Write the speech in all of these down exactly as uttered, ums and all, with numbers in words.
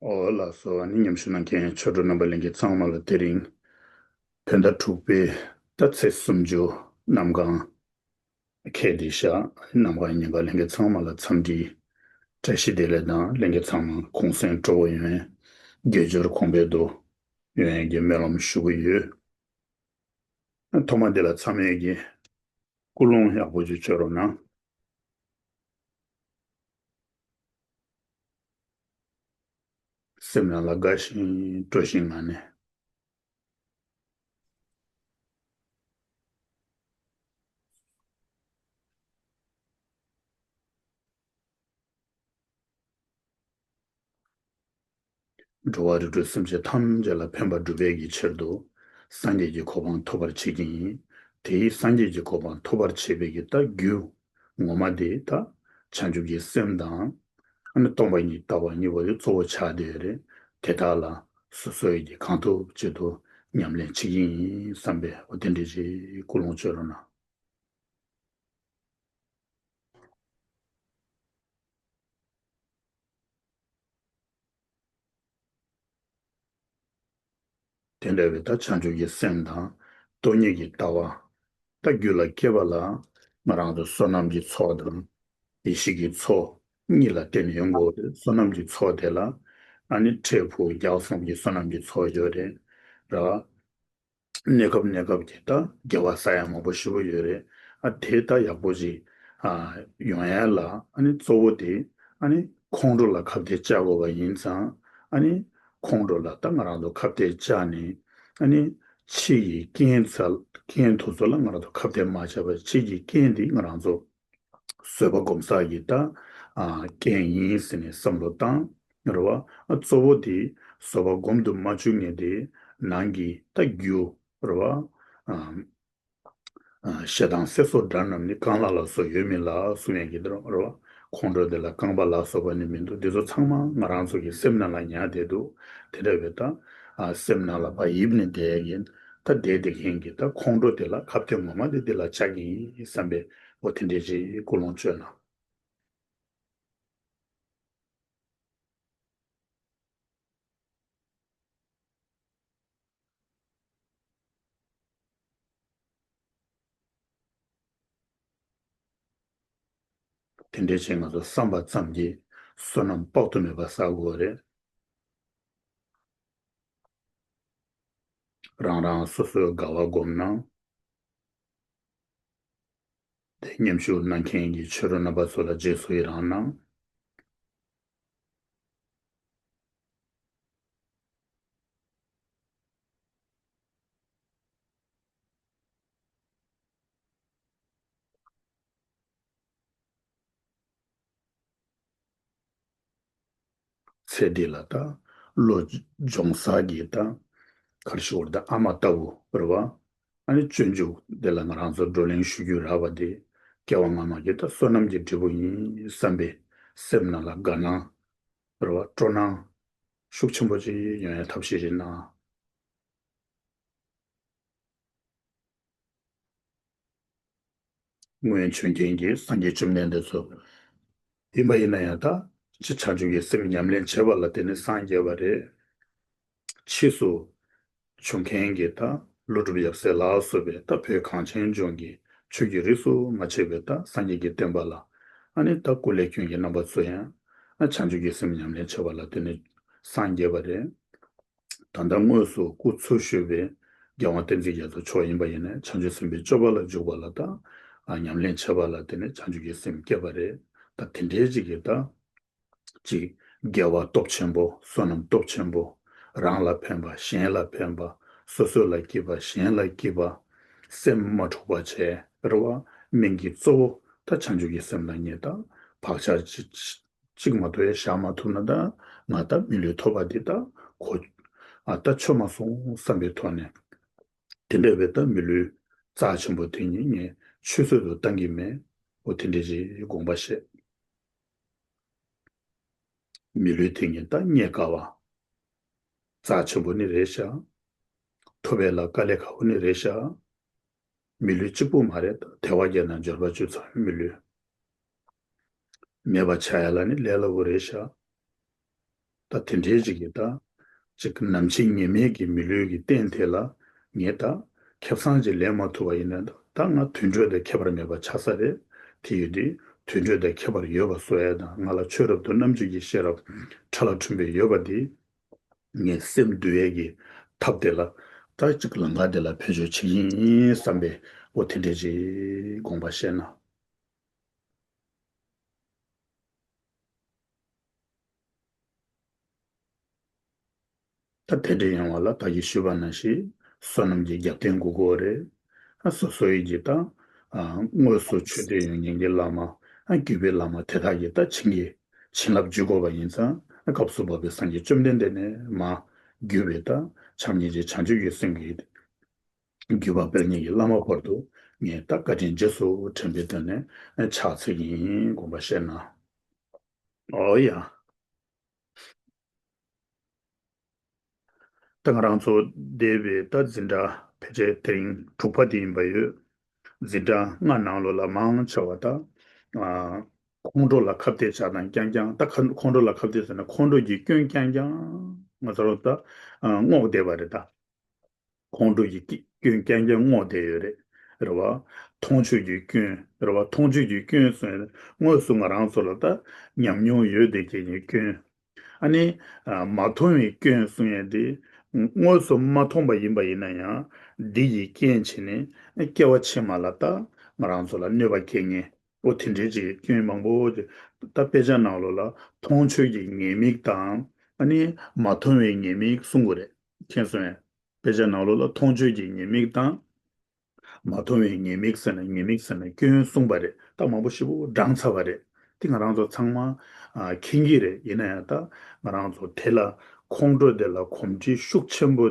ཨོ་ལགས་སོ། ཨ་ནི་མཉམ་ཞུགས་གནང་མཁན་ཆོས་གྲོགས་རྣམ་པ་ལྷན་རྒྱས་ཚང་མ་ལ་དེ་རིང་བོད་ཟླ་དྲུག་པའི་ཟླ་ཚེས་སུམ་ཅུ་གནམ་གང་ཁེལ་ཏེ་ཤག་གནམ་གང་ཉིན་གང་ལྷན་རྒྱས་ཚང་མ་ལ་འཚམས་འདྲི་བཀྲ་ཤིས་བདེ་ལེགས་དང་། ལྷན་རྒྱས་ཚང་མ་གུང་སེང་སྤྲོ་བོ་ཡོང་བའི་དགེ་སྦྱོར་གོང་འཕེལ་དུ་ཡོང་བའི་གི་སྨོན་ལམ་ཞུ་གི་ཡོད། ཐོག་མ་དེ་ལ་ཚང་མས་ཀྱི་ཀུན་སློང་ཡག་པོ་ཅིག་བཅོས་རོགས་གནང་། སེམས་ནང་ལ་དགའ་ཞིང་སྤྲོ་ཞིང་ངང་ནས། འགྲོ་བ་རིགས་དྲུག་སེམས་ཅན་ཐམས་ཅད་ལ་ཕན་པ་སྒྲུབ་པའི་གི་ཕྱིར་དུ་སངས་རྒྱས་ཀྱི་གོ་འཕང་ཐོབ་པར་བྱེད་ཀྱི་ཡིན། དེའི་སངས་རྒྱས་ཀྱི་གོ་འཕང་ཐོབ་པར་བྱེད་པའི་གི་ད་རྒྱུ་ངོ་མ་དེ་ད་བྱང་ཆུབ་ཀྱི་སེམས་དང་། ཨ་ནི་སྟོང་པ་ཉིད་ལྟ་བ་གཉིས་པོ་དེ་གཙོ་བོ་ཆགས་བསྡད་ཡོད་རེད། དེ་དག་ལ་སོ་སོ་ཡི་གི་གང་ཐུབ་ཅི་ཐུབ་ཉམས་ལེན་བྱེད་ཀྱི་ཡིན་བསམ་པའི་འོ་དེ་འདྲ་ཅིག་ཀུན་སློང་བཅོས་རོགས་གནང་། དེ་འདྲ་བའི་ད་བྱང་ཆུབ་ཀྱི་སེམས་དང་སྟོང་ཉིད་ཀྱི་ལྟ་བ། ད་རྒྱུད་ལ་སྐྱེས་པ་ལ་ང་རང་ཚོ་བསོད་ནམས་ཀྱི་ཚོགས་དང་ཡེ་ཤེས་ཀྱི་ཚོགས་གཉིས་ལ་བརྟེན་ནས་ཡོང་དགོས་པ་རེད། བསོད་ནམས་ཀྱི་ཚོགས་དེ་ལ་ཨ་ནི་འབྲས་བུ་རྒྱལ་བ་གསུམ་གྱི་བསོད་ནམས་ཀྱི་ཚོགས་ཡོད་རེད་ར། གནས་སྐབས་གནས་སྐབས་ཀྱི་ད་དགེ་བ་བསགས་ཡ་མང་པོ་ཞེ་པོ་ཡོད་རེད། ཨ་དེ་ད་ཡག་པོ་ཅིག་ཨ་ཡོང་ཡ་ལ་ཨ་ནི་གཙོ་བོ་དེ་ཨ་ནི་ཁོང་ཁྲོ་ལ་ཁ་གཏད་བཅག་དགོས་པ་ཡིན་ཙང་། ཨ་ནི་ཁོང་ཁྲོ་ལ་ད་ང་རང་ཚོ་ཁ་གཏད་བཅག་ནས་ཨ་ནི་ཕྱི་ཡི་རྐྱེན་ཚ་རྐྱེན་དེ་ཚོ་ལ་ང་རང་ཚོ་ཁ་གཏད་མ་བཅག་པར་ཕྱི་ཡི་རྐྱེན་དེ་ང་རང་ཚོ་བཟོད་པ་སྒོམ་ཚར་གྱི་ད་ཨ་རྐྱེན་ཡིན་ཟེར་ནས་བསམ་བློ་བཏང་རེད་བ། ཨ་གཙོ་བོ་དེ་བཟོད་པ་སྒོམ་དུ་མ་བཅུག་མཁན་དེ་ནང་གི་ད་རྒྱུ་རེད་བ། ཨ་ཨ་ཞེ་སྡང་སྲེད་སོགས་དགྲ་རྣམས་ནི། གང་ལ་ལ་སོགས་ཡོད་མིན་ལ་གསུང་ཡས་ཀྱི་འདུག་རེད་བ། ཁོང་ཁྲོ་དེ་ལ་རྐང་པ་ལ་སོགས་པ་ནི་མི་འདུག་འདི་ཚོ་ཚང་མ་ང་རང་ཚོ་གི་སེམས་ནང་ལ་ཉར་བསྡད་འདུག་དེ་འདྲ་བའི་ད་ཨ་སེམས་ནང་ལ་ཕར་ཡིབ་ནས་བསྡད་ཡས་ཀྱི་ད་བསྡད་བསྡད་མཁན་གྱི་ད་ཁོང་ཁྲོ་དེ་ལ་ཁ་གཏད་ངོ་མ་དེ་འདི་ལ་བཅག་གི་ཡིན་བསམ་པའི་འོ་དེ་འདྲའི་ཅིག་ཀུན་སློང་བཅོས་ན། དེ་འདྲའི་ཕྱིར་ང་ཚོ་བསམ་པ་ཙམ་གྱིས་བསོད་ནམས་དཔག་ཏུ་མེད་པ་བསགས་དགོས་རེད། རང་རང་སོ་སོའི་དགའ་བ་སྒོམ་གནང་། དེ་མཉམ་ཞུགས་གནང་མཁན་གྱི་ཆོས་གྲོགས་རྣམ་པ་ཚོ་ལ་རྗེས་སུ་ཡི་རང་གནང་། ཚེ་འདི་ལ་ད་བློ་སྦྱོང་ས་གི་ད་ག་རེ་ཞུ་དགོས་རེད། ད་ཨ་མ་ལྟ་བུ་རེད་བ། ཨ་ནི་སྤྱོད་འཇུག་འདི་ལ་ང་རང་ཚོ་བགྲོ་གླེང་ཞུ་རྒྱུ་རག་པ་དེ་སྐྱེ་བ་སྔ་མ་གི་ད་བསོད་ནམས་ཀྱི་འབྲས་བུ་ཡིན་བསམ་པའི་སེམས་ནང་ལ་དགའ་སྣང་རེད་བ། སྤྲོ་སྣང་ཤུགས་ཆེན་པོ་ཅིག་ཡོང་ཡ་ཐབས་ཤེས་ཅིག་གནང་། སྔོན་བྱོན་མཁན་གྱི་སངས་རྒྱས་བཅོམ་ལྡན་འདས་ཚོ་ཡིན་པ་ཡིན་ན་ཡང་། ད་ཅི་བྱང་ཆུབ་ཀྱི་སེམས་ཉམས་ལེན་བྱེད་པ་ལ་བརྟེན་ནས་སངས་རྒྱས་པ་རེད། ཕྱིས་སུ་བྱོན་མཁན་གྱི་ད་ཀླུ་སྒྲུབ་ཡབ་སྲས་ལ་སོགས་པའི་ད་བོད་གངས་ཅན་ལྗོངས་ཀྱི་ཆོས་ཀྱི་རིས་སུ་མ་ཆད་པའི་ད་སངས་རྒྱས་ཀྱི་བསྟན་པ་ལ་ཨ་ནི་ད་སྐུ་ལས་བསྐྱོན་གྱི་རྣམ་པ་ཚོ་ཡང་ཨ་བྱང་ཆུབ་ཀྱི་སེམས་ཉམས་ལེན་བྱེད་པ་ལ་བརྟེན་ནས་སངས་རྒྱས་པ་རེད། ད་ལྟ་དངོས་སུ་སྐུ་འཚོ་བཞུགས་པའི་རྒྱལ་དབང་བསྟན་འཛིན་རྒྱ་མཚོ་མཆོག་ཡིན་པ་ཡིན་ན་བྱང་ཆུབ་སེམས་དཔའི་སྤྱོད་པ་ལ་འཇུག་པ་ལ་ད་ཨ་ཉམས་ལེན་བྱེད་པ་ལ་བརྟེན་ནས་བྱང་ཆུབ་ཀྱི་སེམས་སྐྱེས་པ་རེད། ད་དེ་འདྲའི་ཅིག་གི་ད་ཅིག་དགེ་བ་སྟོབས་ཆེན་པོ། བསོད་ནམས་སྟོབས་ཆེན་པོ། རང་ལ་ཕན་པ། གཞན་ལ་ཕན་པ། སོ་སོ་ལ་སྐྱིད་པ། གཞན་ལ་སྐྱིད་པ། སེམས་མ་འཁྲུགས་པ་བྱས་རེད་བ། སྨན་གྱི་གཙོ་བོ་ད་བྱང་ཆུབ་ཀྱི་སེམས་ལ་ངས་ད་བག་ཆགས་ཅི་གཅིག་མ་གཏོགས་ཡང་བཞག་མ་ཐུབ་ན། ད་ང་ད་མི་ལུས་ཐོབ་པ་འདི་ད་གོ་ཨ་ད་ཆོད་མ་སོང་བསམ་པའི་ཐོག་ནས། དེ་འདྲ་བའི་ད་མི་ལུས་རྩ་ཆེན་པོ་དེ་ཉིད་ངས་ཆུད་ཟོས་སུ་བཏང་གི་མེད། འོ་དེ་འདྲ་ཞིག་དགོངས་པ་བཞེས། མི་ལུས་དེ་ཉིད་ད་རྙེད་དཀའ་བ་རྩ་ཆེན་པོ་ནི་རེད་ཤག་ཐོབ་པའི་ལ་དཀའ་ལས་ཁག་པོ་ནི་རེད་ཤག་མི་ལུས་གཅིག་པུ་མ་རེད། དལ་བ་བརྒྱ་དང་འབྱོར་པ་བཅུ་ཚང་བའི་མི་ལུས་མེད་པ་ཆགས་ཡ་ལ་ནི་ལས་སླ་པོ་རེད་ཤག་ད་དེ་འདྲའི་ཅིག་གི་ད་ཅིག་ནམ་འཆི་ངེས་མེད་ཀྱི་མི་ལུས་ཀྱི་རྟེན་དེ་ལ་ངས་ད་ཁེ་བཟང་ཅིག་ལེན་མ་ཐུབ་པ་ཡིན་ན་ད་ད་ང་དུད་འགྲོ་དང་ཁྱད་པར་མེད་པ་ཆགས་ས་རེད། དེ་ཡོད་དུས་དུད་འགྲོ་དང་ཁྱད་པར་ཡོད་པ་བཟོ་ཡས་དང་ང་ལ་ཆོས་རབ་ཏུ་རྣམ་འབྱེད་ཀྱི་ཤེས་རབ་ཕྲ་ལ་ཕྲིན་པས་ཡོད་པ་དེ། ངས་སེམས་འདུལ་ཡས་ཀྱི་ཐབས་དེ་ལ་ད་ཅིག་ལམ་ཁ་དེ་ལ་བེད་སྤྱོད་བྱེད་ཀྱི་ཡིན་བསམ་པའི་འོ་དེ་འདྲས་ཅིག་དགོངས་པ་བཞེས་ན། ད་དེ་འདྲས་ཡོང་བ་ལ་ད་གིན་ཞུས་པ་ནང་བཞིན་བསོད་ནམས་ཀྱི་རྒྱབ་རྟེན་དགོས་ཀྱི་ཡོད་རེད། ཨ་སོ་སོ་ཡི་གི་ད་ཨ་དངོས་སུ་ཆོས་དད་ཡོད་མཁན་གྱི་བླ་མ་ཨ་བརྒྱུད་པའི་བླ་མ་དེ་དག་གིས་ད་བྱིན་གྱིས་བྱིན་རླབས་འཇུག་དགོས་པ་ཡིན་ཙང་ཨ་སྐབས་སུ་བབས་པའི་སངས་རྒྱས་བཅོམ་ལྡན་འདས་ནས་མར་བརྒྱུད་པའི་ད་བྱམས་སྙིང་རྗེ་བྱང་ཆུབ་ཀྱི་སེམས་ཀྱི་བརྒྱུད་པ་སྤེལ་མཁན་གྱི་བླ་མ་བར་དུ་ངས་ད་བཀའ་དྲིན་རྗེས་སུ་དྲན་པའི་དོན་ནས་ཕྱག་འཚལ་གྱི་ཡིན་དགོངས་པ་བཞེས་ན། ཨོ་ཡ། ད་ང་རང་ཚོ་འདས་པའི་ད་འཛིན་གྲྭ་ཕལ་ཆེར་དེ་རིང་དྲུག་པ་དེ་ཡིན་པ་ཡོད། འཛིན་གྲྭ་ལྔ་ནང་ལོགས་ལ་མང་ཆེ་བ་ད་ཨ་ཁོང་ཁྲོ་ལ་ཁ་གཏད་བྱ་དང་རྐྱང་རྐྱང་ད་ཁ་ཁོང་ཁྲོ་ལ་ཁ་གཏད་ཟེར་ན་ཁོང་ཁྲོ་གི་སྐྱོན་རྐྱང་རྐྱང་ང་ཚོ་ལ་ད་ཨ་བསྔོག་བསྡད་པ་རེད་ད། ཁོང་ཁྲོ་ཡི་སྐྱོན་རྐྱང་རྐྱང་བསྔོགས་བསྡད་ཡོད་རེད། རེད་བ། མཐོང་ཆོས་ཀྱི་སྐྱོན། རེད་བ། མཐོང་ཆོས་ཀྱི་སྐྱོན་སོང་ཡ་དངོས་སུ་ང་རང་ཚོ་ལ་ད་ཉམས་མྱོང་ཡོད་བསྡད་མཁན་གྱི་སྐྱོན། ཨ་ནི། མ་མཐོང་བའི་སྐྱོན་སོང་ཡ་དེ། དངོས་སུ་མ་མཐོང་པ་ཡིན་པ་ཡིན་ན་ཡང་། འདི་ཡི་རྐྱེན་བྱས་ནས་སྐྱེ་བ་ཕྱི་མ་ལ་ད་ང་རང་ཚོ་ལ་གནོད་པ་སྐྱེལ་མཁན། འོ་དེ་འདྲའི་ཅིག་སྐྱོན་མང་པོ་ཅིག་ད་དཔེ་ཆ་ནང་ལོགས་ལ་མཐོང་ཆོས་ཀྱི་ཉེས་དམིགས་དང་། ཨ་ནི། མ་མཐོང་བའི་ཉེས་དམིགས་གསུང་གི་རེད། མཁྱེན་སོང་ངས། དཔེ་ཆ་ནང་ལོགས་ལ་མཐོང་ཆོས་ཀྱི་ཉེས་དམིགས་དང་། མ་མཐོང་བའི་ཉེས་དམིགས་ཟེར་ནས་ཉེས་དམིགས་ཟེར་ནས་སྐྱོན་གསུངས་པ་རེད། ད་མང་པོ་ཞེ་པོ་བགྲངས་ཚར་བ་རེད། དེ་ང་རང་ཚོ་ཚང་མ་ཨ་མཁྱེན་གྱི་རེད། ཡིན་ན་ཡང་ད་ང་རང་ཚོ་དེ་ལ་ཁོང་ཁྲོ་དེ་ལ་གོམས་འདྲིས་ཤུགས་ཆེན་པོ་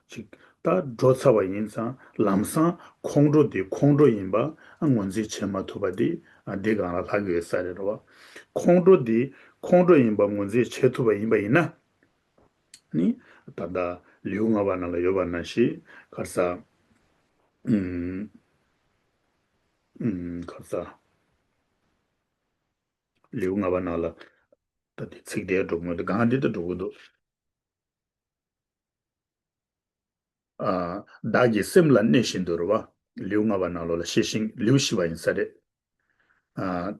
ཅིག་ད་འགྲོ་ཚར་བ་ཡིན་ཙང་ལམ་སང་ཁོང་ཁྲོ་དེ་ཁོང་ཁྲོ་ཡིན་པ་ཨ་ངོས་འཛིན་བྱེད་མ་ཐུབ་པ་དེ་ཨ་དེ་སྒང་ལ་ལྷག་གི་ཡོད་ས་རེད་རེད་བ། ཁོང་ཁྲོ་དེ་ཁོང་ཁྲོ་ཡིན་པ་ངོས་འཛིན་བྱེད་ཐུབ་པ་ཡིན་པ་ཡིན་ན། ནི། ད་ལྟ་ལེའུ་ལྔ་པ་ནང་ལ་ཡོད་པ་ནང་བཞིན་ག་རེ་ཟ། ཨུམ། ཨུམ། ག་རེ་ཟ། ལེའུ་ལྔ་པ་ནང་ལ། ད་དེ་ཚིག་དེ་འགྲོ་གི་མོད་དེ་གང་འདི་ལྟ་འགྲོ་གི་འདུག་ཨ། བདག་གི་སེམས་ལ་གནས་བཞིན་དུ་རེད་བ། ལེའུ་ལྔ་པ་ནང་ལོགས་ལ་ཤེས་བཞིན་ལེའུ་བཞི་པ་ཡིན་ས་རེད། ཨ།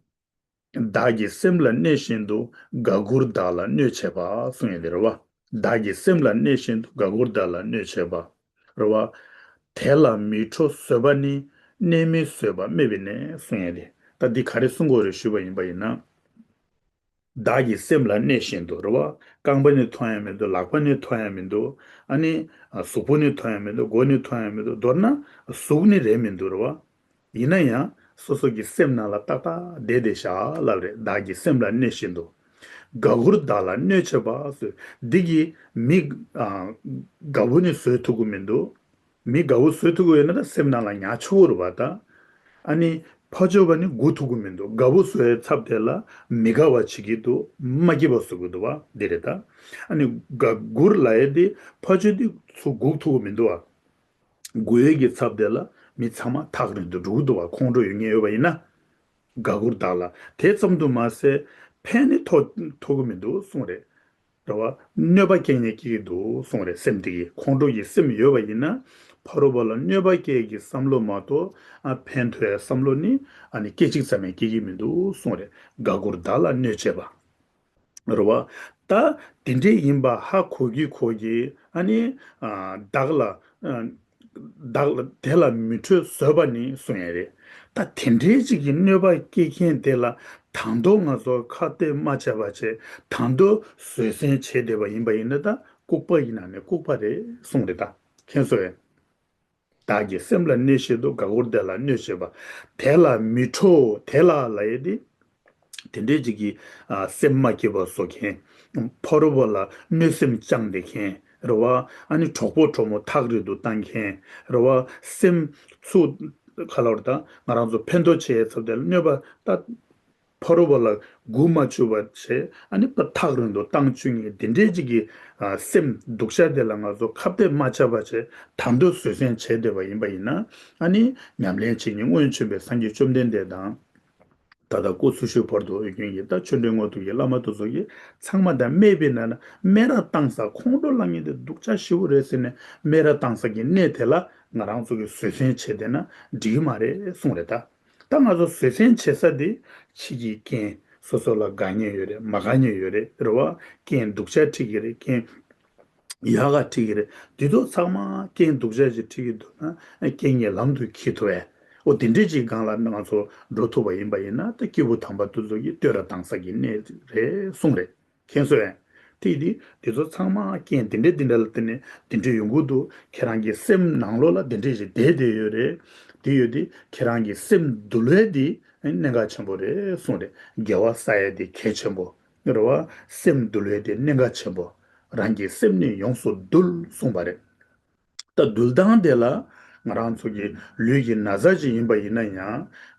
བདག་གི་སེམས་ལ་གནས་བཞིན་དུ་དགའ་མགུར་བདག་ལ་གནོད་བྱེད་པ་གསུངས་ཡོད་དེ་རེད་བ། བདག་གི་སེམས་ལ་གནས་བཞིན་དུ་དགའ་མགུར་བདག་ལ་གནོད་བྱེད་པ། རེད་བ། དེ་ལ་མི་ཁྲོ་བཟོད་པ་ནི། གནས་མི་བཟོད་པ་སྨད་པའི་གནས་གསུངས་ཡོད་དེ། ད་འདི་ག་རེ་གསུང་དགོས་རེད་ཞུས་པ་ཡིན་པ་ཡིན་ན། བདག་གི་སེམས་ལ་གནས་བཞིན་དུ་རེད་བ། རྐང་པ་ནི་མཐོང་ཡ་མི་འདུག་ལག་པ་ནི་མཐོང་ཡ་མི་འདུག་ཨ་ནི། གཟུགས་པོ་ནི་མཐོང་ཡ་མི་འདུག་མགོ་ནི་མཐོང་ཡ་མི་འདུག་མདོར་ན། གཟུགས་ནི་རེད་མི་འདུག་རེད་བ། ཡིན་ན་ཡང་སོ་སོ་གི་སེམས་ནང་ལ་ཏག་ཏག་བསྡད་བསྡད་བཞག་ལབ་རེད། བདག་གི་སེམས་ལ་གནས་བཞིན་དུ། དགའ་མགུར་བདག་ལ་གནོད་བྱེད་པ་ཟེར། འདི་གི་མི། ཨ། དགའ་བོ་ནི་བཟོད་ཐུབ་ཀྱི་མི་འདུག་མི་དགའ་བོ་བཟོད་ཐུབ་ཀྱི་ཡོད་ན་ད་སེམས་ནང་ལ་ཉར་ཆོག་གི་རེད་བ་ད། ཨ་ནི། ཕར་ཕྱོགས་པ་ནི་མགུ་ཐུག་གི་མི་འདུག་དགའ་བོ་བཟོ་ཡའི་ཚབ་དེ་ལ་མི་དགའ་བ་བྱེད་ཀྱི་འདུག་མ་སྐྱིད་པ་བཟོ་གི་འདུག་བ་འདི་རེད་ད། ཨ་ནི། དགའ་མགུར་ལབ་ཡ་དེ་ཕར་ཕྱོགས་དེ་ཚུར་སྒུག་ཐུབ་ཀྱི་མི་འདུག་བ། དགོས་ཡས་ཀྱི་ཚབ་དེ་ལ་མི་ཚང་མ་ཐག་རིང་དུ་འགྲོ་གི་འདུག་བ། ཁོང་ཁྲོ་ཡོད་མཁན་ཡོད་པ་ཡིན་ན། དགའ་མགུར་བདག་ལ་དེ་ཙམ་དུ་མ་ཟད་ཕན་ནི་ཐོགས་ཐུབ་ཀྱི་མི་འདུག་གསུངས་རེད། རེད་བ། གནོད་པ་སྐྱེལ་མཁན་སྐྱེ་གི་འདུག་གསུངས་རེད། སེམས་དེ་གིས་ཁོང་ཁྲོ་ཡི་སེམས་ཡོད་པ་ཡིན་ན། ཕ་རོལ་པོ་ལ་གནོད་པ་སྐྱེལ་གྱི་བསམ་བློ་མ་གཏོགས་ཨ་ཕན་ཐོགས་ཡ་བསམ་བློ་ནི་ཨ་ནི་སྐད་ཅིག་ཙམ་ཡང་སྐྱེ་གི་མི་འདུག་གསུངས་རེད། དགའ་མགུར་བདག་ལ་གནོད་བྱེད་པ། རེད་བ། ད་དེ་འདྲས་ཡིན་པ་ཧ་གོ་གི་གོ་གི་ཨ་ནི་ཨ་བདག་ལ་ཨ་བདག་ལ་དེ་ལ་མི་ཁྲོ་བཟོད་པ་ནི་གསུང་ཡ་རེད། ད་དེ་འདྲས་ཅིག་གི་གནོད་པ་སྐྱེལ་མཁན་དེ་ལ་དང་དུ་ང་ཚོ་ཁ་གཏད་མ་བྱས་པ་བྱས་དང་དུ་བཟོད་བསྲན་བྱས་བསྡད་པ་ཡིན་པ་ཡིན་ན་ད་ལྐུགས་པ་ཡིན་ན་ནི་ལྐུགས་པ་རེད་གསུངས་རེད་ད། མཁྱེན་སོང་ངས། བདག་གི་སེམས་ལ་གནས་བཞིན་དུ་དགའ་མགུར་དེ་ལ་གནོད་བྱེད་པ། དེ་ལ་མི་ཁྲོ་དེ་ལ་ལབ་ཡས་དེ། དེ་འདྲས་ཅིག་གིས་ཨ་སེམས་མ་སྐྱིད་པ་བཟོ་མཁན། ཕ་རོལ་པོ་ལ་གནོད་སེམས་བཅངས་བསྡད་མཁན་རེད་བ། ཨ་ནི་གྲོགས་པོ་གྲོགས་མོ་ཐག་རིང་དུ་བཏང་མཁན་རེད་བ། སེམས་ཚུགས་ག་ལ་བར་ད་ང་རང་ཚོ་ཕན་ཐོགས་བྱེད་ཡས་ཚབ་དེ་ལ་གནོད་པ་ད། ཕ་རོལ་པོ་ལ་མགོ་མ་ཚོས་པ་བྱས་ཨ་ནི་ཐག་རིང་དུ་བཏང་བཅུག་མཁན་དེ་འདྲས་ཅིག་གི་ཨ་སེམས་སྡུག་ཅག་དེ་ལ་ང་ཚོ་ཁ་གཏད་མ་བྱས་པ་བྱས་དང་དུ་བཟོད་བསྲན་བྱས་བསྡད་པ་ཡིན་པ་ཡིན་ན་ཨ་ནི་ཉམས་ལེན་བྱེད་མཁན་སྔོན་བྱོན་པའི་སངས་རྒྱས་བཅོམ་ལྡན་འདས་དང་། ད་ལྟ་སྐུ་འཚོ་བཞུགས་བར་དུ་ཡོད་མཁན་གྱི་ད་ཆོས་འབྲེལ་ངོ་ཐུག་གི་བླ་མ་དེ་ཚོ་གིས་ཚང་མ་དང་སྨད་པའི་ནང་ན་སྨད་ར་བཏང་ས། ཁོང་ཁྲོ་ལངས་མཁན་དེ་སྡུག་ཅག་ཞེ་པོ་རེད་ཟེར་ནས་སྨད་ར་བཏང་ས་གི་གནས་དེ་ལ་ང་རང་ཚོ་གིས་བཟོད་བསྲན་བྱས་བསྡད་ན་འགྲིག་གི་མ་རེད་གསུངས་རེད་ད། ད་ང་ཚོ་བཟོད་བསྲན་བྱེད་ས་དེ་ཕྱི་གི་རྐྱེན་སོ་སོ་ལ་དགའ་མཁན་ཡོད་རེད། མ་དགའ་མཁན་ཡོད་རེད། རེད་བ། རྐྱེན་སྡུག་ཅག་འཁྲིད་ཀྱི་རེད། རྐྱེན་ཡག་ག་འཁྲིད་ཀྱི་རེད། འདི་ཚོ་ཚང་མ་རྐྱེན་སྡུག་ཅག་ཅིག་འཁྲིད་ཀྱི་འདུག་ན་རྐྱེན་ངན་ལམ་དུ་འཁྱེར་ཐུབ་པས། འོ་དེ་འདྲས་ཅིག་སྒང་ལ་ང་ཚོ་འགྲོ་ཐུབ་པ་ཡིན་པ་ཡིན་ན་ད་སྐྱེས་བུ་དམ་པ་དེ་ཚོ་གིས་བསྟོད་ར་བཏང་ས་གི་གནས་རེད་གསུངས་རེད། མཁྱེན་སོང་ངས། དེ་དེ་དེ་ཚོ་ཚང་མ་རྐྱེན་དེ་འདྲ་དེ་འདྲ་ལ་བརྟེན་ནས་དེ་འདྲ་ཡོང་གི་འདུག་ཁྱེད་རང་གི་སེམས་ནང་ལོགས་ལ་དེ་འདྲ་ཞིག་བསྡད་བསྡད་ཡོད་རེད། དེ་ཡོད་དེ་ཁྱེད་རང་གི་སེམས་འདུལ་བའི་དེ་གནད་འགག་ཆེན་པོ་རེད་གསུངས་རེད། དགེ་བ་བསགས་ཡ་དེ་གལ་ཆེན་པོ་རེད་བ། སེམས་འདུལ་བའི་དེ་གནད་འགག་ཆེན་པོ། རང་གི་སེམས་ནི་ཡོངས་སུ་འདུལ་གསུངས་པ་རེད། ད་འདུལ་སྟངས་དེ་ལ་ང་རང་ཚོ་གི་ལུས་ཀྱི་ན་ཚ་ཅིག་ཡིན་པ་ཡིན་ན་ཡང་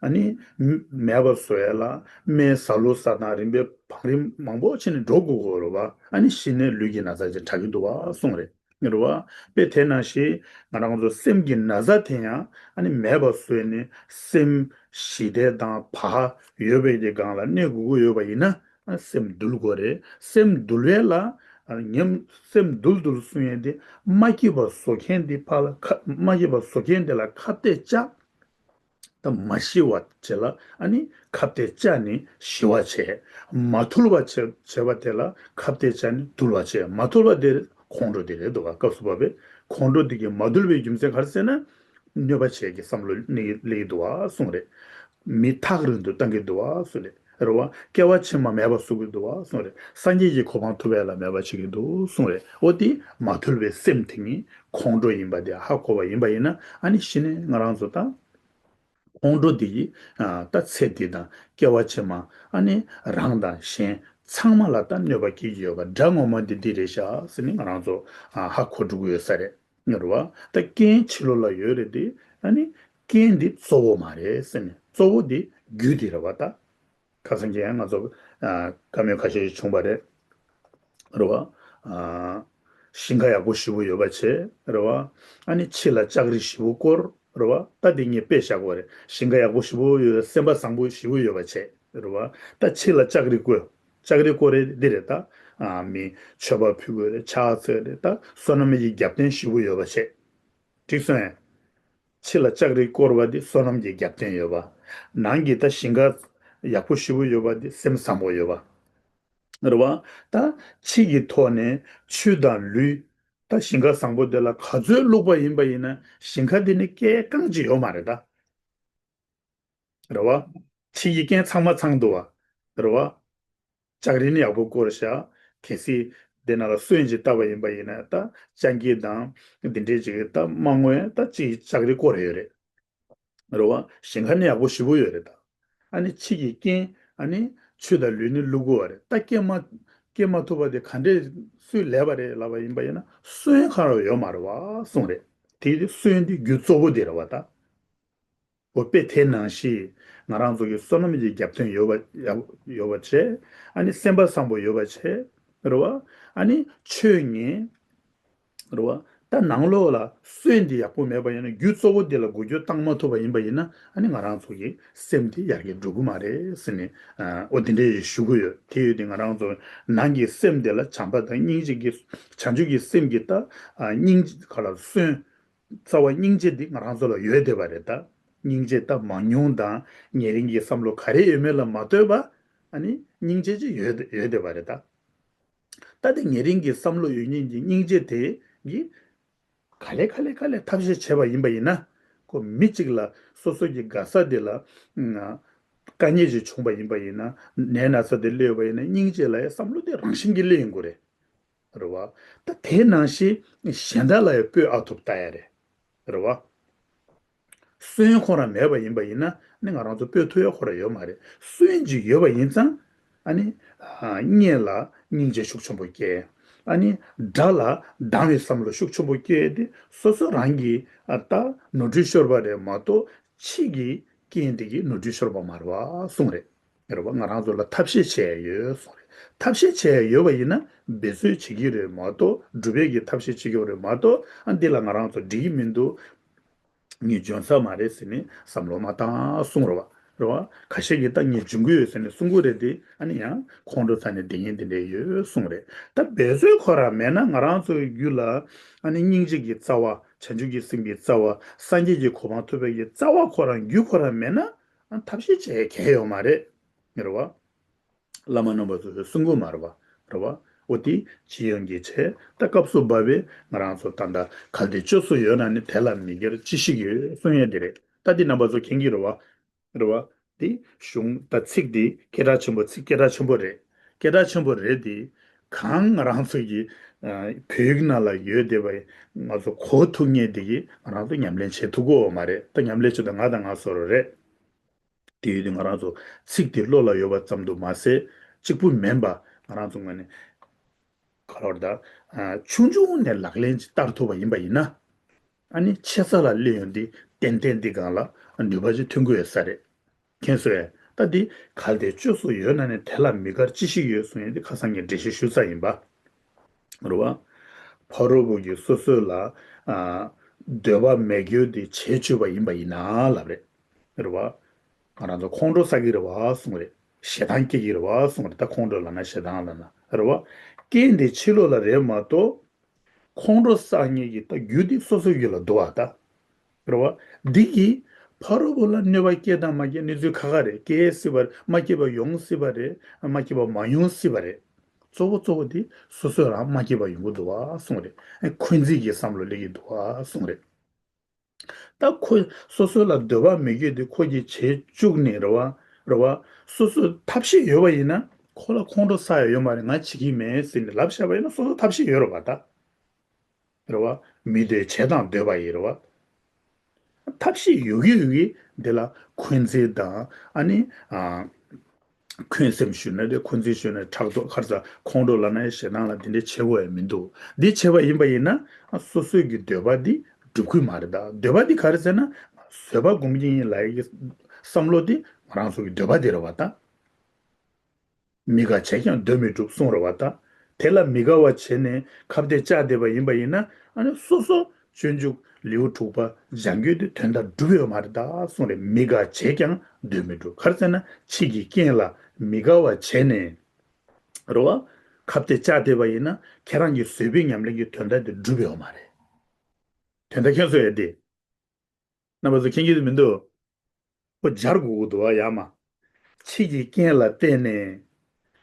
ཨ་ནི་མ་མེད་པ་བཟོ་ཡ་ལ་སྨན་ཟ་ལུགས་ཟ་དང་རིམ་པས་བང་རིམ་མང་པོ་བྱས་ནས་འགྲོ་དགོས་ཀྱི་རེད་བ། ཨ་ནི་གཞི་ནས་ལུས་ཀྱི་ན་ཚ་ཅིག་དྲག་གི་འདུག་བ་གསུངས་རེད། རེད་བ། དཔེ་དེ་ནང་བཞིན་ང་རང་ཚོ་སེམས་ཀྱི་ན་ཚ་དེ་ཡང་ཨ་ནི་མེད་པ་བཟོས་ནས་སེམས་ཞི་བདེ་དང་བག་ཡོད་པའི་གི་སྒང་ལ་གནས་དགོས་ཀྱི་ཡོད་པ་ཡིན་ན། སེམས་འདུལ་དགོས་རེད། སེམས་འདུལ་བའི་ལ་ཉམས། སེམས་འདུལ་འདུལ་གསུང་ཡས་དེ་མ་སྐྱིད་པ་བཟོ་མཁན་དེ་ཕར་ལ་ཁ། མ་སྐྱིད་པ་བཟོ་མཁན་དེ་ལ་ཁ་གཏད་བཅག་ད་མ་ཤི་བ་བྱས་ལ་ཨ་ནི་ཁ་གཏད་བཅག་ནས་ཞི་བ་བྱས། མ་ཐུལ་བ་བྱས་བྱས་པ་དེ་ལ་ཁ་གཏད་བཅག་ནས་འདུལ་བ་བྱས། མ་ཐུལ་བ་དེ་ཁོང་ཁྲོ་དེ་རེད་འདུག་ག་སྐབས་སུ་བབ་པའི་ཁོང་ཁྲོ་དེ་གིས་མ་འདུལ་བའི་རྒྱུ་མཚན་ག་རེ་ཟེར་ན། གནོད་པ་བྱེད་ཀྱི་བསམ་བློ་སླེབས་ཀྱི་འདུག་བ་གསུངས་རེད། མི་ཐག་རིང་དུ་བཏང་གི་འདུག་བ་གསུངས་རེད། རེད་བ། སྐྱེ་བ་ཕྱི་མ་མེད་པ་བཟོ་གི་འདུག་བ་གསུངས་རེད། སངས་རྒྱས་ཀྱི་གོ་འཕང་ཐོབ་ཡ་ལ་མེད་པ་བྱེད་ཀྱི་འདུག་གསུངས་རེད། འོ་དེ་མ་ཐུལ་བའི་སེམས་དེ་ཉིད་ཁོང་ཁྲོ་ཡིན་པ་དེ་ཧ་གོ་བ་ཡིན་པ་ཡིན་ན་ཨ་ནི་གཞི་ནས་ང་རང་ཚོ་ད་ཁོང་ཁྲོ་དེ་ཡིས་ཨ་ད་ཚེ་འདི་དང་སྐྱེ་བ་ཕྱི་མ་ཨ་ནི་རང་དང་གཞན་ཚང་མ་ལ་ད་གནོད་པ་སྐྱེལ་གྱི་ཡོད་པ་དགྲ་ངོ་མ་འདི་འདི་རེད་ཤག་ཟེར་ནས་ང་རང་ཚོ་ཨ་ཧ་གོ་འགྲོ་གི་ཡོད་ས་རེད། རེད་བ། ད་རྐྱེན་ཕྱི་ལོགས་ལ་ཡོད་རེད་དེ། ཨ་ནི་རྐྱེན་འདི་གཙོ་བོ་མ་རེད་ཟེར་ནས། གཙོ་བོ་འདི་རྒྱུ་འདི་རེད་བ་ད། ཁ་སང་ཁྱེད་ང་ཚོ་ཨ་བཀའ་མོལ་ཁ་ཤས་ཤིག་བྱུང་བ་རེད། རེད་བ། ཨ་ཞིང་ཁ་ཡག་པོ་ཞེ་པོ་ཡོད་པ་བྱས། རེད་བ། ཨ་ནི་ཕྱི་ལ་ལྕགས་རི་ཞེ་པོ་བསྐོར། རེད་བ། ད་འདི་ངས་དཔེ་བཞག་པ་རེད། ཞིང་ཁ་ཡག་པོ་ཞེ་པོ་ཡོད། སེམས་པ་བཟང་པོ་ཞེ་པོ་ཡོད་པ་བྱས། རེད་བ། ད་ཕྱི་ལ་ལྕགས་རི་བསྐོར། ལྕགས་རི་བསྐོར་རེད་འདི་རེད་ད། ཨ་མི་མཆོད་པ་ཕུལ་དགོས་རེད། ཕྱག་འཚལ་རེད་ད། བསོད་ནམས་ཀྱི་རྒྱབ་རྟེན་ཞེ་པོ་ཡོད་པ་བྱས། འགྲིག་སོང་ངས། ཕྱི་ལ་ལྕགས་རི་བསྐོར་བ་འདི་བསོད་ནམས་ཀྱི་རྒྱབ་རྟེན་ཡོད་པ། ནང་གི་ད་ཞིང་ཁ་ཡག་པོ་ཞེ་པོ་ཡོད་པ་འདི་སེམས་བཟང་པོ་ཡོད་པ། རེད་བ། ད་ཕྱི་གི་ཐོག་ནས་ཆོས་དང་ལུས། ད་ཞིང་ཁ་བཟང་པོ་དེ་ལ་ག་ཚོད་བླུགས་པ་ཡིན་པ་ཡིན་ན་ཞིང་ཁ་འདི་ནི་སྐྱེ་རྐང་གཅིག་ཡོད་མ་རེད་ད། རེད་བ། ཕྱི་ཡི་རྐྱེན་ཚང་མ་ཚང་འདུག་བ། རེད་བ། ལྕགས་རི་ནི་ཡག་པོ་བསྐོར་བཞག་གལ་སྲིད་དེ་ནང་ལ་སོན་ཅིག་བཏབ་པ་ཡིན་པ་ཡིན་ན་ད་སྤྱང་ཀི་དང་འདི་འདྲའི་ཅིག་ད་མ་རྔོན་ད་ཅིག་ལྕགས་རི་བསྐོར་ཡོད་རེད། རེད་བ། ཞིང་ཁ་ནི་ཡག་པོ་ཞེ་པོ་ཡོད་རེད་ད། ཨ་ནི་ཕྱི་གི་རྐྱེན་ཨ་ནི་ཆུ་དང་ལུད་ནི་བླུག་དགོས་བ་རེད་ད། སྐྱེ་མ་སྐྱེ་མ་ཐུབ་པ་དེ་ག་འདྲས་སུས་ལས་པ་རེད་ལབ་པ་ཡིན་པ་ཡིན་ན་སོན་གང་རུང་ཡོད་མ་རེད་བ་གསུངས་རེད། དེ་དེ་སོན་དེ་རྒྱུ་གཙོ་བོ་དེ་རེད་བ་ད། འོ་དཔེ་དེ་ནང་བཞིན་ང་རང་ཚོ་གི་བསོད་ནམས་ཀྱི་རྒྱབ་རྟེན་ཡོད་པ་ཡག་ཡོད་པ་བྱས། ཨ་ནི་སེམས་པ་བཟང་པོ་ཡོད་པ་བྱས། རེད་བ། ཨ་ནི་ཆོས་ཉན། རེད་བ། ད་ནང་ལོགས་ལ་སོན་འདི་ཡག་པོ་མེད་པ་ཡིན་ན་རྒྱུ་གཙོ་བོ་འདི་ལ་འགུལ་སྐྱོད་བཏང་མ་ཐུབ་པ་ཡིན་པ་ཡིན་ན་ཨ་ནི་ང་རང་ཚོ་གི་སེམས་འདི་ཡར་རྒྱས་འགྲོ་གི་མ་རེད་ཟེར་ནས་ཨ་འོ་དེ་འདྲའི་ཞུ་གི་ཡོད། དེ་ཡོད་དེ་ང་རང་ཚོ་ནང་གི་སེམས་འདི་ལ་བྱམས་པ་དང་སྙིང་རྗེ་གི་བྱང་ཆུབ་ཀྱི་སེམས་ཀྱི་ད་ཨ་སྙིང་ག་ལ་སོན། རྩ་བ་སྙིང་རྗེ་འདི་ང་རང་ཚོ་ལ་ཡོད་བསྡད་པ་རེད་ད། སྙིང་རྗེ་ད་མང་ཉུང་དང་ཉེ་རིང་གི་བསམ་བློ་ག་རེ་ཡོད་མེད་ལ་མ་ལྟོས་པ་ཨ་ནི་སྙིང་རྗེ་ཅིག་ཡོད་ཡོད་བསྡད་པ་རེད་ད། ད་དེ་ཉེ་རིང་གི་བསམ་བློ་ཡོད་མཁན་གྱི་སྙིང་རྗེ་དེ་གི་ག་ལེ་ག་ལེ་ག་ལེ་ཐབས་ཤེས་བྱས་པ་ཡིན་པ་ཡིན་ན་ཁོ་མི་གཅིག་ལ་སོ་སོ་གི་དགའ་ས་དེ་ལ་དཀའ་ངལ་ཅིག་བྱུང་པ་ཡིན་པ་ཡིན་ན་ནད་ན་ཚ་དེ་སླེབས་པ་ཡིན་ན་སྙིང་རྗེ་ལ་ཡ་བསམ་བློ་དེ་རང་བཞིན་གྱིས་སླེབས་ཡོང་གི་རེད། རེད་བ། ད་དེ་ནང་བཞིན་གཞན་དག་ལ་ཡང་སྤོས་ཨ་ཐུབ་ལྟ་ཡ་རེད། རེད་བ། སོན་ཁོ་རང་མེད་པ་ཡིན་པ་ཡིན་ན་ནི་ང་རང་ཚོ་སྤོས་ཐུབ་ཡ་ཁོ་རང་ཡོད་མ་རེད། སོན་ཅིག་ཡོད་པ་ཡིན་ཙང་ཨ་ནི་ཨ་གཉེན་ལ་སྙིང་རྗེ་ཤུགས་ཆེན་པོ་སྐྱེ། ཨ་ནི་དགྲ་ལ་སྡང་བའི་བསམ་བློ་ཤུགས་ཆེན་པོ་སྐྱེ་དེ་སོ་སོ་རང་གི་ཨ་ད་ནོར་འཁྲུལ་ཤོར་བ་རེད་མ་གཏོགས་ཕྱི་གི་རྐྱེན་དེ་གི་ནོར་འཁྲུལ་ཤོར་བ་མ་རེད་བ་གསུངས་རེད། རེད་བ། ང་རང་ཚོ་ལ་ཐབས་ཤེས་བྱས་ཡོད་གསུངས་རེད། ཐབས་ཤེས་བྱས་ཡོད་པ་ཡིན་ན་འབད་རྩོལ་བྱེད་ཀྱི་རེད་མ་གཏོགས་སྒྲུབ་པའི་གི་ཐབས་ཤེས་བྱེད་ཀྱི་རེད་མ་གཏོགས་ཨ་འདི་ལ་ང་རང་ཚོ་འགྲིག་གི་མི་འདུག་ངས་འཇོན་ས་མ་རེད་ཟེར་ནས་བསམ་བློ་མ་བཏང་གསུངས་རེད་བ། རེད་བ། ཁ་ཤས་ཀྱིས་ད་ངས་འཇོན་གྱི་ཡོད་ཟེར་ནས་གསུང་གི་རེད་དེ། ཨ་ནི་ཡང་ཁོང་ཁྲོ་ཟ་ནས་བསྡད་མཁན་དེ་འདྲས་ཡོད་གསུངས་རེད། ད་འབད་རྩོལ་ཁོ་རང་མེད་ན། ང་རང་ཚོའི་རྒྱུད་ལ་ཨ་ནི་སྙིང་རྗེ་གི་རྩ་བ། བྱང་ཆུབ་ཀྱི་སེམས་ཀྱི་རྩ་བ། སངས་རྒྱས་ཀྱི་གོ་འཕང་ཐོབ་པའི་གི་རྩ་བ་ཁོ་རང་རྒྱུད་ཁོ་རང་མེད་ན། ཨ། ཐབས་ཤེས་བྱེད་གལ་ཡོད་མ་རེད། རེད་བ། བླ་མ་རྣམ་པ་ཚོས་གསུང་གི་མ་རེད་བ། རེད་བ། འོ་དེ་ཇི་ཡོང་གི་བྱས། ད་སྐབས་སུ་བབས་པའི་ང་རང་ཚོ་ད་ལྟ་གལ་ཏེ་བཅོས་སུ་ཡོད་ན་ནི། དེ་ལ་མི་དགེར་ཅི་ཞིག་ཡོད་གསུང་ཡས་དེ་རེད། ད་འདི་རྣམ་པ་ཚོ་མཁྱེན་གྱི་རེད་བ། རེད་བ། འདི་གཞུང་ད་ཚིག་འདི་སྐད་གྲགས་ཆེན་པོ། ཚིག་སྐད་གྲགས་ཆེན་པོ་རེད། སྐད་གྲགས་ཆེན་པོ་རེད་དེ། གང་ང་རང་ཚོ་གི་ཨ་བོད་ཡིག་ནང་ལ་ཡོད་བསྡད་པ་ང་ཚོ་གོ་ཐུབ་མཁན་དེ་གིས་ང་རང་ཚོ་ཉམས་ལེན་བྱེད་ཐུབ་ཀྱི་ཡོད་མ་རེད། ད་ཉམས་ལེན་བྱེད་དུས་ང་དང་ང་བཟོ་འདྲ་རེད། དེ་ཡོད་དུས་ང་རང་ཚོ་ཚིག་དེ་བློ་ལ་ཡོད་པ་ཙམ་དུ་མ་ཟད། གཅིག་པུ་མིན་པ་ང་རང་ཚོ་ངོས་ནས་ག་རེ་ལབ་དགོས་རེད། ད་ཆུང་ཆུང་ནས་ལག་ལེན་ཅིག་བསྟར་ཐུབ་པ་ཡིན་པ་ཡིན་ན། ཨ་ནི་ཆེ་ས་ལ་སླེབས་ཡོང་དུས་ཏན་ཏན་འདི་སྒང་ལ་ནུས་པ་ཅིག་ཐོན་གྱི་ཡོད་ས་རེད། མཁྱེན་སོང་ངས། ད་འདི་གལ་ཏེ་བཅོས་སུ་ཡོད་ན་ནི། དེ་ལ་མི་དགར་ཅི་ཞིག་ཡོད་གསུང་ཡས་འདི་ཁ་སང་ངས་འགྲེལ་བཤད་ཞུས་ཚར་ཡིན་པ། རེད་བ། ཕ་རོལ་པོ་གིས་སོ་སོ་ལ་ཨ་འདོད་པ་མེད་རྒྱུ་དེ་བྱས་བཅུག་པ་ཡིན་པ་ཡིན་ན་ལབ་རེད། རེད་བ། ང་རང་ཚོ་ཁོང་ཁྲོ་ཟ་གི་རེད་བ་གསུངས་རེད། ཞེ་སྡང་སྐྱེ་གི་རེད་བ་གསུངས་རེད། ད་ཁོང་ཁྲོ་ལབ་ན་ཞེ་སྡང་ལབ་ན། རེད་བ། རྐྱེན་དེ་ཕྱི་ལོགས་ལ་རེད་མ་གཏོགས། ཁོང་ཁྲོ་ཟ་མཁན་གྱི་ད་རྒྱུ་དེ་སོ་སོའི་རྒྱུད་ལ་འདུག་བ་ད། རེད་བ། འདི་གིས་ཕ་རོལ་པོ་ལ་གནོད་པ་སྐྱེལ་དང་མ་སྐྱེལ་གནས་ཚུལ་ཁ་ཁ་རེད། སྐྱེ་སྲིད་པ་རེད། མ་སྐྱེས་པ་ཡོང་སྲིད་པ་རེད། མ་སྐྱེས་པ་མ་ཡོང་སྲིད་པ་རེད། གཙོ་བོ་གཙོ་བོ་དེ་སོ་སོས་རང་མ་སྐྱེས་པ་ཡོང་གི་འདུག་བ་གསུངས་རེད། ཨ། འཁོན་འཛིན་གྱི་བསམ་བློ་སླེབས་ཀྱི་འདུག་བ་གསུངས་རེད། ད་ཁོ་སོ་སོ་ལ་འདོད་པ་མེད་རྒྱུ་དེ་ཁོ་གིས་བྱེད་བཅུག་ནས། རེད་བ། རེད་བ། སོ་སོ་ཐབས་ཤེས་ཡོད་པ་ཡིན་ན། ཁོ་ལ་ཁོང་ཁྲོ་ཟ་ཡ་ཡོད་མ་རེད། ང་བྱེད་ཀྱི་མེད་ཟེར་ནས་ལབ་བཞག་པ་ཡིན་ན། སོ་སོ་ཐབས་ཤེས་ཡོད་རེད་བ་ད། རེད་བ། མི་འདོད་བྱེད་དང་འདོད་པ་ཡིན། རེད་བ། ཐབས་ཤེས་ཡོད་ཀྱི་ཡོད་ཀྱི་འདི་ལ་འཁོན་འཛིན་དང་། ཨ་ནི་ཨ་འཁོན་སེམས་ཞུ་ན་རེད། འཁོན་འཛིན་ཞུ་ན། ཕྲག་དོག་ཁར་ས་ཁོང་ཁྲོ་ལབ་ན་ཡང་ཞེ་སྡང་ལ་འདི་འདྲའི་བྱེད་དགོས་ཡ་མི་འདུག་འདི་བྱས་པ་ཡིན་པ་ཡིན་ན། ཨ། སོ་སོའི་གི་འདོད་པ་འདི་འགྲུབ་ཀྱི་མ་རེད་ད། འདོད་པ་འདི་ག་རེ་ཟེར་ན། བཟོད་པ་སྒོམ་གྱི་ཡིན་ལབ་ཡ་གི་བསམ་བློ་འདི་ང་རང་ཚོ་གི་འདོད་པ་འདི་རེད་བ་ད། མི་དགའ་བྱས་ཀྱང་འདོད་མི་འགྲུབ་གསུངས་རེད་བ་ད། དེ་ལ་མི་དགའ་བ་བྱས་ནས་ཁ་གཏད་བཅག་བསྡད་པ་ཡིན་པ་ཡིན་ན། ཨ་ནི་སོ་སོ་སྤྱོད་འཇུག་ལེའུ་དྲུག་པ་སྦྱང་རྒྱུ་དེ་དོན་དག་འགྲུབ་ཡོད་མ་རེད་ད་གསུངས་རེད། མི་དགའ་བྱས་ཀྱང་འདོད་མི་འགྲུབ། ག་རེ་ཟེར་ན། ཕྱིས་ཀྱི་རྐྱེན་ལ་མི་དགའ་བ་བྱས་ནས། རེད་བ། ཁ་གཏད་བཅག་བསྡད་པ་ཡིན་ན། ཁྱེད་རང་གི་བཟོད་པའི་ཉམས་ལེན་གྱི་དོན་དག་དེ་འགྲུབ་ཡོད་མ་རེད། དོན་དག་མཁྱེན་སོང་ངས་དེ། རྣམ་པ་ཚོ་མཁྱེན་གྱི་མི་འདུག་ཨོ། སྦྱར་དགོས་ཀྱི་འདུག་བ། ཡ་མ། ཕྱིས་ཀྱི་རྐྱེན་ལ་བརྟེན་ནས་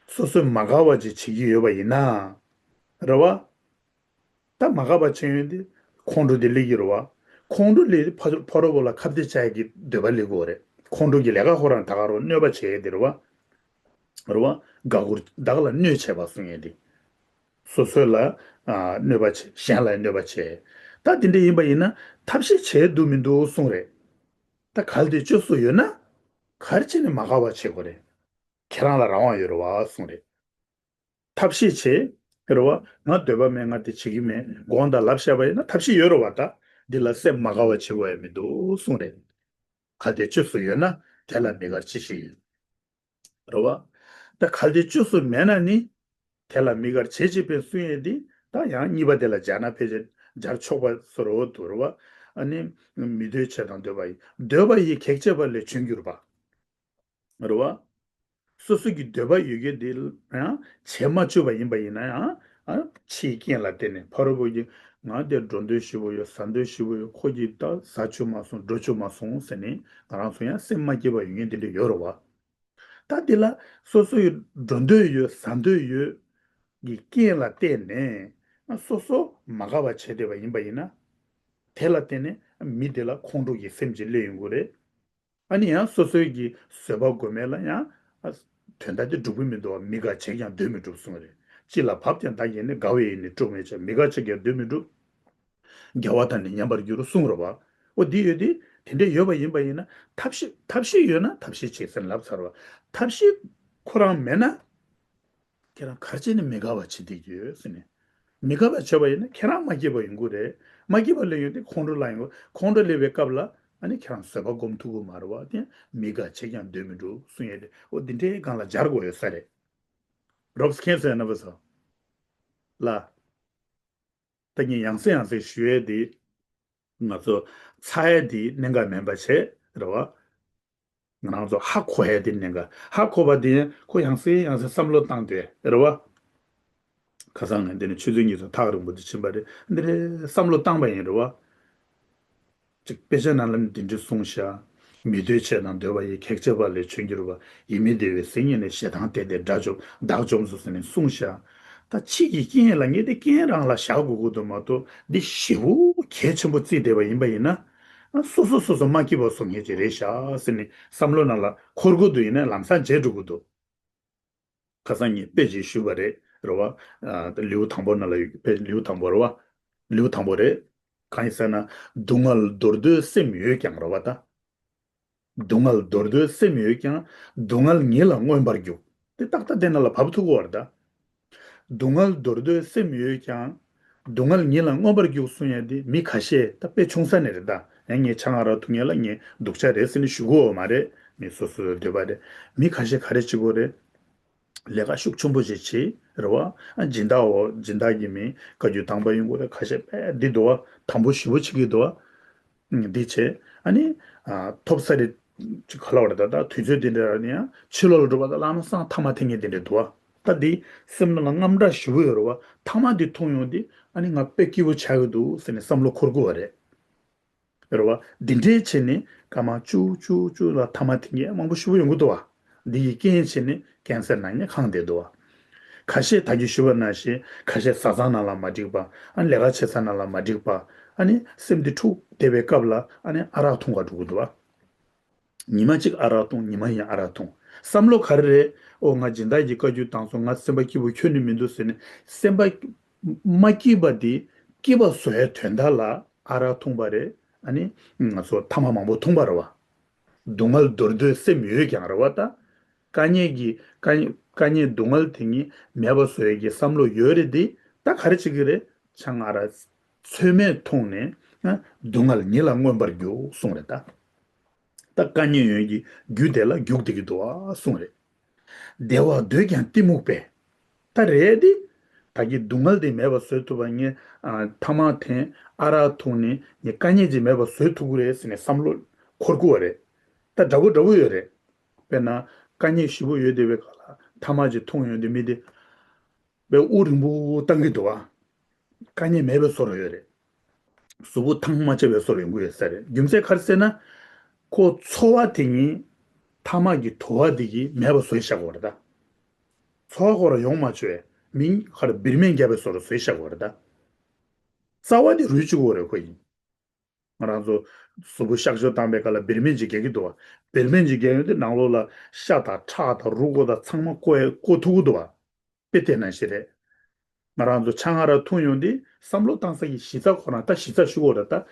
སོ་སོས་མ་དགའ་བ་ཅིག་བྱེད་ཀྱི་ཡོད་པ་ཡིན་ན། རེད་བ། ད་མ་དགའ་བ་བྱེད་ཡོང་དུས་ཁོང་ཁྲོ་དེ་སླེབས་ཀྱི་རེད་བ། ཁོང་ཁྲོ་སླེབས་དུས་ཕ་ཕ་རོལ་པོ་ལ་ཁ་གཏད་བཅག་ཡ་གི་འདོད་པ་སླེབས་ཀྱི་ཡོད་རེད། ཁོང་ཁྲོ་གི་ལས་ཀ་ཁོ་རང་ད་ག་རང་གནོད་པ་བྱེད་ཡ་དེ་རེད་བ། རེད་བ། དགའ་མགུར་བདག་ལ་གནོད་བྱེད་པ་གསུང་ཡས་དེ། སོ་སོ་ལ་ཨ་གནོད་པ་བྱེད། གཞན་ལ་གནོད་པ་བྱེད། ད་དེ་འདྲ་ཡིན་པ་ཡིན་ན་ཐབས་ཤེས་བྱས་འདུག་མི་འདུག་གསུང་རེད། ད་གལ་ཏེ་བཅོས་སུ་ཡོད་ན། ག་རེ་བྱས་ནས་མ་དགའ་བ་བྱེད་དགོས་རེད། ཁྱེད་རང་ལ་རང་དབང་ཡོད་རེད་བ་གསུང་རེད། ཐབས་ཤེས་བྱས། རེད་བ། ང་འདོད་པ་མེད། ང་དེ་བྱེད་ཀྱི་མེད་དགོངས་དག་ལབ་བཞག་པ་ཡིན་ན་ཐབས་ཤེས་ཡོད་རེད་བ་ད། འདི་ལ་སེམས་མ་དགའ་བ་བྱེད་དགོས་ཡ་མི་འདུག་གསུང་རེད། གལ་ཏེ་བཅོས་སུ་ཡོད་ན། དེ་ལ་མི་དགར་ཅི་ཞིག་ཡོད། རེད་བ། ད་གལ་ཏེ་བཅོས་སུ་མེད་ན་ནི། དེ་ལ་མི་དགར་བྱེད་ཅེས་པའི་གསུང་ཡས་འདི། ད་ཡང་གཉིས་པ་དེ་ལ་སྦྱར་ན་ཕལ་ཆེར་སྦྱར་ཆོག་པ་བཟོ་འདྲ་བོ་འདུག་རེད་བ། ཨ་ནི། མི་འདོད་བྱེད་དང་འདོད་པ་ཡིས། འདོད་པ་ཡིས་གེགས་བྱེད་པ་ལས་བྱུང་གྱུར་པ། རེད་བ། སོ་སོ་གི་འདོད་པ་ཡོད་མཁན་དེ་ཡང་བྱེད་མ་བཅུག་པ་ཡིན་པ་ཡིན་ན་ཡང་། ཨ། ཕྱིའི་རྐྱེན་ལ་བརྟེན་ནས་ཕ་རོལ་པོ་གིས་ང་དེ་འགྲོ་འདོད་ཞེ་པོ་ཡོད། ཟ་འདོད་ཞེ་པོ་ཡོད། ཁོ་གིས་ད་ཟ་བཅུག་མ་སོང་། འགྲོ་བཅུག་མ་སོང་ཟེར་ནས་ང་རང་ཚོ་ཡང་སེམས་མ་སྐྱིད་པ་ཡོད་མཁན་དེ་འདྲ་ཡོད་རེད་བ། ད་འདི་ལ་སོ་སོ་ཡི་འགྲོ་འདོད་ཡོད། ཟ་འདོད་ཡོད་ཀྱི་རྐྱེན་ལ་བརྟེན་ནས་སོ་སོ་མ་དགའ་བ་བྱས་བསྡད་པ་ཡིན་པ་ཡིན་ན། དེ་ལ་བརྟེན་ནས་མི་དེ་ལ་ཁོང་ཁྲོ་གི་སེམས་ཅིག་སླེབས་ཡོང་གི་རེད། ཨ་ནི་ཡང་སོ་སོའི་གི་བཟོད་པ་སྒོམ་མེད་ལ་ཡང་། ཨ། དོན་དག་དེ་འགྲུབ་ཀྱི་མི་འདུག་བ། མི་དགའ་བྱས་ཀྱང་འདོད་མི་འགྲུབ་གསུངས་རེད། སྤྱི་ལ་བབ་ཀྱང་བདག་གིས་ནི། དགའ་བའི་ཡིད་ནི་དཀྲུགས་མི་བྱ། མི་དགའ་བྱས་ཀྱང་འདོད་མི་འགྲུབ། དགེ་བ་དང་ནི་མཉམ་པར་འགྱུར་གསུངས་རེད་བ། འོ་འདི་ཡོད་དེ། དེ་འདྲ་ཡོད་པ་ཡིན་པ་ཡིན་ན། ཐབས་ཤེས་ཐབས་ཤེས་ཡོད་ན་ཐབས་ཤེས་བྱེད་ཟེར་ལབ་ཚར་བ། ཐབས་ཤེས་ཁོ་རང་མེད་ན། ཁྱེད་རང་ག་རེ་བྱས་ནས་མི་དགའ་བ་བྱེད་བསྡད་ཀྱི་ཡོད་ཟེར་ནས། མི་དགའ་བ་བྱས་པ་ཡིན་ན་ཁྱེད་རང་མ་སྐྱིད་པ་ཡོང་གི་རེད། མ་སྐྱིད་པ་སླེབས་ཡོང་དུས་ཁོང་ཁྲོ་ལངས་ཡོང་གི། ཁོང་ཁྲོ་སླེབས་པའི་སྐབས་ལ་ཨ་ནི་ཁྱེད་རང་བཟོད་པ་སྒོམ་ཐུབ་ཀྱི་མ་རེད་བ། དེ་མི་དགའ་བྱས་ཀྱང་འདོད་མི་འགྲུབ་གསུང་ཡས་དེ། འོ་འདི་འདྲའི་སྒང་ལ་སྦྱར་དགོས་ཡོད་ས་རེད། རོབ་ཙམ་མཁྱེན་སོང་ཡ། རྣམ་པ་ཚོ་ལ། ད་ངས་ཡང་སེ་ཡང་སེ་ཞུ་ཡས་དེ། ང་ཚོ་ཚ་ཡས་དེ་གནད་འགག་མིན་པ་བྱས་རེད་བ། ང་རང་ཚོ་ཧ་གོ་ཡ་དེ་ནས་ག་ཧ་གོ་བ་དེ་ཁོ་ཡང་སེ་ཡང་སེ་བསམ་བློ་བཏང་དེ་རེད་བ། ཁ་སང་ངས་འདི་ནས་ཆུ་ཚོད་གཉིས་སུ་ཐག་རིང་པོ་དེ་ཕྱིན་པ་རེད། འདི་རེད་བསམ་བློ་བཏང་པ་ཡིན་རེད་བ། ཅིག་དཔེ་ཆ་ནང་ལ་ནི་འདི་འདྲ་གསུངས་ཤག་མི་འདོད་ཆེས་དང་འདོད་པ་ཡི། གེགས་བྱེད་པ་ལས་བྱོན་གྱུར་པ། ཡིད་མི་བདེ་བའི་ཟིལ་གཉིས་ལས། ཞེ་སྡང་དེ་སྟེ་དགྲ་བཅོམ་བདག་བཅོམ་སོ་ཟེར་ནས་གསུངས་ཤག་ད་ཕྱིས་ཀྱི་རྐྱེན་ལ་ངས་དེ་རྐྱེན་རང་ལ་བཞག་དགོས་ཀྱི་འདུག་མ་གཏོགས་འདི་ཞེ་པོ་གལ་ཆེན་པོ་བརྩིས་བསྡད་པ་ཡིན་པ་ཡིན་ན། སོ་སོ་སོ་སོ་མ་སྐྱིད་པ་བཟོ་མཁན་ཅིག་རེད་ཤག་ཟེར་ནས་བསམ་བློ་ནང་ལ་འཁོར་དགོས་འདུག་ཡིན་ན་ལམ་སང་བརྗེད་འགྲོ་གི་འདུག་ཁ་སང་ངས་དཔེ་ཅིག་ཞུས་པ་རེད་རེད་བ། ཨ། ལེའུ་དང་པོ་ནང་ལ་ཡོད་དཔེ་ལེའུ་དང་པོ་རེད་བ། ལེའུ་དང་པོ་རེད། གང་ཡིན་ཟེར་ན། སྡུག་བསྔལ་འདོར་འདོད་སེམས་ཡོད་ཀྱང་རེད་བ་ད། སྡུག་བསྔལ་འདོར་འདོད་སེམས་ཡོད་ཀྱང་། སྡུག་བསྔལ་ཉིད་ལ་མངོན་པར་རྒྱུག་དེ་ཏག་ཏག་དེ་ནང་ལ་བབས་ཐུབ་ཀྱི་ཡོད་རེད་ད། སྡུག་བསྔལ་འདོར་འདོད་སེམས་ཡོད་ཀྱང་། སྡུག་བསྔལ་ཉིད་ལ་མངོན་པར་རྒྱུག་གསུང་ཡ་དེ་མི་ཁ་ཤས་ད་དཔེ་ཆུང་ས་ནས་རེད་ད། ཡང་ངས་ཆང་ཨ་རག་འཐུང་ཡ་ལ་ངས་སྡུག་ཅག་རེད་ཟེར་ནས་ཞུ་གི་ཡོད་མ་རེད། མི་སོ་སོའི་འདོད་པ་རེད། མི་ཁ་ཤས་ག་རེ་བྱེད་ཀྱི་ཡོད་རེད། ལས་ཀ་ཤུགས་ཆེན་པོ་ཞིག་བྱེད་རེད་བ། ཨ། སྦྱིན་བདག་འོ་སྦྱིན་བདག་གི་མི་བཀའ་བརྒྱུད་དམ་པ་ཡོང་གི་རེད། ཁ་ཤས་དཔེ་འདི་འདུག་བ། དམ་པོ་ཞེ་པོ་བྱེད་ཀྱི་འདུག་བ། འདི་བྱས། ཨ་ནི། ཨ། ཐོབ་ས་རེད། ཅིག་ག་ལབ་རེད་ད། ད་དུས་ཚོད་འདི་འདྲ་ནི་ཡང་ཕྱི་ལོགས་ལ་འགྲོ་བ་ད་བླ་མ་སང་ཐ་མག་འཐེན་མཁན་འདི་འདྲ་འདུག་བ། ད་འདི་སེམས་ནང་ལ་དངངས་སྐྲག་ཞེ་པོ་ཡོད་རེད་བ། ཐ་མག་འདི་འཐུང་ཡོང་དུས་ཨ་ནི་ང་དཔེ་སྐྱིད་པོ་ཆགས་ཀྱི་འདུག་ཟེར་ནས་བསམ་བློ་འཁོར་དགོས་བ་རེད། རེད་བ། འདི་འདྲའི་བྱས་ནས་སྐར་མ་བཅུ་བཅུ་བཅུ་ལ་ཐ་མག་འཐེན་མཁན་མང་པོ་ཞེ་པོ་ཡོང་གི་འདུག་བ། འདི་ཡི་རྐྱེན་བྱས་ནས་ཀན་སར་ནང་ནས་ཁེངས་བསྡད་འདུག་བ། ཁ་ཤས་ད་གིན་ཞུས་པ་ནང་བཞིན་ཁ་ཤས་བཟའ་ཚང་ནང་ལ་མ་འགྲིག་པ། ཨ། ལས་ཀ་བྱེད་ས་ནང་ལ་མ་འགྲིག་པ། ཨ་ནི་སེམས་འདི་འཁྲུག་བསྡད་པའི་སྐབས་ལ་ཨ་ནི་ཨ་རག་འཐུང་ག་འགྲོ་གི་འདུག་བ། ཉི་མ་གཅིག་ཨ་རག་འཐུང་། ཉི་མ་གཉིས་ཨ་རག་འཐུང་། བསམ་བློ་ག་རེ་རེད། ཨོ། ང་སྦྱིན་བདག་གི་བཀའ་བརྒྱུད་བཏང་སོང་། ང་སེམས་པ་སྐྱིད་པོ་ཁྱོན་ནས་མི་འདུག་ཟེར་ནས་སེམས་པ་མ་སྐྱིད་པ་དེ་སྐྱིད་པ་བཟོ་ཡའི་དོན་དག་ལ་ཨ་རག་འཐུང་པ་རེད། ཨ་ནི་ང་ཚོ་ཐ་མག་མང་པོ་འཐུང་པ་རེད་བ། སྡུག་བསྔལ་འདོར་འདོད་སེམས་ཡོད་ཀྱང་རེད་བ་ད། དཀའ་ངལ་གྱི་དཀའ་དཀའ་ངལ་སྡུག་བསྔལ་དེ་ཉིད་མེད་པ་བཟོ་ཡས་ཀྱི་བསམ་བློ་ཡོད་རེད་དེ། ད་ག་རེ་བྱེད་ཀྱི་རེད། ཆང་ཨ་རག་ཚོད་མེད་འཐུང་ནས་སྡུག་བསྔལ་ཉིད་ལ་མངོན་པར་རྒྱུག་གསུངས་རེད་ད། ད་དཀའ་ངལ་ཡོང་གི་རྒྱུ་དེ་ལ་རྒྱུག་བསྡད་ཀྱི་འདུག་ཨ་གསུངས་རེད། བདེ་བ་འདོད་ཀྱང་གཏི་མུག་པས། ད་རེད་དེ། ད་གི་སྡུག་བསྔལ་དེ་མེད་པ་བཟོ་ཐུབ་པ་ངས། ཨ། ཐ་མག་འཐེན། ཨ་རག་འཐུང་ནས་ངས་དཀའ་ངལ་ཅིག་མེད་པ་བཟོ་ཐུབ་ཀྱི་རེད་ཟེར་ནས་བསམ་བློ་འཁོར་དགོས་པ་རེད། ད་འདྲ་པོ་འདྲ་པོ་ཡོད་རེད། དཔེར་ན། དཀའ་ངལ་ཞེ་པོ་ཡོད་བསྡད་པའི་སྐབས་ལ་ཐ་མག་ཅིག་འཐུང་ཡོང་དུས་མི་དེ། དཔེ་དབུགས་རིང་པོ་བཏང་གི་འདུག་བ། དཀའ་ངལ་མེད་པའི་བཟོ་འདྲ་ཡོད་རེད། གཟུགས་པོ་ཐང་མ་ཆད་པའི་བཟོ་འདྲ་ཡོང་གི་ཡོད་ས་རེད། རྒྱུ་མཚན་ག་རེ་ཟེར་ན། ཁོ་ཚོར་བ་དེ་ཉིད་ཐ་མག་གི་དུ་བ་དེ་གིས་མེད་པ་བཟོས་བཞག་པ་རེད་ད། ཚོར་བ་ཁོ་རང་ཡོང་མ་བཅུག་པའི་མིང་ཁར་བིར་སྨན་བརྒྱབ་པའི་བཟོ་འདྲ་བཟོས་བཞག་པ་རེད་ད། རྩ་བ་དེ་རུལ་བཅུག་གི་ཡོད་རེད་ཁོ་ཡིན། ང་རང་ཚོ་གཟུགས་པོ་གཤག་བཅོས་བཏང་པའི་སྐབས་ལ་བིར་སྨན་ཅིག་བརྒྱབ་ཀྱི་འདུག་བ། བིར་སྨན་ཅིག་བརྒྱབ་ཡོང་དུས་ནང་ལོགས་ལ་ཤ་དང་ཁྲག་དང་རུས་ཁོག་དང་ཚང་མ་བརྐོ་ཡ་བརྐོ་ཐུབ་ཀྱི་འདུག་བ། དཔེ་དེ་ནང་བཞིན་རེད། ང་རང་ཚོ་ཆང་ཨ་རག་འཐུང་ཡོང་དུས་བསམ་བློ་བཏང་ས་ཀྱི་གཞི་རྩ་ཁོ་རང་ད་གཞི་རྩ་ཞུ་དགོས་རེད་ད།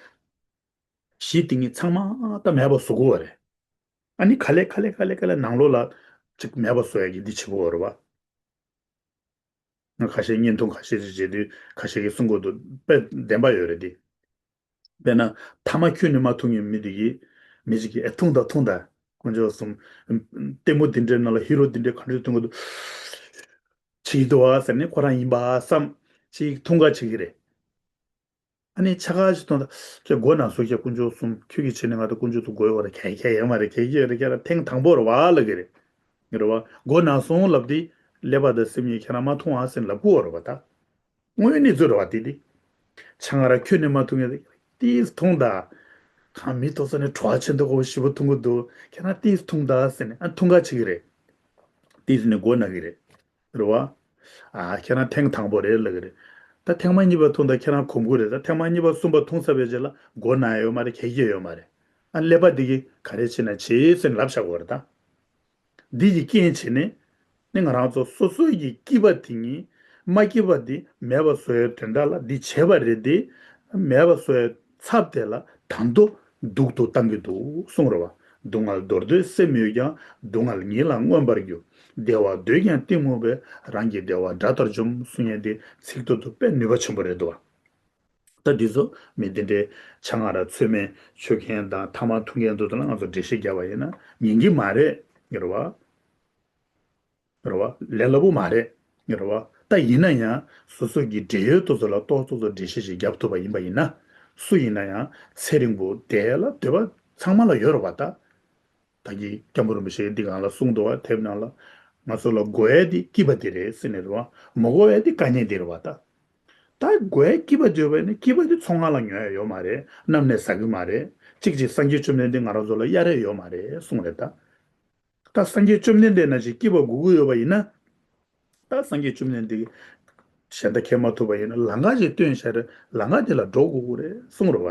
གཞི་དེ་ཉིད་ཚང་མ་ད་མེད་པ་བཟོ་དགོས་པ་རེད། ཨ་ནི་ག་ལེ་ག་ལེ་ག་ལེ་ག་ལེ་ནང་ལོགས་ལ་ཅིག་མེད་པ་བཟོ་ཡ་གི་འདི་བྱེད་དགོས་པ་རེད་བ། ང་ཁ་ཤས་བརྙན་ཐུང་ཁ་ཤས་ཅིག་བྱེད་དུས་ཁ་ཤས་ཀྱིས་གསུང་གི་འདུག་དཔེ་བདེན་པ་ཡོད་རེད་དེ། དཔེར་ན། ཐ་མག་ཁྱོན་ནས་མ་འཐུང་མཁན་མི་དེ་གིས་མི་ཅིག་གིས་ཨེ་འཐུང་དང་འཐུང་དང་། དཀོན་མཆོག་གསུམ། ལྟད་མོ་འདི་འདྲའི་ནང་ལ་ཧི་རོ་འདི་འདྲའི་ག་འདྲ་འཐུང་གི་འདུག་བྱེད་ཀྱི་འདུག་བ་ཟེར་ནས་ཁོ་རང་ཡིན་པ་བསམ། ཅིག་འཐུང་ག་བྱེད་ཀྱི་རེད། ཨ་ནི་ཆ་ག་ཞིག་འཐུང་དང་། ཁྱེད་མགོ་ན་སོང་། ཁྱེད་དཀོན་མཆོག་གསུམ། ཁྱོད་ཀྱིས་བྱས་ནས་ང་ད་དཀོན་མཆོག་ཏུ་དགོས་ཡོད་རེད། གལ་གལ་ཡོད་མ་རེད། གལ་གལ་ཡོད་རེད། ཁྱེད་རང་ཐེངས་དང་པོ་རེད་བ་ལབ་ཀྱི་རེད། རེད་བ། མགོ་ན་སོང་ལབ་དུས་ཀླད་པ་དང་སེམས་ཉིད་ཁྱེད་རང་མ་འཐུང་ཨ་ཟེར་ནས་ལབ་ཀྱི་ཡོད་རེད་བ་ད། དངོས་ཡོད་གནས་ཚུལ་རེད་བ་དེ་དེ། ཆང་ཨ་རག་ཁྱོན་ནས་མ་འཐུང་ཡ་དེ། ཏིས་འཐུང་དང་། གང་མི་ཐོག་ས་ནས་བྲོ་བ་ཆེན་པོ་ཞེ་པོ་འཐུང་གི་འདུག་ཁྱེད་རང་ཏིས་འཐུང་དང་ཟེར་ནས་ཨ་འཐུང་ག་བྱེད་ཀྱི་རེད། ཏིས་ནས་མགོ་ན་གི་རེད། རེད་བ། ཨ། ཁྱེད་རང་ཐེངས་དང་པོ་རེད་ལབ་ཀྱི་རེད། ད་ཐེངས་མ་གཉིས་པ་འཐུང་དང་ཁྱེད་རང་གོམས་གྱི་རེད། ད་ཐེངས་མ་གཉིས་པ་གསུམ་པ་འཐུང་ཚར་བའི་རྗེས་ལ་མགོ་ན་ཡོད་མ་རེད། གལ་གལ་ཡོད་མ་རེད། ཨ། ཀླད་པ་འདི་གིས་ག་རེ་བྱས་ན་བྱེད་ཟེར་ནས་ལབ་བཞག་གི་ཡོད་རེད་ད། འདི་ཡི་རྐྱེན་བྱས་ནས་ནི་ང་རང་ཚོ་སོ་སོ་ཡི་སྐྱིད་པ་དེ་ཉིད་མ་སྐྱིད་པ་འདི་མེད་པ་བཟོ་ཡའི་དོན་དག་ལ་འདི་བྱས་པ་རེད་དེ། མེད་པ་བཟོ་ཡའི་ཚབ་དེ་ལ་ད་དུང་སྡུག་ཏུ་བཏང་གི་འདུག་གསུངས་རེད་བ། སྡུག་བསྔལ་འདོར་འདོད་སེམས་ཡོད་ཀྱང་། སྡུག་བསྔལ་ཉིད་ལ་མངོན་པར་རྒྱུག་བདེ་བ་འདོད་ཀྱང་གཏི་མུག་པས། རང་གི་བདེ་བ་དགྲ་ལྟར་འཇོམས་གསུང་ཡས་འདི་ཚིག་ཐོག་ཏུ་དཔེ་ནུས་པ་ཆེན་པོ་རེད་འདུག་བ། ད་འདི་ཚོ་མི་འདི་འདྲའི་ཆང་ཨ་རག་ཚོད་མེད་མཆོད་མཁན་དང་ཐ་མག་འཐུང་མཁན་ཚོ་དང་ང་ཚོ་འགྲེལ་བཤད་བརྒྱབ་པ་ཡིན་ན་ཉན་གྱི་མ་རེད། རེད་བ། རེད་བ། ལས་སླ་པོ་མ་རེད། རེད་བ། ད་ཡིན་ན་ཡང་སོ་སོ་གི་འབྲེལ་ཡོད་དེ་ཚོ་ལ་ཏོག་ཏོག་ཏོག་འགྲེལ་བཤད་ཅིག་བརྒྱབ་ཐུབ་པ་ཡིན་པ་ཡིན་ན། སུ་ཡིན་ན་ཡང་ཚེ་རིང་པོ་བསྡད་ལ་འདོད་པ་ཚང་མ་ལ་ཡོད་རེད་བ་ད། ད་གིན་སྐྱབས་མགོན་རིན་པོ་ཆེ་འདི་གང་ལ་གསུངས་འདུག་བ། དེབ་ནང་ལ་ང་ཚོ་ལ་དགོས་ཡ་འདི་སྐྱིད་པ་འདི་རེད་ཟེར་ནས་རེད་བ། མ་དགོས་ཡ་འདི་དཀའ་ངལ་འདི་རེད་བ་ད། ད་དགོས་ཡ་སྐྱིད་པ་འདི་ཡོད་པ་ཡིན་ན་སྐྱིད་པ་འདི་ཚོང་ཁང་ལ་ཉོ་ཡ་ཡོད་མ་རེད། གནམ་ནས་ཟ་གི་མ་རེད། གཅིག་གཅིག་སངས་རྒྱས་བཅོམ་ལྡན་འདས་ང་རང་ཚོ་ལ་གཡར་ཡ་ཡོད་མ་རེད་གསུངས་རེད་ད། ད་སངས་རྒྱས་བཅོམ་ལྡན་འདས་ནང་བཞིན་སྐྱིད་པ་དགོས་ཀྱི་ཡོད་པ་ཡིན་ན། ད་སངས་རྒྱས་བཅོམ་ལྡན་འདས་ཀྱིས་གཞན་དག་ཁྱེར་མ་ཐུབ་པ་ཡིན་ན་ལམ་ཁ་ཅིག་སྟོན་བཞག་རེད། ལམ་ཁ་དེ་ལ་འགྲོ་དགོས་ཀྱི་རེད་གསུངས་རེད་བ་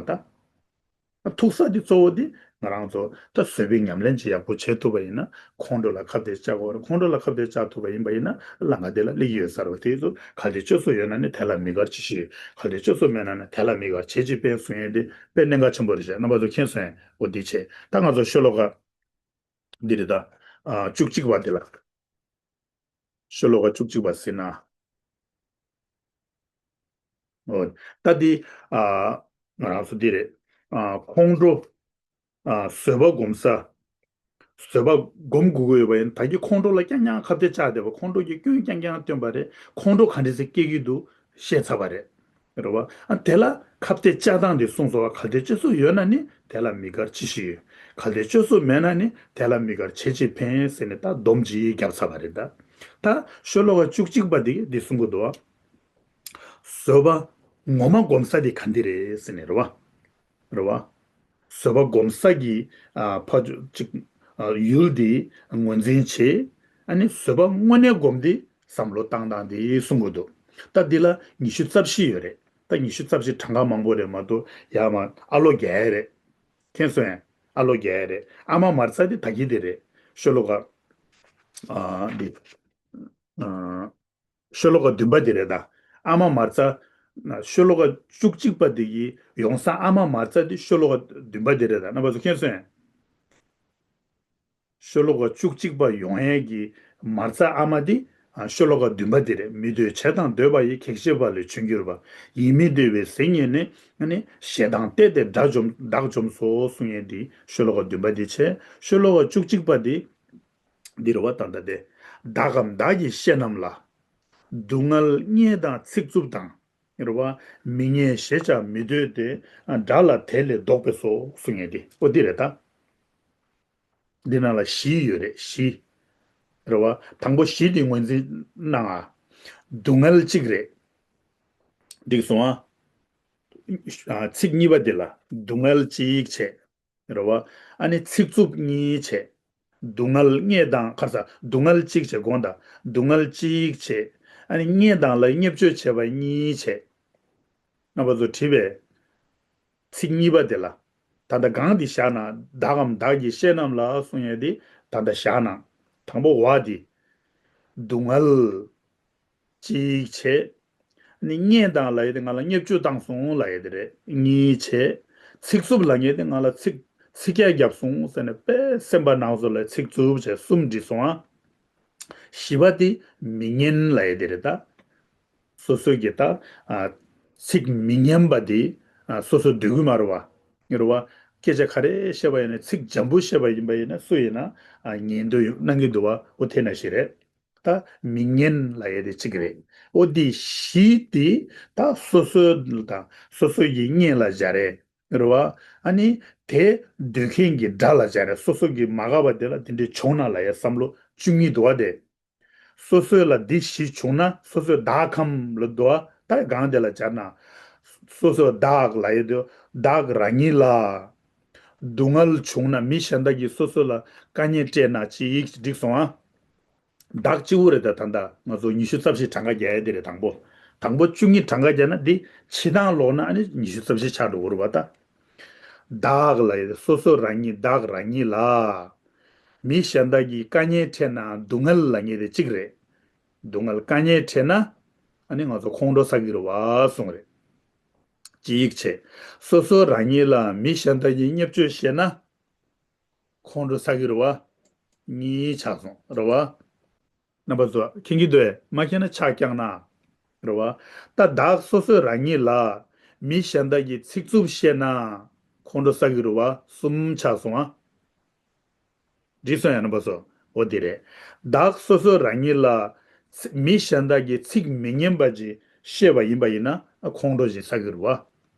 ད། ཐུག་ས་དེ་གཙོ་བོ་དེ་ང་རང་ཚོ་ད་བཟོད་པའི་ཉམས་ལེན་ཅིག་ཡག་པོ་བྱེད་ཐུབ་པ་ཡིན་ན་ཁོང་ཁྲོ་ལ་ཁ་གཏད་བཅག་དགོས་རེད། ཁོང་ཁྲོ་ལ་ཁ་གཏད་བཅག་ཐུབ་པ་ཡིན་པ་ཡིན་ན་ལམ་ཁ་དེ་ལ་སླེབས་ཀྱི་ཡོད་ས་རེད་བ། དེ་ཚོ་གལ་ཏེ་སྤྱོད་ཚུལ་ཡོད་ན་ནི་དེ་ལ་མི་དགར་ཅིག་ཞུས། གལ་ཏེ་སྤྱོད་ཚུལ་མེད་ན་ནི་དེ་ལ་མི་དགར་བྱེད་ཅིག་ཕན་གསུང་ཡས་དེ་དཔེ་གནད་འགག་ཆེན་པོ་རེད་ཤག་རྣམ་པ་ཚོ་མཁྱེན་སོང་ངས། འོ་འདི་བྱས་ད་ང་ཚོ་ཤོ་ལོ་ཀ་འདི་རེད་ད། ཨ་བཅུ་གཅིག་པ་འདི་ལ། ཤོ་ལོ་ཀ་བཅུ་གཅིག་པ་ཟིན་ན། འོ། ད་འདི། ཨ་ང་རང་ཚོ་འདི་རེད། ཨ་ཁོང་ཁྲོ། ཨ་བཟོད་པ་སྒོམ་ས། བཟོད་པ་སྒོམ་དགོས་ཀྱི་ཡོད་པ་ཡིན། ད་གིན་ཁོང་ཁྲོ་ལ་རྐྱང་རྐྱང་ཁ་གཏད་བཅག་བསྡད་པ། ཁོང་ཁྲོ་གི་སྐྱོན་རྐྱང་རྐྱང་བཏོན་པ་རེད། ཁོང་ཁྲོ་ག་འདྲ་སེ་སྐྱེ་གི་འདུག་བཤད་ཚར་བ་རེད། རེད་བ། ཨ་དེ་ལ་ཁ་གཏད་བཅག་སྟངས་དེ་གསུངས་སོང་བ། གལ་ཏེ་སྤྱོད་ཚུལ་ཡོད་ན་ནི་དེ་ལ་མི་དགར་ཅིག་ཞུས། གལ་ཏེ་སྤྱོད་ཚུལ་མེད་ན་ནི་དེ་ལ་མི་དགར་བྱེད་ཅིག་ཕན་ཟེར་ནས་ད་སྡོམ་ཅིག་བརྒྱབ་ཚར་བ་རེད་ད། ད་ཤོ་ལོ་ཀ་བཅུ་གཅིག་པ་དེ་འདི་གསུང་གི་འདུག་བ། བཟོད་པ་ངོ་མ་སྒོམ་ས་དེ་ག་འདི་རེད་ཟེར་ནས་རེད་བ། རེད་བ། བཟོད་པ་སྒོམ་ས་ཀྱི་ཨ་ཕ་ཅིག་ཨ་ཡུལ་དེ་ངོས་འཛིན་བྱེད། ཨ་ནི་བཟོད་པ་དངོས་གནས་སྒོམ་དེ་བསམ་བློ་བཏང་སྟངས་དེ་གསུང་གི་འདུག་ད་འདི་ལ་ཉི་ཤུ་རྩ་བཞི་ཡོད་རེད། ད་ཉི་ཤུ་རྩ་བཞི་གྲངས་ཀ་མང་པོ་རེད་མ་གཏོགས་ཡར་མར་ཨ་ལོ་རྒྱག་ཡ་རེད། མཁྱེན་སོང་ངས། ཨ་ལོ་རྒྱག་ཡ་རེད། ཨ་མ་མ་རྩ་དེ་ད་གིན་དེ་རེད། ཤོ་ལོ་ཀ་ཨ་འདི་ཨ། ཤོ་ལོ་ཀ་བདུན་པ་དེ་རེད་ད། ཨ་མ་མ་རྩ། ཤོ་ལོ་ཀ་བཅུ་གཅིག་པ་དེ་གི་ཡོང་ས་ཨ་མ་མ་རྩ་དེ་ཤོ་ལོ་ཀ་བདུན་པ་དེ་རེད་ད། རྣམ་པ་ཚོ་མཁྱེན་སོང་ངས། ཤོ་ལོ་ཀ་བཅུ་གཅིག་པ་ཡོང་ཡས་ཀྱི་མ་རྩ་ཨ་མ་དེ་ཨ་ཤོ་ལོ་ཀ་བདུན་པ་དེ་རེད། མི་འདོད་བྱས་དང་འདོད་པ་ཡི། གེགས་བྱེད་པ་ལས་བྱུང་གྱུར་པ། ཡིད་མི་བདེ་བའི་ཟེར་མཁན་ནི་ཨ་ནི་ཞེ་སྡང་གཏད་དེ་དགྲ་འཇོམས་བདག་འཇོམས་སོ་གསུང་ཡས་དེ་ཤོ་ལོ་ཀ་བདུན་པ་དེ་བྱས། ཤོ་ལོ་ཀ་བཅུ་གཅིག་པ་དེ། འདི་རུ་བ་ད་ལྟ་སྟེ། བདག་གམ་བདག་གི་བཤེས་རྣམས་ལ། སྡུག་བསྔལ་བརྙས་དང་ཚིག་རྩུབ་དང་། རུ་བ། མི་སྙན་ཞེས་བྱ་མི་འདོད་དེ། དགྲ་ལ་དེ་ལས་བཟློག་པས་སོ་གསུང་ཡས་དེ། ཨོ་འདི་རེད་ད། འདི་ནང་ལ་བཞི་ཡོད་རེད་བཞི། རུ་བ། དང་པོ་བཞི་དེ་ངོས་འཛིན་གནང་ཨ། སྡུག་བསྔལ་གཅིག་རེད། འགྲིག་སོང་ཨ། ཚིག་གཉིས་པ་འདི་ལ་སྡུག་བསྔལ་གཅིག་བྱས། རེད་བ། ཨ་ནི་ཚིག་རྩུབ་གཉིས་བྱས། སྡུག་བསྔལ་བརྙས་དང་ཁར་ས་སྡུག་བསྔལ་གཅིག་བྱས་དགོངས་དག་སྡུག་བསྔལ་གཅིག་བྱས། ཨ་ནི་བརྙས་དང་ལ་བརྙས་བཅོས་བྱས་པ་གཉིས་བྱས། རྣམ་པ་ཚོ་བྲིས་པས། ཚིག་གཉིས་པ་དེ་ལ། ད་ལྟ་གང་འདི་བཞག་ན་བདག་གམ་བདག་གི་བཤེས་རྣམས་ལ་གསུང་ཡས་འདི་ད་ལྟ་བཞག་ན། དང་པོ་བ་འདི། སྡུག་བསྔལ། གཅིག་བྱས། ནི་བརྙས་དང་ལབ་ཡས་དེ་ང་ལ་བརྙས་བཅོས་བཏང་སོང་ལབ་ཡས་དེ་རེད། གཉིས་བྱས། ཚིག་རྩུབ་ལབ་མཁན་དེ་ང་ལ་ཚིག་ཚིག་རྒྱག་བརྒྱབ་སོང་ཟེར་ནས་དཔེ་སེམས་པ་ནག་བཟོ་ལ་ཚིག་རྩུབ་བྱས་གསུམ་བྲིས་སོང་ཨ། བཞི་པ་དེ་མི་སྙན་ལབ་ཡས་དེ་རེད་ད། སོ་སོ་གི་ད། ཨ། ཚིག་མི་སྙན་པ་དེ། ཨ། སོ་སོ་འདོད་གི་མ་རེད་བ། ངེས་རེད་བ། སྐད་ཆ་ག་རེ་བཤད་པ་ཡིན་ན་ཚིག་འཇམ་པོ་བཤད་པ་ཡིན་པ་ཡིན་ན་སུ་ཡིན་ན། ཨ། ཉན་འདོད་གནང་གི་འདུག་བ། འོ་དེ་ནང་བཞིན་རེད། ད་མི་སྙན་ལབ་ཡས་དེ་གཅིག་རེད། ཨོ་དེ་བཞི་དེ་ད་སོ་སོ་དང་སོ་སོ་ཡི་གཉེན་ལ་སྦྱར་རེད། རེད་བ། ཨ་ནི་དེ་འདོད་མཁན་གྱི་དགྲ་ལ་སྦྱར་རེད། སོ་སོ་གི་མ་དགའ་བ་དེ་ལ་དེ་འདྲའི་བྱུང་ན་ལབ་ཡས་བསམ་བློ་བཅུ་གཉིས་འདུག་བ་དེ། སོ་སོ་ལ་འདི་བཞི་བྱུང་ན་སོ་སོའི་བདག་གམ་ལ་འདུག་བ། ད་གང་དེ་ལ་སྦྱར་ན། སོ་སོའི་བདག་ལབ་ཡས་དེ་བདག་རང་ཉིད་ལ། སྡུག་བསྔལ་བྱུང་ན་མི་གཞན་དག་གིས་སོ་སོ་ལ་དཀའ་ཉེན་སྤྲད་ན་ཅིག་འགྲིག་སོང་ཨ། བདག་གཅིག་པུ་རེད་ད། ད་ལྟ་ང་ཚོ་ཉི་ཤུ་རྩ་བཞི་གྲངས་ཀ་རྒྱག་ཡ་དེ་རེད། དང་པོ། དང་པོ་བཅུ་གཉིས་གྲངས་ཀ་རྒྱག་ན་འདི་ཕྱི་ནང་ལོག་ན་ཨ་ནི་ཉི་ཤུ་རྩ་བཞི་ཆགས་འགྲོ་གི་རེད་བ་ད། བདག་ལབ་ཡ་དེ་སོ་སོ་རང་ཉིད་བདག་རང་ཉིད་ལ། མི་གཞན་དག་གིས་དཀའ་ཉེན་འཕྲད་ན་སྡུག་བསྔལ་ལབ་མཁན་དེ་གཅིག་རེད། སྡུག་བསྔལ་དཀའ་ཉེན་འཕྲད་ན་ཨ་ནི་ང་ཚོ་ཁོང་ཁྲོ་ཟ་གི་རེད་བ་གསུངས་རེད། གཅིག་བྱས། སོ་སོ་རང་ཉིད་ལ་མི་གཞན་དག་གིས་བརྙས་བཅོས་བཤད་ན། ཁོང་ཁྲོ་ཟ་གི་རེད་བ། གཉིས་ཆགས་སོང་རེད་བ། རྣམ་པ་ཚོ་མཁྱེན་གྱི་འདུག་ཨེ། མ་མཁྱེན་ན་ཕྱག་བརྐྱངས་ན། རེད་བ། ད་བདག་སོ་སོས་རང་ཉིད་ལ་མི་གཞན་དག་གིས་ཚིག་རྩུབ་བཤད་ན། ཁོང་ཁྲོ་ཟ་གི་རེད་བ། གསུམ་ཆགས་སོང་ཨ། འགྲིག་སོང་ཡ་རྣམ་པ་ཚོ། འོ་དེ་རེད། བདག་སོ་སོས་རང་ཉིད་ལ་ཚི- མི་གཞན་དག་གིས་ཚིག་མི་སྙན་པ་ཅིག་བཤད་པ་ཡིན་པ་ཡིན་ན་ཁོང་ཁྲོ་ཞིག་ཟ་གི་རེད་བ།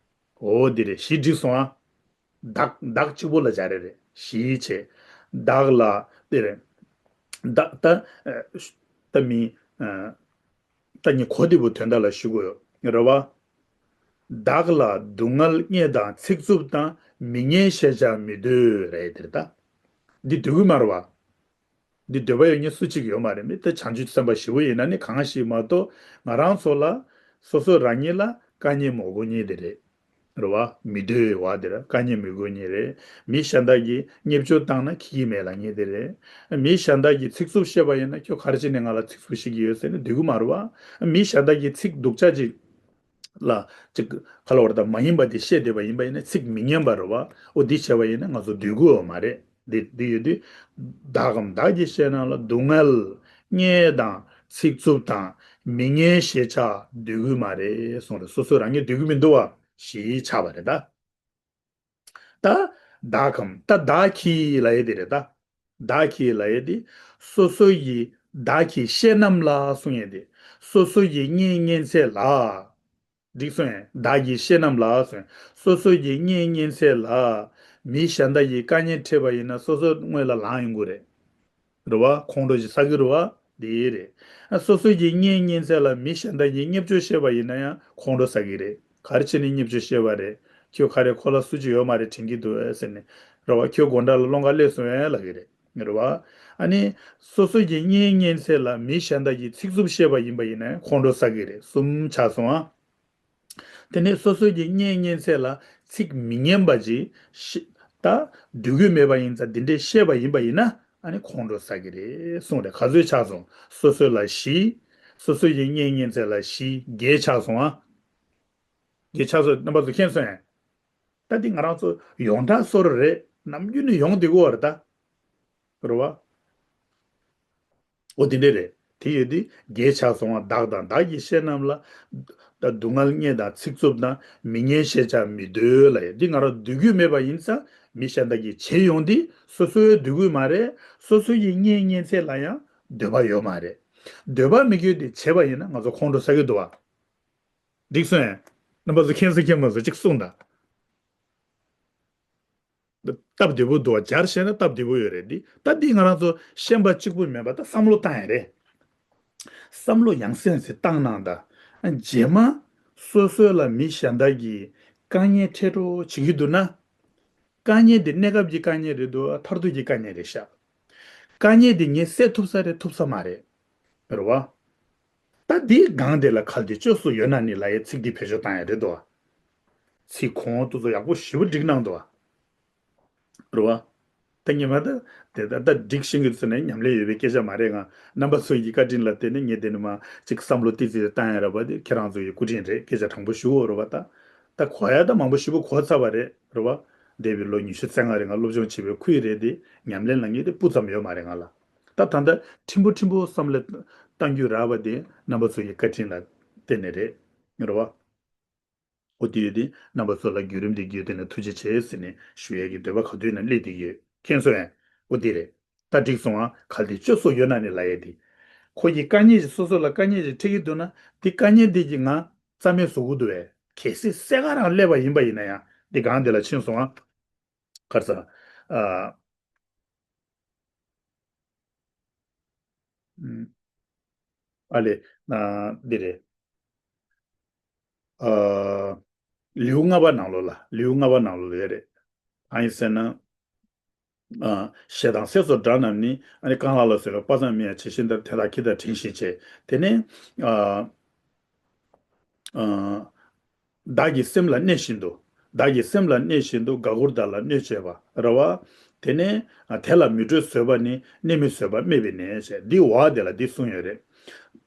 འོ་དེ་རེད། བཞི་འགྲིག་སོང་ཨ། བདག་བདག་གཅིག་པུ་ལ་སྦྱར་རེ་རེད། བཞི་བྱས། བདག་ལ་དེ་རེད། བདག་ད་ཨ་ད་མི་ཨ་ད་ངས་གོ་བདེ་པོ་དོན་དག་ལ་ཞུ་དགོས་ཡོད་རེད་བ། བདག་ལ་སྡུག་བསྔལ་བརྙས་དང་ཚིག་རྩུབ་དང་། མི་སྙན་ཞེས་བྱ་མི་འདོད་རེད་དེ་རེད་ད། འདི་འདོད་ཀྱི་མ་རེད་བ། འདི་འདོད་པ་ཡོད་མཁན་སུ་གཅིག་ཡོད་མ་རེད། མི་ད་བྱང་ཆུབ་སེམས་དཔའ་ཞེ་པོ་ཡིན་ན་ནི་གང་ཞིག་མ་གཏོགས་ང་རང་ཚོ་ལ་སོ་སོ་རང་ཉིད་ལ་དཀའ་ངལ་མ་དགོས་མཁན་དེ་རེད། རེད་བ། མི་འདོད་བ་དེ་ར་དཀའ་ངལ་མི་དགོས་མཁན་རེད། མི་གཞན་དག་གིས་བརྙས་བཅོས་བཏང་ན་ཁྱི་གི་མེད་ལ་ངེས་དེ་རེད། མི་གཞན་དག་གིས་ཚིག་རྩུབ་བཤད་པ་ཡིན་ན་ཁྱོད་ག་རེ་བྱས་ནས་ང་ལ་ཚིག་རྩུབ་བཤད་ཀྱི་ཡོད་ཟེར་ནས་འདོད་ཀྱི་མ་རེད་བ། མི་གཞན་དག་གིས་ཚིག་སྡུག་ཅག་ཅིག་ལ་ཅིག་ག་ལ་བར་དང་མ་ཡིན་པ་དེ་བཤད་བསྡད་པ་ཡིན་པ་ཡིན་ན་ཚིག་མི་སྙན་པ་རེད་བ། འོ་འདི་བྱས་པ་ཡིན་ན་ང་ཚོ་འདོད་དགོས་ཡོད་མ་རེད། འདི་འདི་ཡོད་དུས། བདག་གམ་བདག་གི་བཤད་རྣམས་ལ་སྡུག་བསྔལ་བརྙས་དང་ཚིག་རྩུབ་དང་མི་སྙན་ཞེས་བྱ་འདོད་དགོས་མ་རེད་གསུངས་རེད། སོ་སོས་རང་ཉིད་འདོད་ཀྱི་མི་འདུག་བ་ཞེས་བྱ་བ་རེད་ད། ད་བདག་གམ་ད་བདག་གིས་ལབ་ཡས་དེ་རེད་ད། བདག་གིས་ལབ་ཡས་དེ། སོ་སོ་ཡི་བདག་གི་བཤད་རྣམས་ལ་གསུང་ཡས་དེ། སོ་སོ་ཡི་བརྙས་བརྙན་ཚད་ལ། འགྲིག་སོང་ངས། བདག་གི་བཤད་རྣམས་ལ་གསུང་། སོ་སོ་ཡི་བརྙས་བརྙན་ཚད་ལ། མི་གཞན་དག་གིས་དཀའ་ངལ་འཕྲད་པ་ཡིན་ན་སོ་སོ་སྔོན་ལ་ལངས་ཡོང་གི་རེད། རེད་བ། ཁོང་ཁྲོ་ཞིག་ཟ་གི་རེད་བ། དེ་རེད། ཨ་སོ་སོ་ཡི་བརྙས་བརྙན་ཚད་ལ་མི་གཞན་དག་གིས་བརྙས་བཅོས་བཤད་པ་ཡིན་ན་ཡང་ཁོང་ཁྲོ་ཟ་གི་རེད། ག་རེ་བྱས་ནས་བརྙས་བཅོས་བཤད་པ་རེད། ཁྱོད་ག་རེ་ཁོ་ལ་སུ་གཅིག་ཡོད་མ་རེད་དྲན་གྱི་འདུག་ཟེར་ནས། རེད་བ། ཁྱོད་སྒོ་འགྲམ་ལ་སློང་ག་སླེབས་སོང་ངས་ལབ་གི་རེད། རེད་བ། ཨ་ནི། སོ་སོ་ཡི་བརྙས་བརྙན་ཚད་ལ་མི་གཞན་དག་གིས་ཚིག་རྩུབ་བཤད་པ་ཡིན་པ་ཡིན་ན་ཁོང་ཁྲོ་ཟ་གི་རེད། གསུམ་ཆགས་སོང་ཨ། དེ་ནས་སོ་སོ་ཡི་བརྙས་བརྙན་ཚད་ལ་ཚིག་མི་སྙན་པ་ཅིག་ཤི་ད་འདོད་ཀྱི་མེད་པ་ཡིན་ཙང་འདི་འདྲས་བཤད་པ་ཡིན་པ་ཡིན་ན་ཨ་ནི་ཁོང་ཁྲོ་ཟ་གི་རེད་གསུངས་རེད། ག་ཚོད་ཆགས་སོང་། སོ་སོ་ལ་བཞི། སོ་སོ་ཡི་བརྙས་བརྙན་ཚད་ལ་བཞི་བརྒྱད་ཆགས་སོང་ཨ། བརྒྱད་ཆགས་སོང་། རྣམ་པ་ཚོ་མཁྱེན་སོང་ངས། ད་འདི་ང་རང་ཚོ་ཡོངས་གྲགས་བཟོ་འདྲ་རེད། ནམ་རྒྱུན་ནས་ཡོང་བསྡད་ཀྱི་ཡོད་རེད་ད། རེད་བ། འོ་དེ་འདྲས་རེད། དེ་ཡོད་དུས་བརྒྱད་ཆགས་སོང་བ། བདག་དང་བདག་གི་བཤད་རྣམས་ལ། ད་སྡུག་བསྔལ་བརྙས་དང་ཚིག་རྩུབ་དང་། མི་སྙན་ཞེས་བྱ་མི་འདོད་ལབ་ཡོད། འདི་ང་རང་འདོད་ཀྱི་མེད་པ་ཡིན་ཙང་མི་གཞན་དག་གིས་བྱེད་ཡོང་དུས་སོ་སོའི་འདོད་ཀྱི་མ་རེད། སོ་སོ་ཡི་བརྙས་བརྙན་ཚད་ལ་ཡང་འདོད་པ་ཡོད་མ་རེད། འདོད་པ་མི་དགོས་དེ་བྱས་པ་ཡིན་ན་ང་ཚོ་ཁོང་ཁྲོ་ཟ་གི་འདུག་བ། འགྲིག་སོང་ངས། རྣམ་པ་ཚོ་མཁྱེན་སོང་མཁྱེན་མ་སོང་ཅིག་གསུངས་དང་། སྟབས་བདེ་པོ་འདུག་བ། སྦྱར་བཤད་ན་སྟབས་བདེ་པོ་ཡོད་རེད། འདི་ད་འདི་ང་རང་ཚོ་ཤེས་པ་གཅིག་པུ་མེད་པ་ད་བསམ་བློ་བཏང་ཡ་རེད། བསམ་བློ་ཡང་སེ་ཡང་སེ་བཏང་གནང་དང་། རྗེས་མ་སོ་སོ་ལ་མི་གཞན་དག་གིས་དཀའ་ངལ་འཕྲད་འགྲོ་བྱེད་ཀྱི་འདུག་ན། དཀའ་ངལ་འདི་གནས་སྐབས་ཀྱི་དཀའ་ངལ་རེད་འདུག་མཐར་ཐུག་གི་དཀའ་ངལ་རེད་ཤག་དཀའ་ངལ་འདི་ངས་སེལ་ཐུབ་ས་རེད་ཐུབ་ས་མ་རེད། རེད་བ། ད་འདིའི་སྒང་དེ་ལ་གལ་ཏེ་བཅོས་སུ་ཡོད་ན་ནི་ལབ་ཡའི་ཚིག་འདི་བེད་སྤྱོད་བཏང་ཡ་རེད་དོ། ཚིག་གོང་འོག་ཏུ་ཚོ་ཡག་པོ་ཞེ་པོ་བསྒྲིགས་གནང་འདུག་བ། རེད་བ། ད་ཉི་མ་ད་དེ་ད་ད་བསྒྲིགས་ཤེས་ཀྱི་ཚོ་ནས་ཉམས་ལེན་ཡོད་པའི་སྐད་ཆ་མ་རེད། ང་རྣམ་པ་ཚོ་ཡི་བཀའ་དྲིན་ལ་བརྟེན་ནས་ངས་དེ་ནི་མ་ཅིག་བསམ་བློ་ཏི་ཙི་བཏང་ཡ་ར་བ་དེ་ཁྱེད་རང་ཚོ་ཡི་སྐུ་དྲིན་རེད། སྐད་ཆ་དྲང་པོ་ཞུ་འོ་རེད་བ། ད་ད་གོ་ཡ་ད་མང་པོ་ཞེ་པོ་གོ་ཚར་བ་རེད། རེད་བ། འདས་པའི་ལོ་ཉི་ཤུ་རྩ་ལྔ་རིང་ང་སློབ་སྦྱོང་བྱས་པའི་ཁུལ་རེད་དེ་ཉམས་ལེན་ལ་ངེས་དེ་སྤུ་ཙམ་ཡོད་མ་རེད་ང་ལ། ད་ད་ལྟ་ཕྲན་བུ་ཕྲན་བུ་བསམ་བློ་གཏང་རྒྱུ་རག་པ་དེ་རྣམ་པ་ཚོ་ཡི་བཀའ་དྲིན་ལ་བརྟེན་ནས་རེད། རེད་བ། འོ་དེ་ཡོད་དེ་རྣམ་པ་ཚོ་ལ་བརྒྱུད་རིམ་དེ་བརྒྱུད་དེ་ནས་ཐུགས་རྗེ་ཆེ་ཟེར་ནས་ཞུ་ཡས་ཀྱི་འདོད་པ་ག་དུས་ན་སླེབས་བསྡད་ཡོད། མཁྱེན་སོང་ངས། འོ་དེ་རེད། ད་འགྲིག་སོང་ཨ། གལ་ཏེ་བཅོས་སུ་ཡོད་ན་ནི་ལབ་ཡས་དེ། ཁོ་ཡི་དཀའ་ངལ་ཞིག་སོ་སོ་ལ་དཀའ་ངལ་ཞིག་འཕྲད་ཀྱི་འདུག་ན་དེ་དཀའ་ངལ་དེ་གྱིས་ང་རྩ་མེད་བཟོ་གི་འདུག་བས། གལ་སྲིད་སེ་ག་རང་སླེབས་པ་ཡིན་པ་ཡིན་ན་ཡང་དེ་སྒང་དེ་ལ་ཕྱིན་སོང་ཨ། ག་རེ་ཟ། ཨ། ཨུམ། ཨ་ལེ། ཨ་འདི་རེད། ཨ། ལེའུ་ལྔ་པ་ནང་ལོགས་ལ་ལེའུ་ལྔ་པ་ནང་ལོགས་ལ་རེད། གང་ཡིན་ཟེར་ན། ཨ། ཞེ་སྡང་སེམས་སོགས་དགྲ་རྣམས་ནི། ཨ་ནི་རྐང་ལག་ལ་སོགས་པའི་དཔག་བསམ་མི་ཡང་ཇི་བཞིན་དུ་དེ་དག་ཁྱེད་དང་དྲན་ཞེས་བྱས། དེ་ནས། ཨ། ཨ། བདག་གི་སེམས་ལ་གནས་བཞིན་དུ། བདག་གི་སེམས་ལ་གནས་བཞིན་དུ་དགའ་མགུར་བདག་ལ་གནོད་བྱེད་པ་རེད་བ། དེ་ནས་དེ་ལ་མི་སྤྲོ་བཟོད་པ་ནི་གནས་མི་བཟོད་པ་སྨྲས་པས་ནས་ཞེས་འདི་བ་དེ་ལ་འདི་གསུངས་ཡོད་རེད།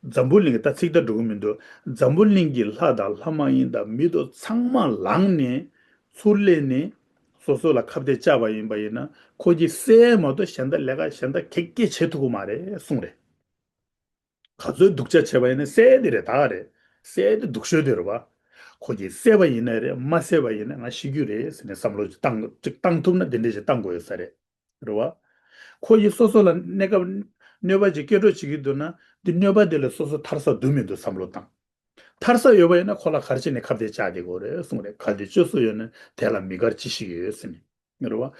འཛམ་བུ་གླིང་གི་ད་ཚིག་ད་འགྲོ་གི་མི་འདུག་འཛམ་བུ་གླིང་གི་ལྷ་དང་ལྷ་མ་ཡིན་དང་མི་དང་ཚང་མ་ལངས་ནས་ཚུར་སླེབས་ནས་སོ་སོ་ལ་ཁ་གཏད་བཅག་པ་ཡིན་པ་ཡིན་ན་ཁོ་གི་སྲས་མ་གཏོགས་གཞན་དག་ལས་ཀ་གཞན་དག་གེགས་སྐྱེལ་བྱེད་ཐུབ་ཀྱི་མ་རེད་གསུངས་རེད། ག་ཚོད་སྡུག་ཅག་བྱས་པ་ཡིན་ན་བསད་དེ་རེད་ད་རེད། བསད་དེ་སྡུག་ཤོས་དེ་རེད་བ། ཁོ་གིས་བསད་པ་ཡིན་ན་རེད་མ་བསད་པ་ཡིན་ན་ང་ཤི་རྒྱུ་རེད་ཟེར་ནས་བསམ་བློ་ཅིག་བཏང་ཅིག་བཏང་ཐུབ་ན་དེ་འདྲས་ཅིག་བཏང་དགོས་ཡོད་ས་རེད། རེད་བ། ཁོ་ཡིས་སོ་སོ་ལ་གནས་སྐབས་གནོད་པ་ཅིག་སྐྱེལ་རོགས་བྱེད་ཀྱི་འདུག་ན་དེ་གནོད་པ་དེ་ལས་སོ་སོ་ཐར་ས་འདུག་མི་འདུག་བསམ་བློ་བཏང་། ཐར་ས་ཡོད་པ་ཡིན་ན་ཁོ་ལ་ག་རེ་བྱས་ནས་ཁ་གཏད་བཅག་བསྡད་དགོས་རེད་གསུངས་རེད། གལ་ཏེ་བཅོས་སུ་ཡོད་ན་དེ་ལ་མི་དགར་ཅི་ཞིག་ཡོད་ཟེར་ནས། རེད་བ།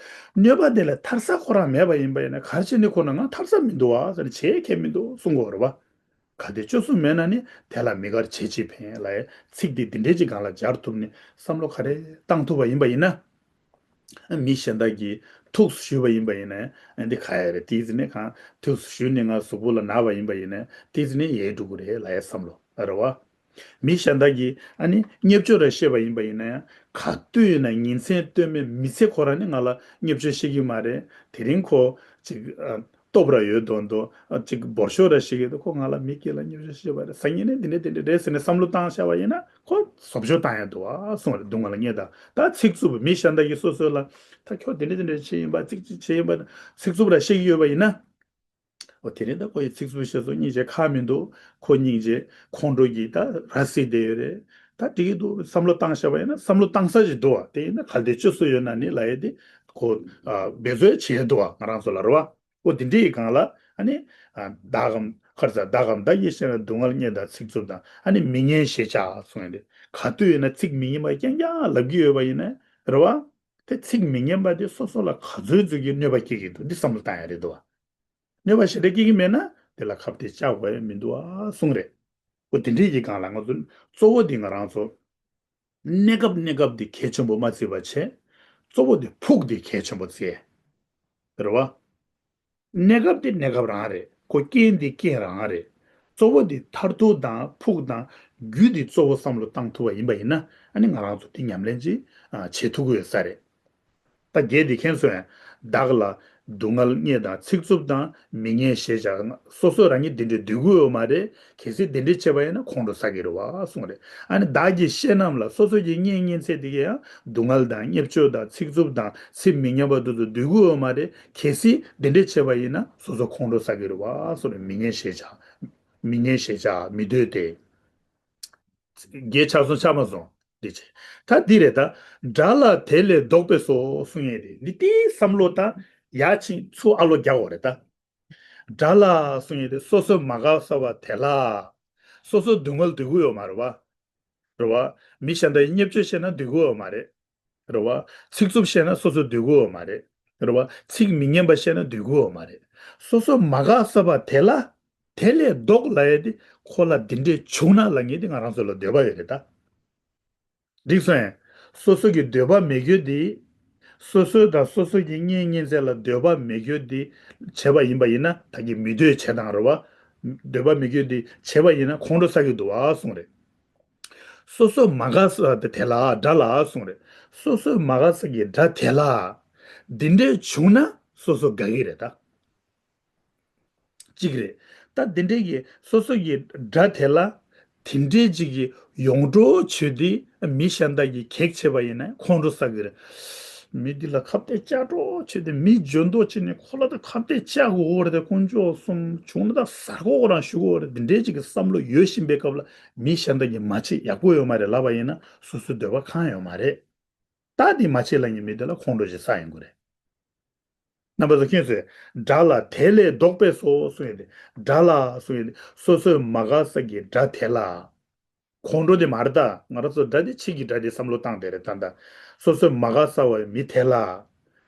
གནོད་པ་དེ་ལས་ཐར་ས་ཁོ་རང་མེད་པ་ཡིན་པ་ཡིན་ན། ག་རེ་བྱས་ནས་ཁོ་ན་ང་ཐར་ས་མི་འདུག་བ་ཟེར་ནས་བྱེད་ཁྱད་མི་འདུག་གསུང་གི་ཡོད་རེད་བ། གལ་ཏེ་བཅོས་སུ་མེད་ན་ནི། དེ་ལ་མི་དགར་བྱེད་ཅིས་ཕན་ལབ་ཡ་ཚིག་དེ་འདི་འདྲའི་ཅིག་སྒང་ལ་སྦྱར་ཐུབ་ནས་བསམ་བློ་ག་རེ་བཏང་ཐུབ་པ་ཡིན་པ་ཡིན་ན། མི་གཞན་དག་གིས་ཐུགས་སུ་ཞུས་པ་ཡིན་པ་ཡིན་ན། ཨ་འདི་ག་ཡ་རེད། དེའི་ཚེ་ནས་གང་ཐུགས་སུ་ཞུས་ནས་ང་གཟུགས་པོ་ལ་ན་བ་ཡིན་པ་ཡིན་ན། དེའི་ཚེ་ནས་ཡལ་འགྲོ་གི་རེད་ལབ་ཡ་བསམ་བློ་རེད་བ། མི་གཞན་དག་གིས་ཨ་ནི་བརྙས་བཅོས་ར་བཤད་པ་ཡིན་པ་ཡིན་ན་ཡང་། ག་དུས་ཡིན་ན་ཉིན་མཚན་ལྟོས་མེད་མི་ཚེ་ཁོ་རང་ནི་ང་ལ་བརྙས་བཅོས་བཤད་ཀྱི་མ་རེད། དེ་རིང་ཁོ་ཅིག་ཨ་སྟོབས་ར་ཡོད་མདོག་མདོག་ཨ་ཅིག་འབོར་ཤོག་ར་བཤད་ཀྱི་འདུག་ཁོ་ང་ལ་མི་སྐྱིད་ལ་བརྙས་བཅོས་བཤད་པ་རེད། སང་ཉིན་ནས་འདི་འདྲ་འདི་འདྲ་རེད་ཟེར་ནས་བསམ་བློ་བཏང་བཞག་པ་ཡིན་ན་ཁོ་བཟོ་བཅོས་བཏང་ཡ་འདུག་ཨ་གསུངས་རེད། སྡུག་བསྔལ་བརྙས་དང་ད་ཚིག་རྩུབ། མི་གཞན་དག་གིས་སོ་སོ་ལ་ད་ཁྱོད་འདི་འདྲ་འདི་འདྲ་བྱས་ཡིན་པ། ཅིག་ཅིག་བྱས་ཡིན་པ། ཚིག་རྩུབ་ར་བཤད་ཀྱི་ཡོད་པ་ཡིན་ན། འོ་དེ་རིང་ད་ཁོ་ཡི་ཚིག་རྩུབ་བཤད་སོང་། སྙིང་རྗེ་ཁག་མི་འདུག་ཁོ་སྙིང་རྗེ་ཁོང་ཁྲོ་གིས་ད་ར་བཟི་བསྡད་ཡོད་རེད། ད་འགྲིག་གི་འདུག་བསམ་བློ་བཏང་བཞག་པ་ཡིན་ན་བསམ་བློ་བཏང་ས་ཞིག་འདུག་བ། དེ་ཡིན་ན་གལ་ཏེ་བཅོས་སུ་ཡོད་ན་ནི་ལབ་ཡ་དེ་ཁོ་ཨ་འབད་རྩོལ་བྱེད་ཡ་འདུག་བ། ང་རང་ཚོ་ལ་རེད་བ། འོ་དེ་འདྲའི་སྒང་ལ་ཨ་ནི་ཨ་བདག་གམ་ཁར་ས་བདག་གམ་བདག་གིས་བཤད་ན་སྡུག་བསྔལ་བརྙས་དང་ཚིག་རྩུབ་དང་། ཨ་ནི་མི་སྙན་ཞེས་བྱ་གསུངས་ཡོད་དེ། ག་དུས་ཡིན་ན་ཚིག་མི་སྙན་པ་རྐྱང་རྐྱང་ལབ་ཀྱི་ཡོད་པ་ཡིན་ན་རེད་བ། དེ་ཚིག་མི་སྙན་པ་དེ་སོ་སོ་ལ་ག་ཚོད་ཚོད་ཀྱི་གནོད་པ་སྐྱེལ་གྱི་འདུག་འདི་བསམ་བློ་བཏང་ཡ་རེད་འདུག་བ། གནོད་པ་ཞེ་དྲག་སྐྱེལ་གྱི་མེད་ན་དེ་ལ་ཁ་གཏད་བཅག་དགོས་ཡ་མི་འདུག་ཨ་གསུངས་རེད། འོ་དེ་འདྲའི་གི་སྒང་ལ་ང་ཚོ་གཙོ་བོ་དེ་ང་རང་ཚོ་གནས་སྐབས་གནས་སྐབས་དེ་གལ་ཆེན་པོ་མ་བརྩིས་པ་བྱས། གཙོ་བོ་དེ་ཕུགས་དེ་གལ་ཆེན་པོ་བརྩི་ཡ་རེད་བ། གནས་སྐབས་དེ་གནས་སྐབས་རང་རེད། ཁོ་རྐྱེན་དེ་རྐྱེན་རང་རེད། གཙོ་བོ་དེ་མཐར་ཐུག་དང་ཕུགས་དང་རྒྱུ་དེ་གཙོ་བོ་བསམ་བློ་བཏང་ཐུབ་པ་ཡིན་པ་ཡིན་ན། ཨ་ནི་ང་རང་ཚོ་དེ་ཉམས་ལེན་ཅིག་ཨ་བྱེད་ཐུབ་ཀྱི་ཡོད་ས་རེད། ད་རྒྱས་དེ་མཁྱེན་སོང་ཡང་། བདག་ལ་སྡུག་བསྔལ་བརྙས་དང་ཚིག་རྩུབ་དང་། མི་སྙན་ཞེས་བྱ། སོ་སོ་རང་ཉིད་དེ་འདྲའི་སྡོད་ཀྱི་ཡོད་མ་རེད། གལ་སྲིད་དེ་འདྲའི་བྱས་པ་ཡིན་ན་ཁོང་ཁྲོ་ཟ་གི་རེད་བ་གསུངས་རེད། ཨ་ནི་བདག་གིས་བཤད་རྣམས་ལ། སོ་སོ་གྱི་བརྙས་བརྙན་ཚད་དེ་གས་ཡང་སྡུག་བསྔལ་དང་བརྙས་བཅོས་དང་ཚིག་རྩུབ་དང་ཚིག་མི་སྙན་པ་དེ་ཚོ་སྡོད་ཀྱི་ཡོད་མ་རེད། གལ་སྲིད་དེ་འདྲའི་བྱས་པ་ཡིན་ན་སོ་སོ་ཁོང་ཁྲོ་ཟ་གི་རེད་བ་གསུངས་རེད། མི་སྙན་ཞེས་བྱ། མི་སྙན་ཞེས་བྱ་མི་འདོད་དེ། རྒྱས་ཆགས་སོང་ཆགས་མ་སོང་། འདི་བྱས། ད་འདི་རེད་ད། དགྲ་ལ་དེ་ལས་བཟློག་པས་སོ་གསུང་ཡས་དེ། འདི་དེའི་བསམ་བློ་ད་ཡར་ཕྱིན་ཚུར་ཨ་ལོ་རྒྱག་དགོས་རེད་ད། དགྲ་ལ་གསུང་ཡས་དེ། སོ་སོས་མ་དགའ་ས་བ་དེ་ལ། སོ་སོ་སྡུག་བསྔལ་སྡོད་ཀྱི་ཡོད་མ་རེད་བ། རེད་བ། མི་གཞན་དག་གིས་བརྙས་བཅོས་བཤད་ན་སྡོད་ཀྱི་ཡོད་མ་རེད། རེད་བ། ཚིག་རྩུབ་བཤད་ན་སོ་སོ་སྡོད་ཀྱི་ཡོད་མ་རེད། རེད་བ། ཚིག་མི་སྙན་པ་བཤད་ན་སྡོད་ཀྱི་ཡོད་མ་རེད། སོ་སོ་མ་དགའ་ས་བ་དེ་ལ། དེ་ལས་བཟློག་ལབ་ཡས་དེ། ཁོ་ལ་འདི་འདྲས་བྱུང་ན་ལབ་མཁན་དེ་ང་རང་ཚོ་ལ་འདོད་པ་ཡོད་རེད་ད། འགྲིག་སོང་ངས། སོ་སོ་གི་འདོད་པ་མེད་རྒྱུ་དེ། སོ་སོ་དང་སོ་སོ་གི་བརྙས་བརྙན་ཚད་ལ་འདོད་པ་མེད་རྒྱུ་དེ་བྱས་པ་ཡིན་པ་ཡིན་ན། ད་གིན་མི་འདོད་བྱས་དང་རེད་བ། འདོད་པ་མེད་རྒྱུ་དེ་བྱས་པ་ཡིན་ན་ཁོང་ཁྲོ་ཟ་གི་འདུག་ཨ་གསུངས་རེད། སོ་སོ་མ་དགའ་ས་དེ་ལ་དགྲ་ལ་གསུངས་རེད། སོ་སོ་མ་དགའ་ས་གི་དགྲ་དེ་ལ། འདི་འདྲས་བྱུང་ན་སོ་སོ་དགའ་གི་རེད་ད། གཅིག་རེད། ད་འདི་འདྲས་ཀྱི་སོ་སོ་གི་དགྲ་དེ་ལ། དེ་འདྲས་ཅིག་གི་ཡོང་འགྲོ་བྱོས་ཏེ་མི་གཞན་དག་གིས་གེགས་བྱས་པ་ཡིན་ན་ཁོང་ཁྲོ་ཟ་གི་རེད། མི་འདི་ལ་ཁ་གཏད་བཅག་འགྲོ་བྱོས་ཏེ་མི་འཇོན་མདོག་བྱས་ནས་ཁོ་ལ་ད་ཁ་གཏད་བཅག་དགོས་རེད་དེ། དཀོན་མཆོག་གསུམ། བྱུང་ན་ད་གཟའ་སྐོར་རང་ཞུ་དགོས་རེད། འདི་འདྲས་ཅིག་གི་བསམ་བློ་ཡོད་བཞིན་པའི་སྐབས་ལ་མི་གཞན་དག་གིས་མ་བྱེད་ཡག་པོ་ཡོད་མ་རེད་ལབ་པ་ཡིན་ན་སོ་སོའི་འདོད་པ་གང་ཡོད་མ་རེད། ད་འདི་མ་བྱེད་ལབ་མཁན་མི་དེ་ལ་ཁོང་ཁྲོ་ཞིག་ཟ་ཡོང་གི་རེད། རྣམ་པ་ཚོ་མཁྱེན་སོང་ངས། དགྲ་ལ་དེ་ལས་བཟློག་པས་སོ་གསུང་ཡས་དེ། དགྲ་ལ་གསུང་ཡས་དེ། སོ་སོའི་མ་དགའ་ས་གི་དགྲ་དེ་ལ། ཁོང་ཁྲོ་དེ་མ་རེད་ད། ང་རང་ཚོ་དགྲ་དེ་ཕྱི་གི་དགྲ་དེ་བསམ་བློ་བཏང་དེ་རེད་ད། ད་སོ་སོའི་མ་དགའ་ས་བའི་མི་དེ་ལ།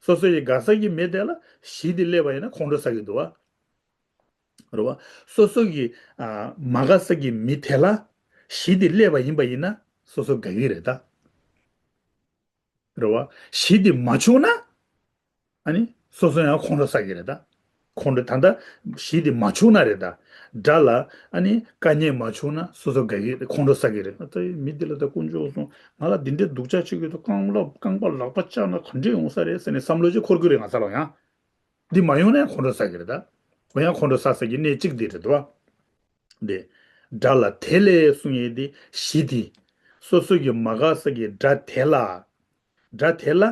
སོ་སོ་ཡི་དགའ་ས་གི་མི་དེ་ལ་ཞི་དེ་སླེབས་པ་ཡིན་ན་ཁོང་ཁྲོ་ཟ་གི་འདུག་བ། རེད་བ། སོ་སོ་གི་ཨ་མ་དགའ་ས་གི་མི་དེ་ལ་ཞི་དེ་སླེབས་པ་ཡིན་པ་ཡིན་ན་སོ་སོ་དགའ་གི་རེད་ད། རེད་བ། ཞི་དེ་མ་བྱུང་ན། ཨ་ནི་སོ་སོ་ཡང་ཁོང་ཁྲོ་ཟ་གི་རེད་ད། ཁོང་ཁྲོ་ད་ལྟ་ཞི་དེ་མ་བྱུང་ན་རེད་ད། དགྲ་ལ་ཨ་ནི་དཀའ་ངལ་མ་བྱུང་ན་སོ་སོ་དགའ་གི་རེད། ཁོང་ཁྲོ་ཟ་གི་རེད། ད་མི་འདི་ལ་ད་དཀོན་མཆོག་གསུམ། ང་ལ་འདི་འདྲའི་སྡུག་ཅག་བྱེད་ཀྱི་འདུག་རྐང་ལག་རྐང་པ་ལག་པ་བཅག་ན་ག་འདྲས་ཡོང་ས་རེད་ཟེར་ནས་བསམ་བློ་ཅིག་འཁོར་གི་རེད་ང་ཚོ་ལ་ཡང་། འདི་མ་ཡོང་ན་ཡང་ཁོང་ཁྲོ་ཟ་གི་རེད་ད། འོ་ཡང་ཁོང་ཁྲོ་ཟ་ས་གི་གནས་གཅིག་འདི་རེད་དོ། འདི། དགྲ་ལ་དེ་ལས་གསུང་ཡས་དེ་ཞི་དེ། སོ་སོ་གི་མ་དགའ་ས་གི་དགྲ་དེ་ལ། དགྲ་དེ་ལ།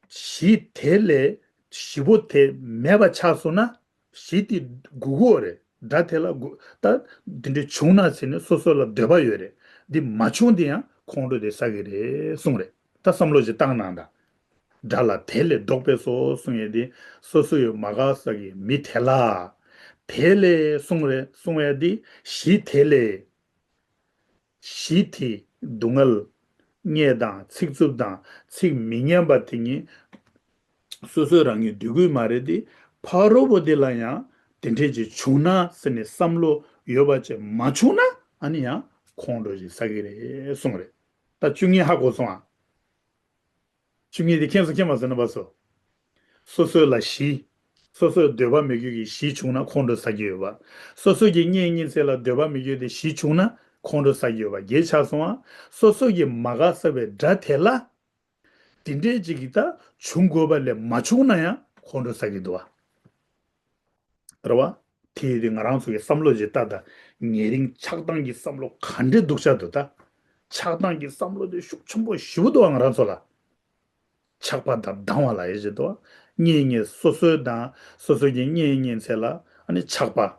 ཞི་དེ་ལས་ཞི་བོ་དེ་མེད་པ་ཆགས་སོང་ན། ཞི་དེ་སྒུག་དགོས་རེད། དགྲ་དེ་ལ་སྒུག་ད་འདི་འདྲ་བྱུང་ན་ཟེར་ནས་སོ་སོ་ལ་འདོད་པ་ཡོད་རེད། འདི་མ་བྱུང་དེ་ཡང་ཁོང་ཁྲོ་དེ་ཟ་གི་རེད་གསུངས་རེད། ད་བསམ་བློ་ཞིག་བཏང་གནང་དང་། དགྲ་ལ་དེ་ལས་བཟློག་པས་སོ་གསུང་ཡས་དེ། སོ་སོ་ཡི་མ་དགའ་ས་གི་མི་དེ་ལ། དེ་ལས་གསུང་རེད་གསུང་ཡས་དེ་ཞི་དེ་ལས། ཞི་དེ་སྡུག་བསྔལ་བརྙས་དང་ཚིག་རྩུབ་དང་ཚིག་མི་སྙན་པ་དེ་ཉིད་ སོ་སོའི་རང་ཉིད་སྡོད་དགོས་མ་རེད་དེ། ཕ་རོལ་པོ་དེ་ལ་ཡང་དེ་འདྲས་ཅིག་བྱུང་ན་ཟེར་ནས་བསམ་བློ་ཡོད་པ་ཅིག་མ་བྱུང་ན། ཨ་ནི་ཡང་ཁོང་ཁྲོ་ཞིག་ཟ་གི་རེད་གསུངས་རེད། ད་བཅུ་གཉིས་ཧ་གོ་སོང་ཨ། བཅུ་གཉིས་དེ་མཁྱེན་སོང་མཁྱེན་མ་སོང་རྣམ་པ་ཚོ། སོ་སོ་ལ་ཞི། སོ་སོའི་འདོད་པ་མི་དགོས་ཀྱི་ཞི་བྱུང་ན་ཁོང་ཁྲོ་ཟ་གི་ཡོད་པ། སོ་སོ་གི་གཉེན་ཉེ་ཚན་ལ་འདོད་པ་མི་དགོས་དེ་ཞི་བྱུང་ན་ཁོང་ཁྲོ་ཟ་གི་ཡོད་པ་བརྒྱད་ཆགས་སོང་ཨ། སོ་སོ་གི་མ་དགའ་ས་བའི་དགྲ་དེ་ལ། དེ་འདྲས་ཅིག་གིས་ད་བྱུང་དགོས་པ་ལས་མ་བྱུང་ན་ཡང་ཁོང་ཁྲོ་ཟ་གི་འདུག་བ། རེད་བ། དེ་ཡིན་དུས་ང་རང་ཚོ་གི་བསམ་བློ་ཅིག་ལྟ་ད། ཉེ་རིང་ཆགས་སྡང་གི་བསམ་བློ་ག་འདྲས་སྡུག་ཅག་འདུག་ད། ཆགས་སྡང་གི་བསམ་བློ་དེ་ཤུགས་ཆེན་པོ་ཞེ་པོ་འདུག་བ་ང་རང་ཚོ་ལ། ཆགས་པ་དང་སྡང་བ་ལ་ཡོད་ཅེས་འདུག་བ། གཉེན་ཉེ་སོ་སོའི་དང་སོ་སོ་གི་གཉེན་ཉེ་ཚན་ལ་ཨ་ནི་ཆགས་པ།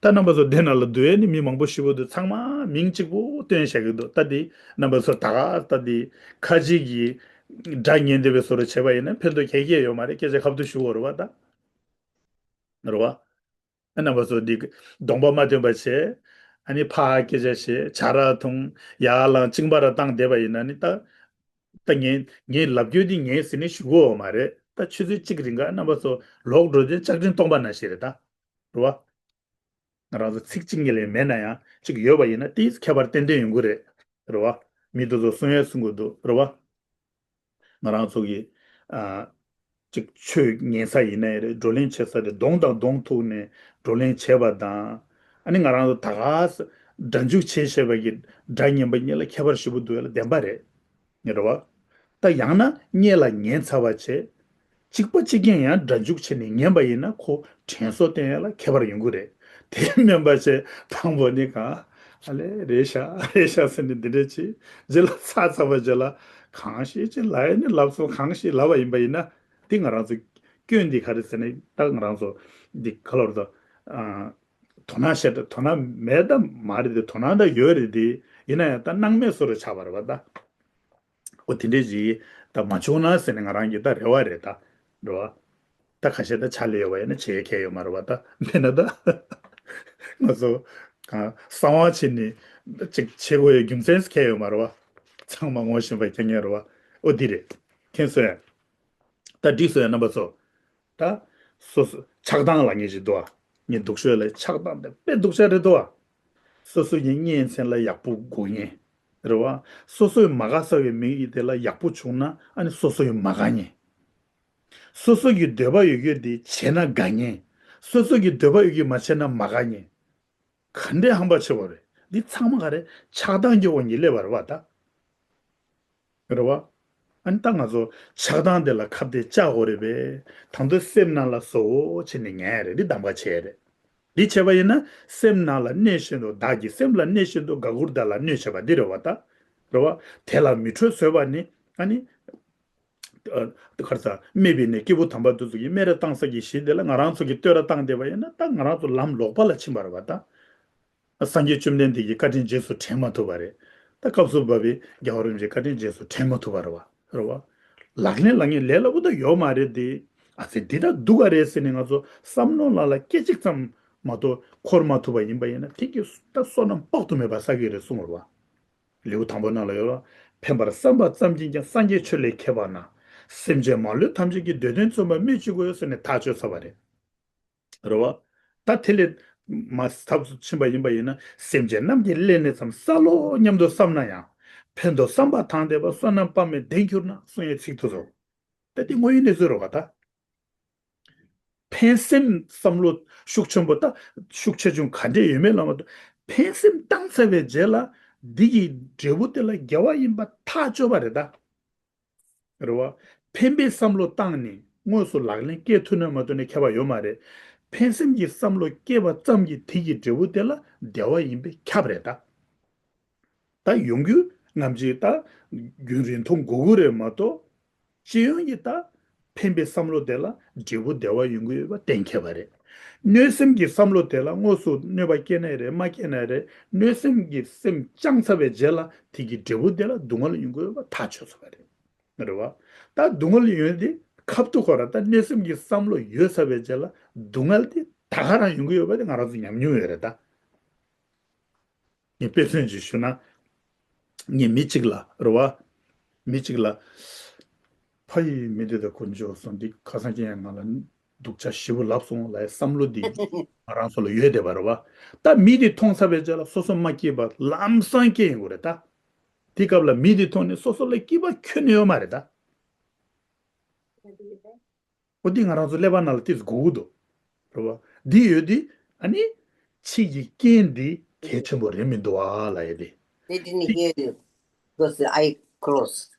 ད་རྣམ་པ་ཚོ་དེ་ནང་ལ་འདུག་ཨེ་ནི་མི་མང་པོ་ཞེ་པོ་འདུག་ཚང་མ་མིང་གཅིག་པུ་བཏོན་བཞག་གི་འདུག་ད་དེ་རྣམ་པ་ཚོ་ད་ག་ད་དེ་ཁ་ཅིག་གིས་དགྲ་ཉན་བསྡད་པའི་བཟོ་འདྲ་བྱས་པ་ཡིན་ན་ཕན་ཐོགས་ག་གེ་ཡོད་མ་རེད། སྐད་ཆ་ཁ་ཐུག་ཞུ་དགོས་རེད་བ་ད། རེད་བ། ཨ་རྣམ་པ་ཚོ་འདི་གདོང་པ་མ་སྟོན་པ་བྱས། ཨ་ནི་ཕར་སྐད་ཆ་བཤད། ཇ་ར་འཐུང་། ཡར་ལངས། གཅིན་པ་ར་བཏང་བསྡད་པ་ཡིན་ན་ནི་ད། ད་ངས་ངས་ལབ་རྒྱུ་འདི་ངས་ཟིན་ནས་ཞུ་གི་ཡོད་མ་རེད། ད་ཆུ་ཚོད་གཅིག་རིང་ག་རྣམ་པ་ཚོ་ལོག་འགྲོ་དུས་ལྕགས་ཀྲིན་སྟོང་པ་ནང་བཞིན་རེད་ད། རེད་བ། ང་རང་ཚོ་ཚིག་གཅིག་གཉིས་ལས་མེད་ན་ཡང་གཅིག་ཡོད་པ་ཡིན་ན་དེས་ཁྱད་པར་ཏན་ཏན་ཡོང་གི་རེད། རེད་བ། མི་དེ་ཚོ་གསུང་ཡས་གསུང་གི་འདུག་རེད་བ། ང་རང་ཚོ་གི་ཨ། ཅིག་ཆོས་ཉན་ས་ཡིན་ནའི་རེད། བགྲོ་གླེང་བྱེད་ས་རེད། གདོང་དང་གདོང་ཐུག་ནས་བགྲོ་གླེང་བྱེད་པ་དང་། ཨ་ནི་ང་རང་ཚོ་ད་ག་ས་དགྲ་འཇུག་བྱེད་ཤེས་པ་གི་དགྲ་ཉན་པ་གཉིས་ལ་ཁྱད་པར་ཞེ་པོ་འདུག་ཡ་ལ་བདེན་པ་རེད། རེད་བ། ད་ཡང་ན་སྔོན་ལ་ཉན་ཚར་བ་བྱས། གཅིག་པ་གཅིག་རྐྱང་ཡང་དགྲ་འཇུག་བྱས་ནས་ཉན་པ་ཡིན་ན་ཁོ་དྲན་གསོ་བསྟན་ཡ་ལ་ཁྱད་པར་ཡོང་གི་རེད། དེ་མིན་པ་བྱས་དང་པོ་ནི་གང་། ཨ་ལས་རེད་ཤག་རེད་ཤག་ཟེར་ནས་འདི་འདྲ་བྱས། རྗེས་ལ་ཚར་ཚར་བ་རྗེས་ལ་གང་ཤེས་ཅི་ལབ་ཡ་ནི་ལབ་སོང་། གང་ཤེས་ལབ་པ་ཡིན་པ་ཡིན་ན་དེ་ང་རང་ཚོ་སྐྱོན་འདི་ག་རེ་ཟེར་ན་ད་ང་རང་ཚོ་འདི་ག་ལོར་དུ་དོ་སྣང་བྱེད་དོ་སྣང་མེད་ད་མ་རེད་དེ། དོ་སྣང་ད་ཡོད་རེད་དེ། ཡིན་ན་ཡང་ད་སྣང་མེད་བཟོ་འདྲ་ཆགས་པ་རེད་བ་ད། ཨོ་དེ་འདྲས་ཅིག་ད་མ་བྱུང་ན་ཟེར་ནས་ང་རང་གི་ད་རེ་བ་རེད་ད། རེད་བ། ད་ཁ་ཤས་ད་ཆ་ལས་ཡོད་པ་ཡིན་ན་བྱེད་ཡ་ཁྱད་ཡོད་མ་རེད་བ་ད། མེད་ན་ད་ང་ཚོ་གང་གསང་བ་བྱས་ནས་ཅིག་བྱེད་དགོས་ཡ་རྒྱུ་མཚན་ཁྱད་ཡོད་མ་རེད་བ། ཚང་མ་ངོ་ཤེས་པ་རྐྱང་རྐྱང་རེད་བ། ཨོ་འདི་རེད། མཁྱེན་སོང་ཡ། ད་འགྲིག་སོང་ཡ་རྣམ་པ་ཚོ། ད། སོ་སོ་ཆགས་སྡང་ལབ་མཁན་ཞིག་འདུག་ཨ། ངས་སྡུག་ཤོས་ལ་ཆགས་སྡང་དེ་དཔེ་སྡུག་ཅག་རེད་འདུག་ཨ། སོ་སོ་ཡི་གཉེན་ཚན་ལ་ཡག་པོ་དགོས་མཁན། རེད་བ། སོ་སོ་ཡི་མ་དགའ་ས་བའི་མི་ཡི་དེ་ལ་ཡག་པོ་བྱུང་ན་ཨ་ནི་སོ་སོ་ཡི་མ་དགའ་མཁན། སོ་སོ་གི་འདོད་པ་ཡོད་རྒྱུ་དེ་བྱས་ན་དགའ་མཁན། སོ་སོ་གི་འདོད་པ་ཡོད་རྒྱུ་མ་བྱས་ན་མ་དགའ་མཁན། ག་འདྲའི་ཧམ་པ་ཆེ་བ་རེད། འདི་ཚང་མ་ག་རེ་ཆགས་སྡང་གི་འོག་ནས་སླེབས་པ་རེད་བ་ད། རེད་བ། ཨ་ནི་ད་ང་ཚོ་ཆགས་སྡང་དེ་ལ་ཁ་གཏད་བཅག་དགོས་རེད་པས། ད་དུང་སེམས་ནང་ལ་བཟོ་བོ་བྱས་ནས་ཉན་ཡ་རེད། འདི་གདམ་ག་བྱས་རེད། འདི་བྱས་པ་ཡིན་ན་སེམས་ནང་ལ་གནོད་བཞིན་དུ་བདག་གི་སེམས་ལ་གནོད་བཞིན་དུ་དགའ་མགུར་བདག་ལ་གནོད་བྱེད་པ་འདི་རེད་བ་ད། རེད་བ། དེ་ལ་མི་ཁྲོ་བཟོས་པ་ནི་ཨ་ནི། ཨ། ག་རེ་ཟ། སྨད་པའི་གནས་སྐྱེས་བུ་དམ་པ་དེ་ཚོ་གིས་སྨད་ར་བཏང་ས་གི་གཞི་དེ་ལ་ང་རང་ཚོ་གིས་བསྟོད་ར་བཏང་བསྡད་པ་ཡིན་ན་ད་ང་རང་ཚོ་ལམ་ལོག་པ་ལ་ཕྱིན་པ་རེད་བ་ད། སངས་རྒྱས་བཅོམ་ལྡན་འདས་ཀྱི་བཀའ་དྲིན་རྗེས་སུ་དྲན་མ་ཐུབ་པ་རེད། ད་སྐབས་སུ་བབས་པའི་རྒྱལ་བ་རིན་པོ་ཆེའི་བཀའ་དྲིན་རྗེས་སུ་དྲན་མ་ཐུབ་པ་རེད་བ། རེད་བ། ལག་ལེན་ལ་ངས་ལས་སླ་པོ་ད་ཡོད་མ་རེད་དེ། ཨ་ཙི་འདི་ད་སྡུག་ག་རེད་ཟེར་ནས་ང་ཚོ་བསམ་མནོ་ནང་ལ་སྐད་ཅིག་ཙམ་མ་གཏོགས་འཁོར་མ་ཐུབ་པ་ཡིན་པ་ཡིན་ན་དེ་གིས་ད་བསོད་ནམས་དཔག་ཏུ་མེད་པ་བསགས་ཀྱི་རེད་གསུངས་རེད་བ། ལེའུ་དང་པོ་ནང་ལ་ཡོད་ལ། ཕན་པར་བསམ་པ་ཙམ་གྱིས་ཀྱང་སངས་རྒྱས་ཆོས་ལས་ཁྱད་པར་ན། སེམས་ཅན་མ་ལུས་ཐམས་ཅད་ཀྱི་འདོད་དོན་བརྩོན་པར་སྨོས་ཅི་དགོས་ཟེར་ནས་ཐག་གཅོད་ཚར་བ་རེད། རེད་བ། ད་དེ་ལས་མར་ཟབ་ཏུ་ཕྱིན་པ་ཡིན་པ་ཡིན་ན་སེམས་ཅན་རྣམས་ཀྱི་སླད་ནི་མཚམས་བསལ་ལོ་སྙམ་དུ་བསམ་ན་ཡང་། ཕན་འདོགས་བསམ་པ་དང་ལྡན་པ་བསོད་ནམས་དཔག་མེད་ལྡན་གྱུར་ན་གསུང་ཡའི་ཚིག་ཏུ་སོ། ད་དེ་དངོས་ཡོད་གནས་ཚུལ་རེད་བ་ད། ཕན་སེམས་བསམ་བློ་ཤུགས་ཆེན་པོ་ད་ཤུགས་ཆེ་ཆུང་ག་འདྲས་ཡོད་མེད་ལ་མ་ལྟོས། ཕན་སེམས་བཏང་ཚར་བའི་རྗེས་ལ་འདི་གི་འབྲས་བུ་དེ་ལ་དགེ་བ་ཡིན་པ་ཐག་ཆོད་པ་རེད་ད། རེད་བ། ཕན་པའི་བསམ་བློ་བཏང་ནས་དངོས་སུ་ལག་ལེན་སྐྱེལ་ཐུབ་ན་མ་ཐུབ་ན་ཁྱད་པར་ཡོད་མ་རེད། ཕན་སེམས་ཀྱི་བསམ་བློ་སྐྱེས་པ་ཙམ་གྱིས་དེ་གི་འབྲས་བུ་དེ་ལ་བདེ་བ་ཡིན་པས་ཁྱབ་རེད་ད། ད་ཡོང་རྒྱུ་ནམ་ཞིག་ད་རྒྱུན་རིང་ཐུང་དགོས་ཀྱི་རེད་མ་གཏོགས། སྤྱི་ཡོངས་ཀྱི་ད་ཕན་པའི་བསམ་བློ་དེ་ལ་འབྲས་བུ་བདེ་བ་ཡོང་གི་ཡོད་པ་གཏན་འཁེལ་བ་རེད། གནོད་སེམས་ཀྱི་བསམ་བློ་དེ་ལ་དངོས་སུ་གནོད་པ་སྐྱེལ་ནའི་རེད་མ་སྐྱེལ་ནའི་རེད། གནོད་སེམས་ཀྱི་སེམས་བཅངས་ཚར་བའི་རྗེས་ལ་དེ་གི་འབྲས་བུ་དེ་ལ་སྡུག་བསྔལ་ཡོང་གི་ཡོད་པ་ཐག་ཆོད་ཚར་བ་རེད། རེད་བ། ད་སྡུག་བསྔལ་ཡོང་དེ་ཁབ་ཏུ་ཁོ་ར་ད་གནོད་སེམས་ཀྱི་བསམ་བློ་ཡོད་ཚར་བའི་རྗེས་ལ་སྡུག་བསྔལ་དེ་ད་ག་རང་ཡོང་གི་ཡོད་པ་དེ་ང་རང་ཚོ་ཉམས་མྱོང་ཡོད་རེད་ད། ངས་དཔེ་མཚོན་ཅིག་ཞུ་ན། ངས་མི་གཅིག་ལ་རེད་བ། མི་གཅིག་ལ། ཕ་ཡི་མི་འདི་དང་དཀོན་མཆོག་གསུམ་འདི་ཁ་སང་ཁྱེད་ཡང་ང་ལ་སྡུག་ཅག་ཞེ་པོ་ལབ་སོང་ལབ་ཡའི་བསམ་བློ་འདི་ང་རང་ཚོ་ལ་ཡོད་བསྡད་པ་རེད་བ། ད་མི་འདི་མཐོང་ཚར་བའི་རྗེས་ལ་སོ་སོ་མ་སྐྱིད་པ་ལམ་སང་སྐྱེ་ཡོང་གི་རེད་ད། དེ་སྐབས་ལ་མི་འདི་མཐོང་ནས་སོ་སོ་ལ་སྐྱིད་པ་ཁྱོན་ནས་ཡོད་མ་རེད་ད། འོ་འདི་ང་རང་ཚོ་ཀླད་པ་ནང་ལ་ཏིས་དགོས་ཀྱི་འདུག་རེད་བ། འདི་ཡོད་དེ་ཨ་ནི་ཕྱི་གི་རྐྱེན་འདི་གལ་ཆེན་པོ་རེད་མི་འདུག་ཨ་ལབ་ཡ་དེ། They didn't hear you because the eye closed.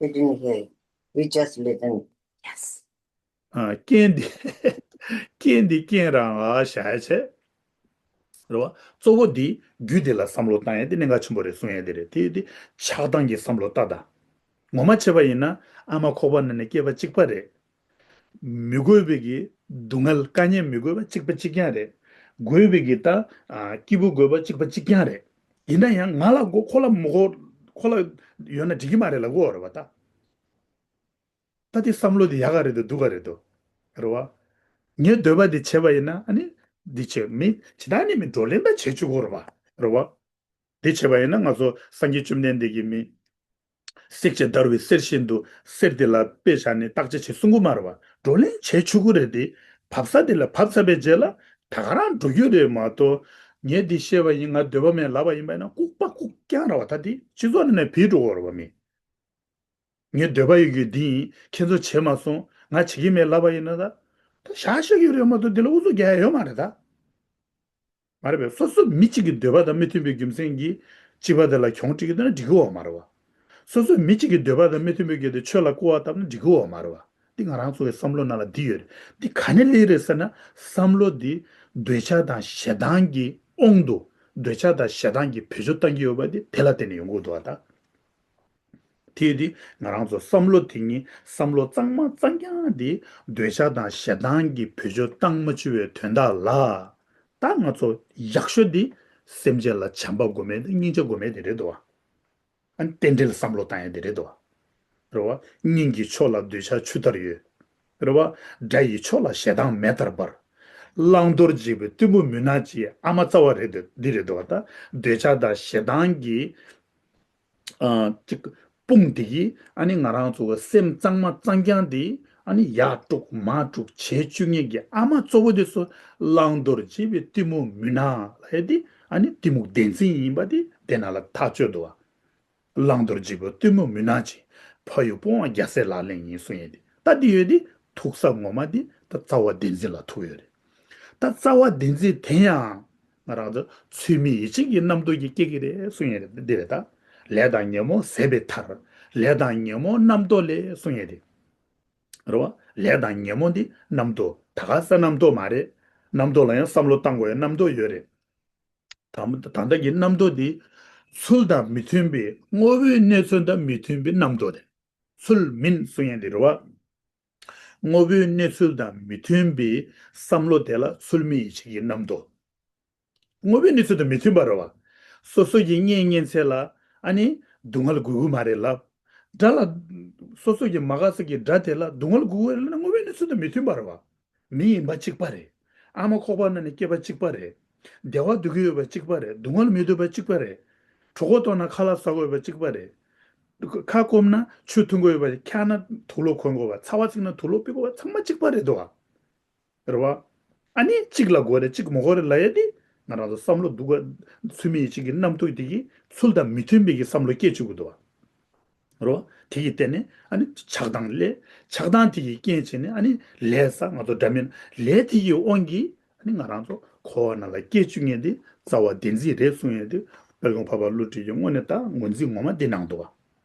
They didn't hear you. We just listened. Yes. ཨ། རྐྱེན་འདི་རྐྱེན་འདི་རྐྱེན་རང་ཨ་བཞག་ཡ་བྱས། རེད་བ། གཙོ་བོ་འདི་རྒྱུ་དེ་ལ་བསམ་བློ་བཏང་ཡ་དེ་གནད་འགག་ཆེན་པོ་རེད་གསུང་ཡ་དེ་རེད། དེ་དེ་ཆགས་སྡང་གི་བསམ་བློ་ལྟ་ད། ངོ་མ་བྱས་པ་ཡིན་ན་ཨ་མ་ཁོག་པ་ནང་ནས་སྐྱེས་པ་གཅིག་པ་རེད། མི་དགོས་པའི་གི་སྡུག་བསྔལ་དཀའ་ངལ་མི་དགོས་པ་གཅིག་པ་གཅིག་རྐྱང་རེད། དགོས་པའི་གི་ད་ཨ་སྐྱིད་པོ་དགོས་པ་གཅིག་པ་གཅིག་རྐྱང་རེད། ཡིན་ན་ཡང་ང་ལ་དགོས་ཁོ་ལ་མི་དགོས། ཁོ་ལ་ཡོད་ན་འགྲིག་གི་མ་རེད་ལབ་དགོས་རེད་བ་ད། ད་དེ་བསམ་བློ་དེ་ཡག་ག་རེད་འདུག་སྡུག་ག་རེད་འདུག་རེད་བ། ངའི་འདོད་པ་དེ་བྱས་པ་ཡིན་ན་ཨ་ནི་འདི་བྱས་མི་ཇི་ལྟར་ནས་མི་བགྲོ་གླེང་ད་བྱེད་བཅུག་གོ་རེད་བ། རེད་བ། དེ་བྱས་པ་ཡིན་ན་ང་ཚོ་སངས་རྒྱས་བཅོམ་ལྡན་འདས་ཀྱིས་མི་བསྲེགས་བཅད་བརྡར་བའི་གསེར་བཞིན་དུ་གསེར་དེ་ལ་དཔེ་བཞག་ནས་བརྟག་དཔྱད་བྱེད་གསུང་གི་མ་རེད་བ། བགྲོ་གླེང་བྱེད་བཅུག་གི་རེད་དེ། བབས་ས་དེ་ལ་བབས་ཚར་བའི་རྗེས་ལ་ད་ག་རང་འགྲོ་རྒྱུ་རེད་མ་གཏོགས། ངས་འདི་བཤད་པ་ཡིན་ང་འདོད་པ་མེད་ལབ་པ་ཡིན་པ་ཡིན་ན་ལྐུགས་པ་ལྐུགས་རྐྱང་རེད་བ། ད་དེ་སྤྱི་ཚོགས་ནང་ནས་བུད་འགྲོ་གི་རེད་བ་མི། ངའི་འདོད་པ་ཡོད་རྒྱུ་འདི་ཡིན། ཁྱེད་ཚོ་བྱས་མ་སོང་། ང་བྱེད་ཀྱི་མེད་ལབ་པ་ཡིན་ན་ད། ད་བཞག་བཞག་གི་རེད་མ་གཏོགས་འདི་ལ་ཨུ་ཚུགས་རྒྱག་ཡ་ཡོད་མ་རེད་ད། མ་རེད་པས། སོ་སོ་མི་གཅིག་གི་འདོད་པ་དང་མི་མཐུན་པའི་རྒྱུ་མཚན་གྱིས་སྤྱི་པ་དེ་ལ་གྱོང་སྤྲད་ཀྱི་འདུག་ན་འགྲིག་གི་ཡོད་མ་རེད་བ། སོ་སོ་མི་གཅིག་གི་འདོད་པ་དང་མི་མཐུན་པའི་རྒྱུ་དེ་ཆོས་ལ་སྐུར་བ་བཏབ་ན་འགྲིག་གི་ཡོད་མ་རེད་བ། འདི་ང་རང་ཚོ་གི་བསམ་བློ་ནང་ལ་འདི་ཡོད་རེད། འདི་ག་ནས་སླེབས་རེད་ཟེར་ན། བསམ་བློ་འདི་འདོད་ཆགས་དང་ཞེ་སྡང་གི་དབང་དུ། འདོད་ཆགས་དང་ཞེ་སྡང་གིས་བེད་སྤྱོད་བཏང་གི་ཡོད་པ་འདི་དེ་ལ་བརྟེན་ནས་ཡོང་གི་འདུག་བ་ད། དེ་དེ་ང་རང་ཚོ་བསམ་བློ་དེ་ཉིད་བསམ་བློ་གཙང་མ་གཙང་རྐྱང་དེ་འདོད་ཆགས་དང་ཞེ་སྡང་གིས་བེད་སྤྱོད་བཏང་མ་བཅུག་པའི་དོན་དག་ལ། ད་ང་ཚོ་ཡག་ཤོས་དེ་སེམས་ཅན་ལ་བྱམས་པ་སྒོམ་ཡ་དེ་སྙིང་རྗེ་སྒོམ་ཡ་དེ་རེད་དོ། ཨ་ནི་རྟེན་འབྲེལ་བསམ་བློ་བཏང་ཡ་དེ་རེད་དོ། རེད་བ། སྙིང་གི་ཕྱོགས་ལ་འདོད་ཆགས་ཆུ་ལྟར་གཡོས། རེད་བ། དགྲ་ཡི་ཕྱོགས་ལ་ཞེ་སྡང་མེ་ལྟར་འབར། བླང་དོར་འཇིགས་པའི་གཏི་མུག་མུན་ནག་ཅན། ཨ་མ་རྩ་བ་རེད་དོ། འདི་རེད་དོ། ད་འདོད་ཆགས་དང་ཞེ་སྡང་གི་ཨ། ཅིག་དཔུང་དེ་གིས་ཨ་ནི་ང་རང་ཚོ་གི་སེམས་གཙང་མ་གཙང་རྐྱང་དེ་ཨ་ནི་ཡར་དཀྲུག་མར་དཀྲུག་བྱེད་བཅུག་མཁན་གྱི་ཨ་མ་གཙོ་བོ་དེ་ཚོ་བླང་དོར་འཇིགས་པའི་གཏི་མུག་མུན་ནག་ལབ་ཡ་དེ་ཨ་ནི་གཏི་མུག་བདེན་འཛིན་ཡིན་པ་དེ་དེ་ནང་ལ་ཐག་ཆོད་འདུག་བ། བླང་དོར་འཇིགས་པའི་གཏི་མུག་མུན་ནག་ཅན། ཕ་ཡུལ་སྤོང་བ་རྒྱལ་སྲས་ལག་ལེན་ཡིན་གསུང་ཡ་དེ། ད་འདི་ཡོད་དེ་ཐུག་ས་ངོ་མ་དེ་ད་རྩ་བ་བདེན་འཛིན་ལ་ཐུག་ཡོད་རེད། ད་རྩ་བ་བདེན་འཛིན་དེ་ཡང་ང་རང་ཚོ་ཚུལ་མིན་ཡིད་བྱེད་ཀྱི་རྣམ་རྟོག་གིས་སྐྱེ་གི་རེད་གསུང་ཡ་རེད། འདི་རེད་ད། ལས་དང་ཉོན་མོངས་ཟད་པའི་མཐར། ལས་དང་ཉོན་མོངས་རྣམ་རྟོག་ལས་གསུང་ཡ་རེད། རེད་བ། ལས་དང་ཉོན་མོངས་འདི་རྣམ་རྟོག་ད་ག་ས་རྣམ་རྟོག་མ་རེད། རྣམ་རྟོག་ལ་ཡང་བསམ་བློ་བཏང་དགོས་ཡ་རྣམ་རྟོག་ཡོད་རེད། ད་ད་ལྟ་གི་རྣམ་རྟོག་འདི་ཚུལ་དང་མི་མཐུན་པའི་དངོས་པོའི་གནས་ཚུལ་དང་མི་མཐུན་པའི་རྣམ་རྟོག་རེད། ཚུལ་མིན་གསུང་ཡ་འདི་རེད་བ། དངོས་པོའི་གནས་ཚུལ་དང་མི་མཐུན་པའི་བསམ་བློ་དེ་ལ་ཚུལ་མིན་ཡིད་བྱེད་ཀྱི་རྣམ་རྟོག་དངོས་པོའི་གནས་ཚུལ་དང་མི་མཐུན་པ་རེད་བ། སོ་སོ་ཡིས་གཉེན་ཉེ་ཚན་ལ་ཨ་ནི་སྡུག་བསྔལ་དགོས་ཀྱི་མ་རེད་ལབ། དགྲ་ལ། སོ་སོ་ཡིས་མ་དགའ་ས་ཀྱི་དགྲ་དེ་ལ་སྡུག་བསྔལ་དགོས་ཀྱི་རེད་ལབ་ན་དངོས་པོའི་གནས་ཚུལ་དང་མི་མཐུན་པ་རེད་བ། མི་ཡིན་པ་གཅིག་པ་རེད། ཨ་མ་ཁོག་པ་ནང་ནས་སྐྱེས་པ་གཅིག་པ་རེད། བདེ་བ་འདོད་ཀྱི་ཡོད་པ་གཅིག་པ་རེད། སྡུག་བསྔལ་མི་འདོད་པ་གཅིག་པ་རེད། གྲོད་ཁོག་ལྟོགས་ན་ཁ་ལག་ཟ་དགོས་པ་གཅིག་པ་རེད། ཁ་སྐོམ་ན་ཆུ་འཐུང་དགོས་ཡོད་པ་རེད། འཁྱག་ན་དུག་ལོག་གོན་དགོས་པ། ཚ་བ་ཚིག་ན་དུག་ལོག་ཕུད་དགོས་པ་ཚང་མ་གཅིག་པ་རེད་དོ། རེད་བ། ཨ་ནི་གཅིག་ལ་དགོས་རེད་གཅིག་མ་དགོས་རེད་ལབ་ཡ་དེ་ང་རང་ཚོ་བསམ་བློ་སྡུག་ག་ཚུལ་མིན་ཡིད་བྱེད་ཀྱི་རྣམ་རྟོག་དེ་གིས་ཚུལ་དང་མི་མཐུན་པའི་གི་བསམ་བློ་སྐྱེ་བཅུག་གི་འདུག་བ། རེད་བ། དེ་གིས་བརྟེན་ནས་ཨ་ནི་ཆགས་སྡང་སླེབས། ཆགས་སྡང་དེ་གིས་རྐྱེན་བྱས་ནས་ཨ་ནི་ལས་ས་ང་ཚོ་འདྲ་མིན་ལས་དེ་གི་དབང་གིས་ཨ་ནི་ང་རང་ཚོ་འཁོར་བ་ནང་ལ་སྐྱེ་བཅུག་མཁན་དེ་རྩ་བ་བདེན་འཛིན་རེད་གསུང་ཡ་དེ་དཔལ་མགོན་འཕགས་པ་ཀླུ་སྒྲུབ་ཀྱིས་དངོས་གནས་ད་ངོས་འཛིན་ངོ་མ་འདི་གནང་འདུག་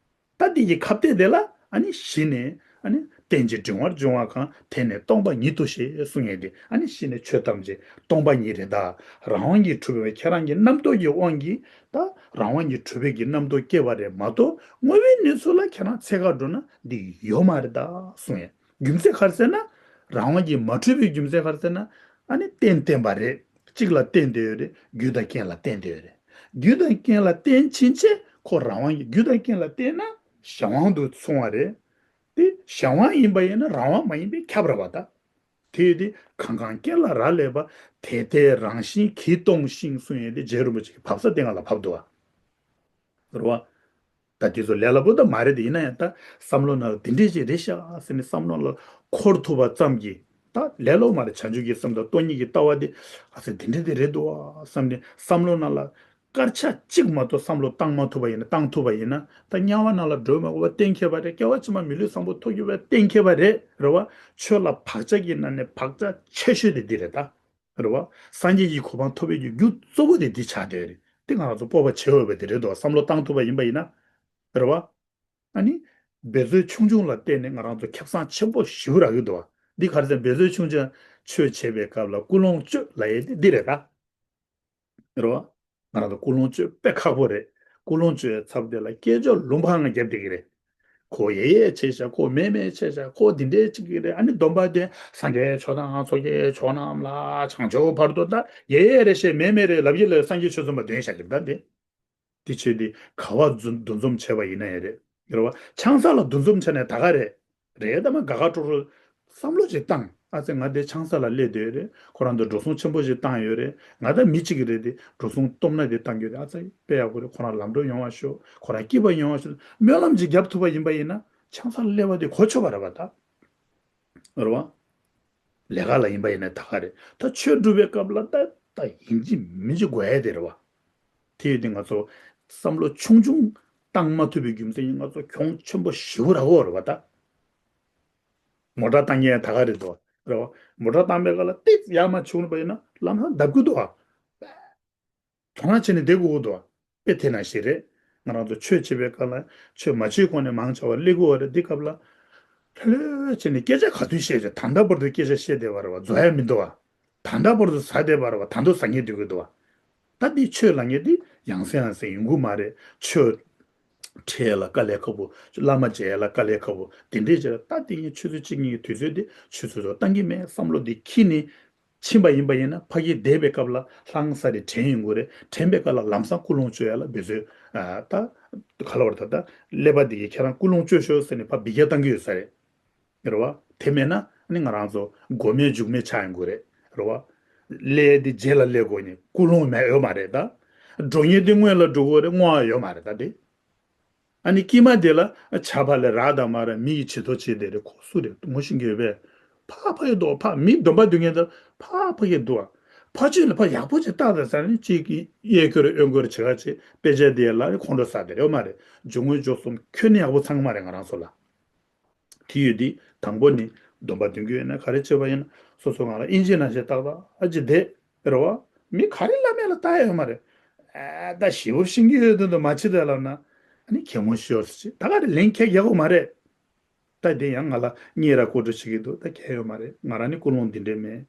བ། ད་འདི་ཡི་ཁ་གཏད་དེ་ལ་ཨ་ནི་གཞི་ནས་ཨ་ནི་རྟེན་ཅིང་འབྲེལ་བར་འབྱུང་བ་གང་། དེ་ནི་སྟོང་པ་ཉིད་དོ་ཞེས་གསུང་ཡས་དེ། ཨ་ནི་གཞི་ནས་ཆོས་ཐམས་ཅད་སྟོང་པ་ཉིད་རེད་ད། རང་དབང་གིས་གྲུབ་པའི་ཁྱེད་རང་གི་རྣམ་རྟོག་གི་དབང་གིས་ད་རང་དབང་གིས་གྲུབ་པའི་གི་རྣམ་རྟོག་སྐྱེ་བ་རེད་མ་གཏོགས་དངོས་པོའི་གནས་ཚུལ་ལ་ཁྱེད་རང་འཚོལ་ག་འགྲོ་ན་འདི་ཡོད་མ་རེད་ད་གསུང་ཡས། རྒྱུ་མཚན་ག་རེ་ཟེར་ན། རང་དབང་གིས་མ་གྲུབ་པའི་རྒྱུ་མཚན་ག་རེ་ཟེར་ན། ཨ་ནི་རྟེན་བརྟེན་པ་རེད། གཅིག་ལ་བརྟེན་བསྡད་ཡོད་རེད། རྒྱུ་དང་རྐྱེན་ལ་བརྟེན་བསྡད་ཡོད་རེད། རྒྱུ་དང་རྐྱེན་ལ་བརྟེན་ཕྱིན་ཆད་ཁོ་རང་དབང་གི་རྒྱུ་དང་རྐྱེན་ལ་བརྟེན་ན་གཞན་དབང་དུ་སོང་བ་རེད། དེ་གཞན་དབང་ཡིན་པ་ཡིན་ན་རང་དབང་མ་ཡིན་པས་ཁྱབ་ར་བ་ད། དེ་ཡོད་དེ་གང་གང་རྐྱེན་ལ་རག་ལས་པ། དེ་ལྟའི་རང་བཞིན་གྱིས་སྟོང་ཞིང་གསུང་ཡས་དེ་རྗེ་རིན་པོ་ཆེ་གི་བབས་ས་དེ་སྔ་ལ་བབས་འདུག་བ། རེད་བ། ད་དེ་ཚོ་ལས་སླ་པོ་ད་མ་རེད་དེ། ཡིན་ན་ཡང་ད་བསམ་བློ་ནང་ལ་དེ་འདྲས་ཅིག་རེད་ཤག་ཟེར་ནས་བསམ་བློ་ལ་འཁོར་ཐུབ་པ་ཙམ་གྱིས་ད་ལས་སླ་པོ་མ་རེད། བྱང་ཆུབ་ཀྱི་སེམས་དང་སྟོང་ཉིད་ཀྱི་ལྟ་བ་དེ་ཨ་ཙི་དེ་འདྲས་དེ་རེད་འདུག་བ་བསམ་ནས་བསམ་བློ་ནང་ལ་སྐར་ཆ་གཅིག་མ་གཏོགས་བསམ་བློ་བཏང་མ་ཐུབ་པ་ཡིན་ན། བཏང་ཐུབ་པ་ཡིན་ན་ད་དམྱལ་བ་ནང་ལ་འགྲོ་མ་དགོས་པ་གཏན་འཁེལ་བ་རེད། སྐྱེ་བ་ཕྱི་མ་མི་ལུས་བཟང་པོ་ཐོབ་རྒྱུ་བ་གཏན་འཁེལ་བ་རེད། རེད་བ། ཆོས་ལ་བག་ཆགས་ཀྱི་ནང་ནས་བག་ཆགས་ཆེ་ཤོས་དེ་འདི་རེད་ད། རེད་བ། སངས་རྒྱས་ཀྱི་གོ་འཕང་ཐོབ་པའི་རྒྱུ་རྒྱུ་གཙོ་བོ་དེ་འདི་ཆགས་བསྡད་རེད། དེ་ང་རང་ཚོ་སྤོབས་པ་བྱེད་འོས་པ་དེ་རེད་འདུག་བསམ་བློ་བཏང་ཐུབ་པ་ཡིན་པ་ཡིན་ན། རེད་བ། ཨ་ནི། འབད་རྩོལ་ཆུང་ཆུང་ལ་བརྟེན་ནས་ང་རང་ཚོ་ཁེ་བཟང་ཆེན་པོ་ཞེ་པོ་རག་གི་འདུག་བ། འདི་ག་རེ་ཟེར། འབད་རྩོལ་ཆུང་ཆུང་ཆོས་བྱེད་པའི་སྐབས་ལ་ཀུན་སློང་བཅོས་ལབ་ཡས་དེ་འདི་རེད་ད། རེད་བ། ང་རང་ཚོ་ཀུན་སློང་བཅོས་དཔེ་ཁག་པོ་རེད། ཀུན་སློང་བཅོས་ཚབ་དེ་ལ་སྐད་ཅོར་ལུང་པ་ང་རྒྱབ་བསྡད་ཀྱི་རེད། ཁོ་ཡེ་ཡེ་བྱས་ཤག་ཁོ་མེ་མེ་བྱས་ཤག་ཁོ་འདི་འདྲའི་བྱེད་ཀྱི་རེད། ཨ་ནི་སྡོམ་པ་དེ་སངས་རྒྱས་ཆོས་དང་ཚོགས་ཀྱི་མཆོག་རྣམས་ལ་བྱང་ཆུབ་བར་དུ་ད་ཡེ་ཡེ་རེད་ཤག་མེ་མེ་རེད་ལབ་ཀྱི་ལ་སངས་རྒྱས་ཆོས་ཚོགས་མ་འདོན་ཤག་གི་ད་དེ། དེ་ཆོས་དེ་ག་བ་འདུ་འདུ་འཛོམས་བྱས་པ་ཡིན་ན་ཡང་རེད། རེད་བ། ཆང་ས་ལ་འདུ་འཛོམས་བྱས་ནས་ད་ག་རེད། རེད་ད་མ་དགའ་དགའ་སྤྲོ་སྤྲོ། བསམ་བློ་ཅིག་བཏང་། ཨ་ཙི་ང་དེ་ཆང་ས་ལ་སླེབས་བསྡད་ཡོད་རེད། ཁོ་རང་ཚོ་འགྲོ་སོང་ཆེན་པོ་ཞིག་བཏང་ཡོད་རེད། ང་ད་མི་གཅིག་གི་རེད་དེ་འགྲོ་སོང་སྟོབས་ན་དེ་བཏང་གི་རེད། ཨ་ཙི་དཔེ་ཡག་པོ་རེད། ཁོ་རང་ལམ་འགྲོ་ཡོང་བ་ཤོག་ཁོ་རང་སྐྱིད་པ་ཡོང་བ་ཤོག་སྨོན་ལམ་ཅིག་རྒྱབ་ཐུབ་པ་ཡིན་པ་ཡིན་ན་ཆང་ས་ལ་སླེབས་པ་དེ་གོ་ཆོད་པ་རེད་བ་ད། རེད་བ། ལས་ཀ་ལ་ཡིན་པ་ཡིན་ན་ད་ག་རེད། ད་ཆོས་སྒྲུབ་པའི་སྐབས་ལ་ད་ད་ཡིན་གཅིག་མིན་གཅིག་དགོས་ཡ་དེ་རེད་བ། དེ་ཡོད་དུས་ང་ཚོ་བསམ་བློ་ཆུང་ཆུང་བཏང་མ་ཐུབ་པའི་རྒྱུ་མཚན་གྱིས་ང་ཚོ་གྱོང་ཆེན་པོ་ཞེ་པོ་རག་གི་ཡོད་རེད་བ་ད། མོ་ཊ་བཏང་མཁན་ད་ག་རེད་དོ། རེད་བ། མོ་ཊ་བཏང་པའི་སྐབས་ལ་ཏིག་ཡར་མར་བྱུང་པ་ཡིན་ན་ལམ་སང་བརྡབ་ཀྱི་འདུག་བ། དོ་སྣང་བྱས་ནས་བསྡད་དགོས་ཀྱི་འདུག་བ། དཔེ་དེ་ནང་བཞིན་རེད། ང་རང་ཚོ་ཆོས་བྱེད་པའི་སྐབས་ལ་ཆོས་མ་བྱེད་གོང་ནས་མང་ཆེ་བ་སླེབས་ཀྱི་ཡོད་རེད། འདི་སྐབས་ལ་ལྷོད་ལྷོད་བྱས་ནས་སྐད་ཆ་ག་དུས་བཤད་བྱས་ད་ལྟ་བར་དུ་སྐད་ཆ་བཤད་བསྡད་པ་རེད་བ། རྫོགས་ཡ་མི་འདུག་བ། ད་ལྟ་བར་དུ་ཟ་བསྡད་པ་རེད་བ། ད་དུང་ཟ་མཁན་སྡོད་ཀྱི་འདུག་བ། ད་འདི་ཆོས་ལབ་མཁན་འདི་ཡང་སེ་ཡང་སེ་ཡོང་གི་མ་རེད། ཆོས་ཁྲིད་ལ་དཀའ་ལས་ཁག་པོ། བླ་མ་མཇལ་ལ་དཀའ་ལས་ཁག་པོ། དེ་འདྲས་བྱས་ལ་ད་དེ་ངས་ཆུ་ཚོད་གཅིག་གཉིས་ཀྱི་དུས་ཚོད་འདི་ཆུ་ཚོད་ཚོ་བཏང་གི་མེད་བསམ་བློ་འདི་འཁྱེར་ནས་ཕྱིན་པ་ཡིན་པ་ཡིན་ན། ཕ་གི་བསྡད་པའི་སྐབས་ལ་ལྷང་ས་རེ་དྲན་ཡོང་གི་རེད། དྲན་པའི་སྐབས་ལ་ལམ་སང་ཀུན་སློང་བཅོས་ཡ་ལ་འབད་རྩོལ། ཨ། ད་ག་ལ་བར་ད་ད་ཀླད་པ་འདི་གིས་ཁྱེད་རང་ཀུན་སློང་བཅོས་ཤོག་ཟེར་ནས་ཕར་འབུད་རྒྱག་བཏང་གི་ཡོད་ས་རེད། རེད་བ། དེ་མེད་ན་ཨ་ནི་ང་རང་ཚོ་མགོ་མེད་མཇུག་མེད་ཆགས་ཡོང་གི་རེད། རེད་བ། སླེབས་དེ་རྗེས་ལ་སླེབས་དགོས་ནི་ཀུན་སློང་མེད་ཡོད་མ་རེད་ད། འགྲོ་མཁན་དེ་སྔོན་ལ་འགྲོ་དགོས་རེད། བསྔོ་བ་ཡོད་མ་རེད་ད་དེ། ཨ་ནི་དཀྱིལ་མ་དེ་ལ་ཆ་པ་ལས་རག་དང་མ་རག་མི་ཡི་བྱི་དོར་བྱེད་དེ་རེད། ཁོ་སུ་རེད་ངོ་ཤེས་ཀྱི་ཡོད་པས། ཕ་ཕ་གི་འདུག་ཕ་མི་སྡོམ་པ་སྡོད་མཁན་དེ་ཕ་ཕ་གི་འདུག་ཕ་ཆོས་ལ་ཕ་ཡག་པོ་ཅིག་བཏགས་དང་ཟེར་ནི་གཅིག་གིས་གཡས་སྐྱོར་གཡོན་སྐྱོར་བྱེད་ག་ཅིག་དཔེ་ཆ་དེ་ལ་ཁོང་ཁྲོ་ཟ་དེ་རེད་ཡོད་མ་རེད། འཇུག་ངོས་འཇུག་གསུམ་ཁྱོན་ནས་ཡག་པོ་ཚང་མ་རེད་ང་རང་ཚོ་ལ། དེ་ཡོད་དུས་དང་པོ་ནི་སྡོམ་པ་འདོན་རྒྱུ་ཡོད་ན་ག་རེ་བྱེད་པ་ཡིན་ན་སོ་སོ་ང་ལ་ཨིན་ཇི་ནང་བཞིན་ཏག་ཏག་ཨ་ཅི་བསྡད་རེད་བ། མི་ག་རེ་ལབ་མེད་ལ་ལྟ་ཡ་ཡོད་མ་རེད། ཨ་ད་ཞེ་པོ་ཤེས་ཀྱི་ཡོད་དོན་དུ་མ་བྱེད་དེ་ལབ་ན་ཨ་ནི་གད་མོ་ཤོར་ཟེར་ཅིག་ད་ག་རེ་ལན་ཁྱེད་རྒྱག་གོ་མ་རེད། ད་དེ་ཡང་ང་ལ་གཉིས་ར་ཀོ་ཀྲོ་བྱེད་ཀྱི་འདུག་ད་གལ་ཡོད་མ་རེད། ང་རང་ནི་ཀུན་སློང་འདི་འདྲས་མེད།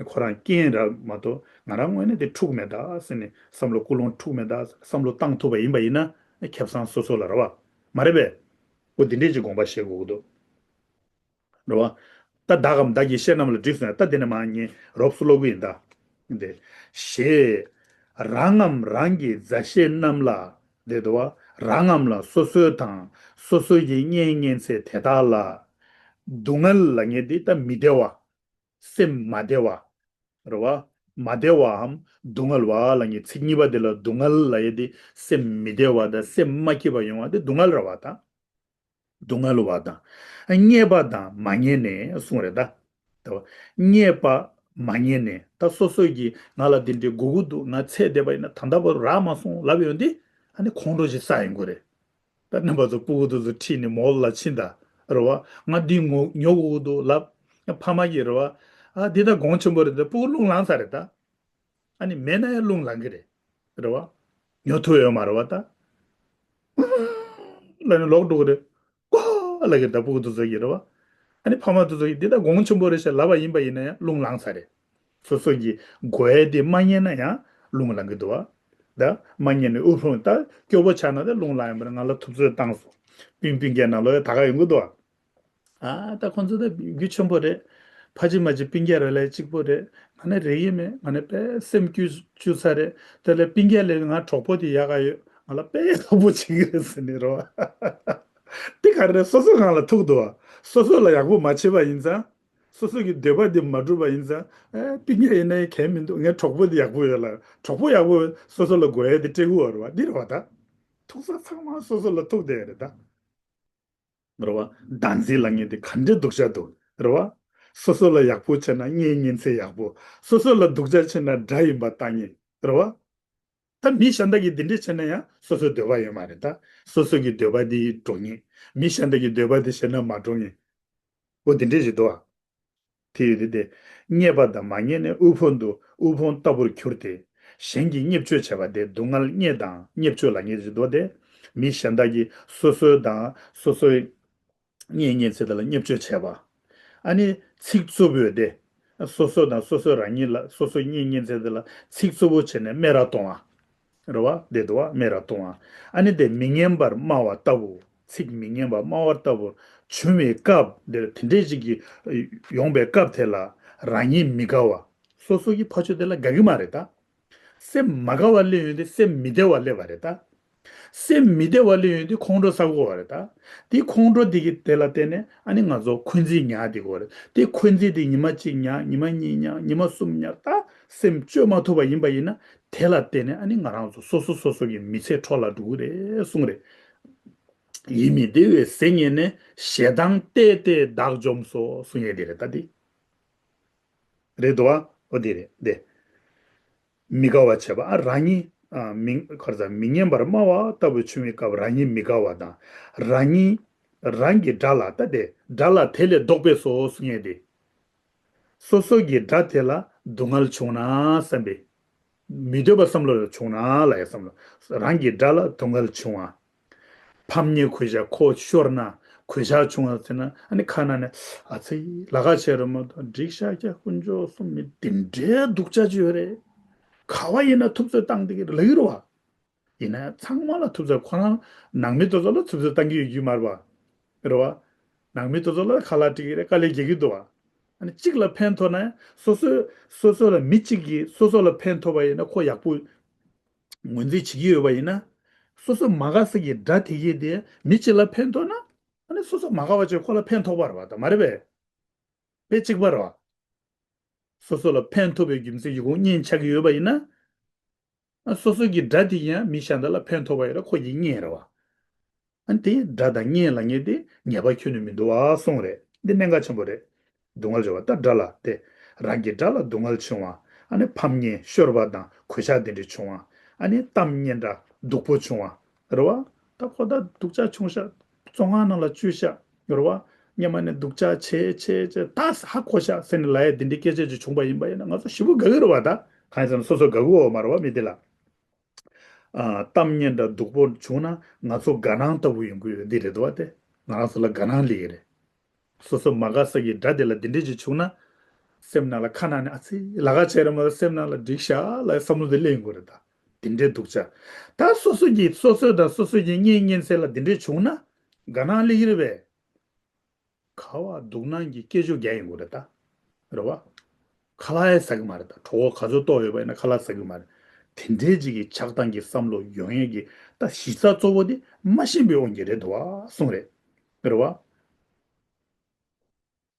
ཁོ་རང་རྐྱེན་ར་མ་གཏོགས་ང་རང་ངོས་ནས་དེ་འཁྲུག་མེད་ད་ཟེར་ནས་བསམ་བློ་ཀུན་སློང་འཁྲུག་མེད་ད་བསམ་བློ་བཏང་ཐུབ་པ་ཡིན་པ་ཡིན་ན་ཁེ་བཟང་སོ་སོ་ལ་རེད་བ། མ་རེད་པས། འོ་འདི་འདྲས་ཀྱི་དགོངས་པ་བཞེས་དགོས་ཀྱི་འདུག་རེད་བ། ད་བདག་གམ་བདག་གི་བཤེས་རྣམས་ལ་འགྲིགས་སོང་ཡ། ད་འདི་ནས་མར་ངས་རོབ་ཙམ་ཀློག་གི་ཡིན་ད། འདི། ཞེས། རང་ངམ་རང་གི་མཛའ་བཤེས་རྣམས་ལ། འདི་འདུག་བ། རང་ངམ་ལ་སོ་སོའི་དང་སོ་སོ་ཡི་གཉེན་ཉེ་ཚན་དེ་དག་ལ། སྡུག་བསྔལ་ལབ་མཁན་འདི་ད་མི་བདེ་བ། སེམས་མ་བདེ་བ། རེད་བ། མ་བདེ་བའམ་སྡུག་བསྔལ་བ་ལབ་མཁན་ཚིག་གཉིས་པ་འདི་ལ་སྡུག་བསྔལ་ལབ་ཡས་འདི་སེམས་མི་བདེ་བ་དང་སེམས་མ་སྐྱིད་པ་ཡོང་བ་འདི་སྡུག་བསྔལ་རེད་བ་ད། སྡུག་བསྔལ་བ་དང་། རྙེད་པ་དང་མ་རྙེད་ནས་གསུངས་རེད་ད། ད་བ། རྙེད་པ་མ་རྙེད་ནས་ད་སོ་སོ་གིས་ང་ལ་འདི་འདྲའི་དགོས་ཀྱི་འདུག་ང་ཚད་བསྡད་པ་ཡིན་ན་ད་ལྟ་བར་རག་མ་སོང་ལབ་ཡོང་དུས་ཨ་ནི་ཁོང་ཁྲོ་ཞིག་ཟ་ཡོང་གི་རེད། ད་རྣམ་པ་ཚོ་སྤུ་གུ་དེ་ཚོ་ཁྲིད་ནས་མོལ་ལ་ཕྱིན་ད། རེད་བ། ང་འདི་ངོ་ཉོ་དགོས་ཀྱི་འདུག་ལབ། ཕ་མ་གིས་རེད་བ། ཨ་འདི་ད་གོང་ཆེན་པོ་རེད་ད་སྤུ་གུ་རླུང་ལངས་ས་རེད་ད། ཨ་ནི་མེད་ན་ཡང་རླུང་ལངས་གི་རེད། རེད་བ། ཉོ་ཐུབ་ཡོད་མ་རེད་བ་ད། ལ་ནི་ལོག་འགྲོ་གི་རེད། ཀོ། ལ་གི་ད་སྤུ་གུ་དེ་ཚོ་གི་རེད་བ། ཨ་ནི་ཕ་མ་དེ་ཚོ་གི་འདི་ད་གོང་ཆེན་པོ་རེད་ཤག་ལབ་པ་ཡིན་པ་ཡིན་ན་ཡང་རླུང་ལངས་ས་རེད། སོ་སོ་གི་དགོས་ཡས་དེ་མ་རྙེད་ན་ཡང་རླུང་ལངས་གི་འདུག་བ། ད་མ་རྙེད་ནས་དབུལ་ཕོངས་ད་སྐྱོ་པོ་ཆགས་ན་ད་རླུང་ལངས་ཡོང་པ་རེད། ང་ལ་ཐུབ་ཚོད་བཏང་སོང་། སྤུན་སྤུན་ཀྱག་ནང་ལོགས་ཡ་ད་ག་ཡོང་གི་འདུག་བ། ཨ་ད་ཁོང་ཚོ་ད་རྒྱུ་ཆེན་པོ་རེད། ཕ་གཅིག་མ་གཅིག་སྤུན་ཀྱག་རེ་ལས་གཅིག་པོ་རེད། ང་ནི་རེ་གི་མེད། ང་ནི་དཔེ་སེམས་སྐྱིད་སྐྱིད་ས་རེད། དེ་ལས་སྤུན་ཀྱག་ལས་ང་གྲོགས་པོ་དེ་ཡག་ག་ཡོད། ང་ལ་དཔེ་ཡག་པོ་བྱེད་ཀྱི་རེད་ཟེར་ནི་རེད་བ། དེ་ག་རེ་རེད། སོ་སོ་སྒང་ལ་ཐུག་འདུག་བ། སོ་སོ་ལ་ཡག་པོ་མ་བྱས་པ་ཡིན་ཙང་། སོ་སོ་གི་འདོད་པ་དེ་མ་འགྲུབ་པ་ཡིན་ཙང་། ཨེ་སྤུན་ཀྱག་ཡིན་ན་ཡང་གལ་མི་འདུག་ངའི་གྲོགས་པོ་དེ་ཡག་པོ་ཡོད་ལ། གྲོགས་པོ་ཡག་པོ་སོ་སོ་ལ་དགོས་ཡས་དེ་སྤྲད་དགོས་པ་རེད་བ། འདི་རེད་བ་ད། ཐུག་ས་ཚང་མ་སོ་སོ་ལ་ཐུག་བསྡད་རེད་ད། རེད་བ། བདག་འཛིན་ལབ་མཁན་དེ་ག་འདྲའི་སྡུག་ཅག་འདུག་རེད་བ། སོ་སོ་ལ་ཡག་པོ་བྱས་ན་གཉེན་ཉེ་ཚན་ཡག་པོ། སོ་སོ་ལ་སྡུག་ཅག་བྱས་ན་དགྲ་ཡིན་པ་བལྟ་མཁན། རེད་བ། ད་མི་གཞན་དག་གིས་འདི་འདྲས་བྱས་ན་ཡང་སོ་སོའི་འདོད་པ་ཡོད་མ་རེད་ད། སོ་སོ་གི་འདོད་པ་འདི་འགྲོ་ངེས། མི་གཞན་དག་གི་འདོད་པ་འདི་བྱས་ན་མ་འགྲོ་ངེས། འོ་འདི་འདྲས་ཞིག་འདུག་ཨ། དེ་ཡོད་དེ་དེ། རྙེད་པ་དང་མ་རྙེད་ནས་དབུལ་ཕོངས་དུ་དབུལ་ཕོངས་ལྟ་བུར་གྱུར་ཏེ། གཞན་གྱིས་བརྙས་བཅོས་བྱས་པ་དེ་སྡུག་བསྔལ་རྙེད་དང་བརྙས་བཅོས་ལ་ངེས་ཞིག་འདུག་སྟེ། མི་གཞན་དག་གིས་སོ་སོའི་དང་སོ་སོའི་གཉེན་ཉེ་ཚན་དེ་ལ་བརྙས་བཅོས་བྱས་པ། ཨ་ནི་ཚིག་རྩུབ་པོས་ཏེ། སོ་སོ་དང་སོ་སོའི་རང་ཉིད་ལ་སོ་སོའི་གཉེན་ཉེ་ཚན་དེ་ལ་ཚིག་རྩུབ་པོ་བྱས་ནས་སྨད་ར་གཏོང་བ། རེད་བ། དེ་འདུག་བ། སྨད་ར་གཏོང་བ། ཨ་ནི་དེ་མི་སྙན་པར་སྨྲ་བ་ལྟ་བུ། ཚིག་མི་སྙན་པར་སྨྲ་བ་ལྟ་བུར་བྱུང་བའི་སྐབས་དེར་དེ་འདྲས་ཅིག་གིས་ཡོང་པའི་སྐབས་དེ་ལ་རང་ཉིད་མི་དགའ་བ། སོ་སོ་གི་ཕ་ཆོས་དེ་ལ་དགའ་གི་མ་རེད་ད། སེམས་མ་དགའ་བ་སླེབས་ཡོང་དུས་སེམས་མི་བདེ་བ་སླེབས་པ་རེད་ད། སེམས་མི་བདེ་བ་སླེབས་ཡོང་དུས་ཁོང་ཁྲོ་ཟ་དགོས་པ་རེད་ད། དེ་ཁོང་ཁྲོ་དེ་གི་དེ་ལ་བརྟེན་ནས་ཨ་ནི་ང་ཚོ་འཁོན་འཛིན་ཉར་བསྡད་དགོས་རེད། དེ་འཁོན་འཛིན་དེ་ཉི་མ་གཅིག་ཉར། ཉི་མ་གཉིས་ཉར། ཉི་མ་གསུམ་ཉར། ད་སེམས་བཅོས་མ་ཐུབ་པ་ཡིན་པ་ཡིན་ན། དེ་ལ་བརྟེན་ནས་ཨ་ནི་ང་རང་ཚོ་སོ་སོ་སོ་སོ་གི་མི་ཚེ་འཕྲོ་བརླག་འགྲོ་གི་རེད་གསུངས་རེད། ཡིད་མི་བདེ་བའི་ཟེར་མཁན་ནི་ཞེ་སྡང་བརྟས་ཏེ་བདག་འཇོམས་སོ་གསུང་ཡས་དེ་རེད་ད་དེ། རེད་དོ། ཨ། འོ་དེ་རེད་དེ། མི་དགའ་བ་བྱས་པ། ཨ། རང་ཉིད། ཨ། མི། ཁར་ཚ་མི་སྙན་པར་སྨྲ་བ་ལྟ་བུ་བྱུང་བའི་སྐབས་རང་ཉིད་མི་དགའ་བ་དང་། རང་ཉིད། རང་གི་དགྲ་ལ་ལྟ་སྟེ་དགྲ་ལ་དེ་ལས་ལྡོག་པས་སོ་གསུང་ཡས་དེ། སོ་སོ་གི་དགྲ་དེ་ལ་སྡུག་བསྔལ་བྱུང་ན་བསམ་པས། མི་འདོད་པ་བསམ་བློ་བྱུང་ན་ལ་ཡ་བསམ་བློ། རང་གི་དགྲ་ལ་སྡུག་བསྔལ་བྱུང་བ། ཕམ་ཉེས་གོད་ཆག་ཁོ་ཤོར་ན་གོད་ཆག་བྱུང་བ་ཟེར་ན། ཨ་ནི་ཁ་ནང་ནས་ཨ་ཙི་ལ་ཁ་བྱས་ར་མ་གཏོགས་འགྲིག་ཤག་ཀྱ་དཀོན་མཆོག་གསུམ་མི་འདི་འདྲའི་སྡུག་ཅག་ཅིག་ཡོད་རེད། ག་བ་ཡིན་ན་ཐུབ་ཚོད་བཏང་བསྡད་ཀྱི་རེད་ལབ་ཀྱི་རེད་བ། ཡིན་ན་ཡང་ཚང་མ་ལ་ཐུབ་ཚོད། ཁོ་རང་ནང་མི་དེ་ཚོ་ལ་ཐུབ་ཚོད་བཏང་གི་ཡོད་ཀྱི་མ་རེད་བ། རེད་བ། ནང་མི་དེ་ཚོ་ལ་ཁ་ལག་སྤྲད་ཀྱི་རེད། དཀའ་ལས་རྒྱག་གི་འདུག་བ། ཨ་ནི་གཅིག་ལ་ཕན་ཐོགས་ན་ཡང་སོ་སོའི་སོ་སོ་ལ་མི་གཅིག་གིས་སོ་སོ་ལ་ཕན་ཐོགས་པ་ཡིན་ན་ཁོ་ཡག་པོ་ངོས་འཛིན་བྱེད་ཀྱི་ཡོད་པ་ཡིན་ན། སོ་སོ་མ་དགའ་ས་གི་དགྲ་དེ་གས་དེ་མི་གཅིག་ལ་ཕན་ཐོགས་ན། ཨ་ནི་སོ་སོ་མ་དགའ་བ་བྱས་ཁོ་ལ་ཕན་ཐོགས་པ་རེད་བ། ད་མ་རེད་པས། དཔེ་གཅིག་པ་རེད་བ། སོ་སོ་ལ་ཕན་ཐོགས་པའི་རྒྱུ་མཚན་གྱིས་ཁོ་གཉེན་ཆགས་ཀྱི་ཡོད་པ་ཡིན་ན། ཨ། སོ་སོ་གི་དགྲ་དེ་ཡང་མི་གཞན་དག་ལ་ཕན་ཐོགས་པ་ཡོད་ན་ཁོ་ཡི་གཉེན་རེད་བ། ཨ་ནི་དེ་དགྲ་དང་གཉེན་ལབ་མཁན་དེ་ངེས་པ་ཁྱོན་ནས་མི་འདུག་བ་གསུངས་རེད། འདི་གནད་འགག་ཆེན་པོ་རེད། སྡུག་བསྔལ་བྱུང་བ་ད་དགྲ་ལ་དེ། རང་གི་དགྲ་ལ་སྡུག་བསྔལ་བྱུང་བ། ཨ་ནི་ཕམ་ཉེས་ཤོར་བ་དང་གོད་ཆག་དེ་འདྲ་བྱུང་བ། ཨ་ནི་གཏམ་སྙན་གྲགས་སྡུག་པོ་བྱུང་བ། རེད་བ། ད་ཁོ་ད་སྡུག་ཅག་བྱུང་ཤག་བཙོན་ཁང་ནང་ལ་བཅུག་ཤག་རེད་བ། སྔོན་མ་ནས་སྡུག་ཅག་བྱས་བྱས་བྱས་ད་ཧ་གོ་ཤག་ཟེར་ནས་ལབ་ཡས་དེ་འདྲའི་སྐད་ཆ་ཅིག་བྱུང་པ་ཡིན་པ་ཡིན་ན་ང་ཚོ་ཞེ་པོ་དགའ་གི་རེད་བ། ད་གང་ཡིན་ཟེར་ན་སོ་སོ་དགའ་གི་ཡོད་མ་རེད་བ། མི་དེ་ལ། ཨ། གཏམ་སྙན་གྲགས་སྡུག་པོ་བྱུང་ན་ང་ཚོ་དགའ་སྣང་ལྟ་བུ་ཡོང་གི་ཡོད། འདི་རེད་དོ་བ། དེ་ང་རང་ཚོ་ལ་དགའ་སྣང་སླེབས་ཀྱི་རེད། སོ་སོ་མ་དགའ་ས་གི་དགྲ་དེ་ལ་འདི་འདྲས་ཅིག་བྱུང་ན། སེམས་ནང་ལ་ཁ་ནང་ནས་ཨ་ཙི་ལ་ཁ་བྱས་ར་མ་གཏོགས་སེམས་ནང་ལ་འགྲིག་ཤག་ལབ་བསམ་བློ་དེ་སླེབས་ཡོང་གི་རེད་ད། འདི་འདྲའི་སྡུག་ཅག་ད་སོ་སོ་གི་སོ་སོ་དང་སོ་སོ་གི་གཉེན་ཉེ་ཚན་ལ་འདི་འདྲས་བྱུང་ན་དགའ་སྣང་སླེབས་ཀྱི་རེད་པས། ཁ་བ་སྡུག་སྣང་གི་སྐད་ཅོར་རྒྱག་ཡོང་གི་རེད་ད། རེད་བ། ཁ་ལག་ཡང་ཟ་གི་མ་རེད་ད། གྲོད་ཁོག་ག་ཚོད་ལྟོགས་ཡོད་པ་ཡིན་ན་ཁ་ལག་ཟ་གི་མ་རེད། དེ་འདྲའི་ཅིག་གི་ཆགས་སྡང་གི་བསམ་བློ་ཡོང་ཡས་ཀྱི་ད་གཞི་རྩ་གཙོ་བོ་དེ་མ་ཤེས་པའི་དབང་གིས་རེད་འདུག་བ་གསུངས་རེད། རེད་བ།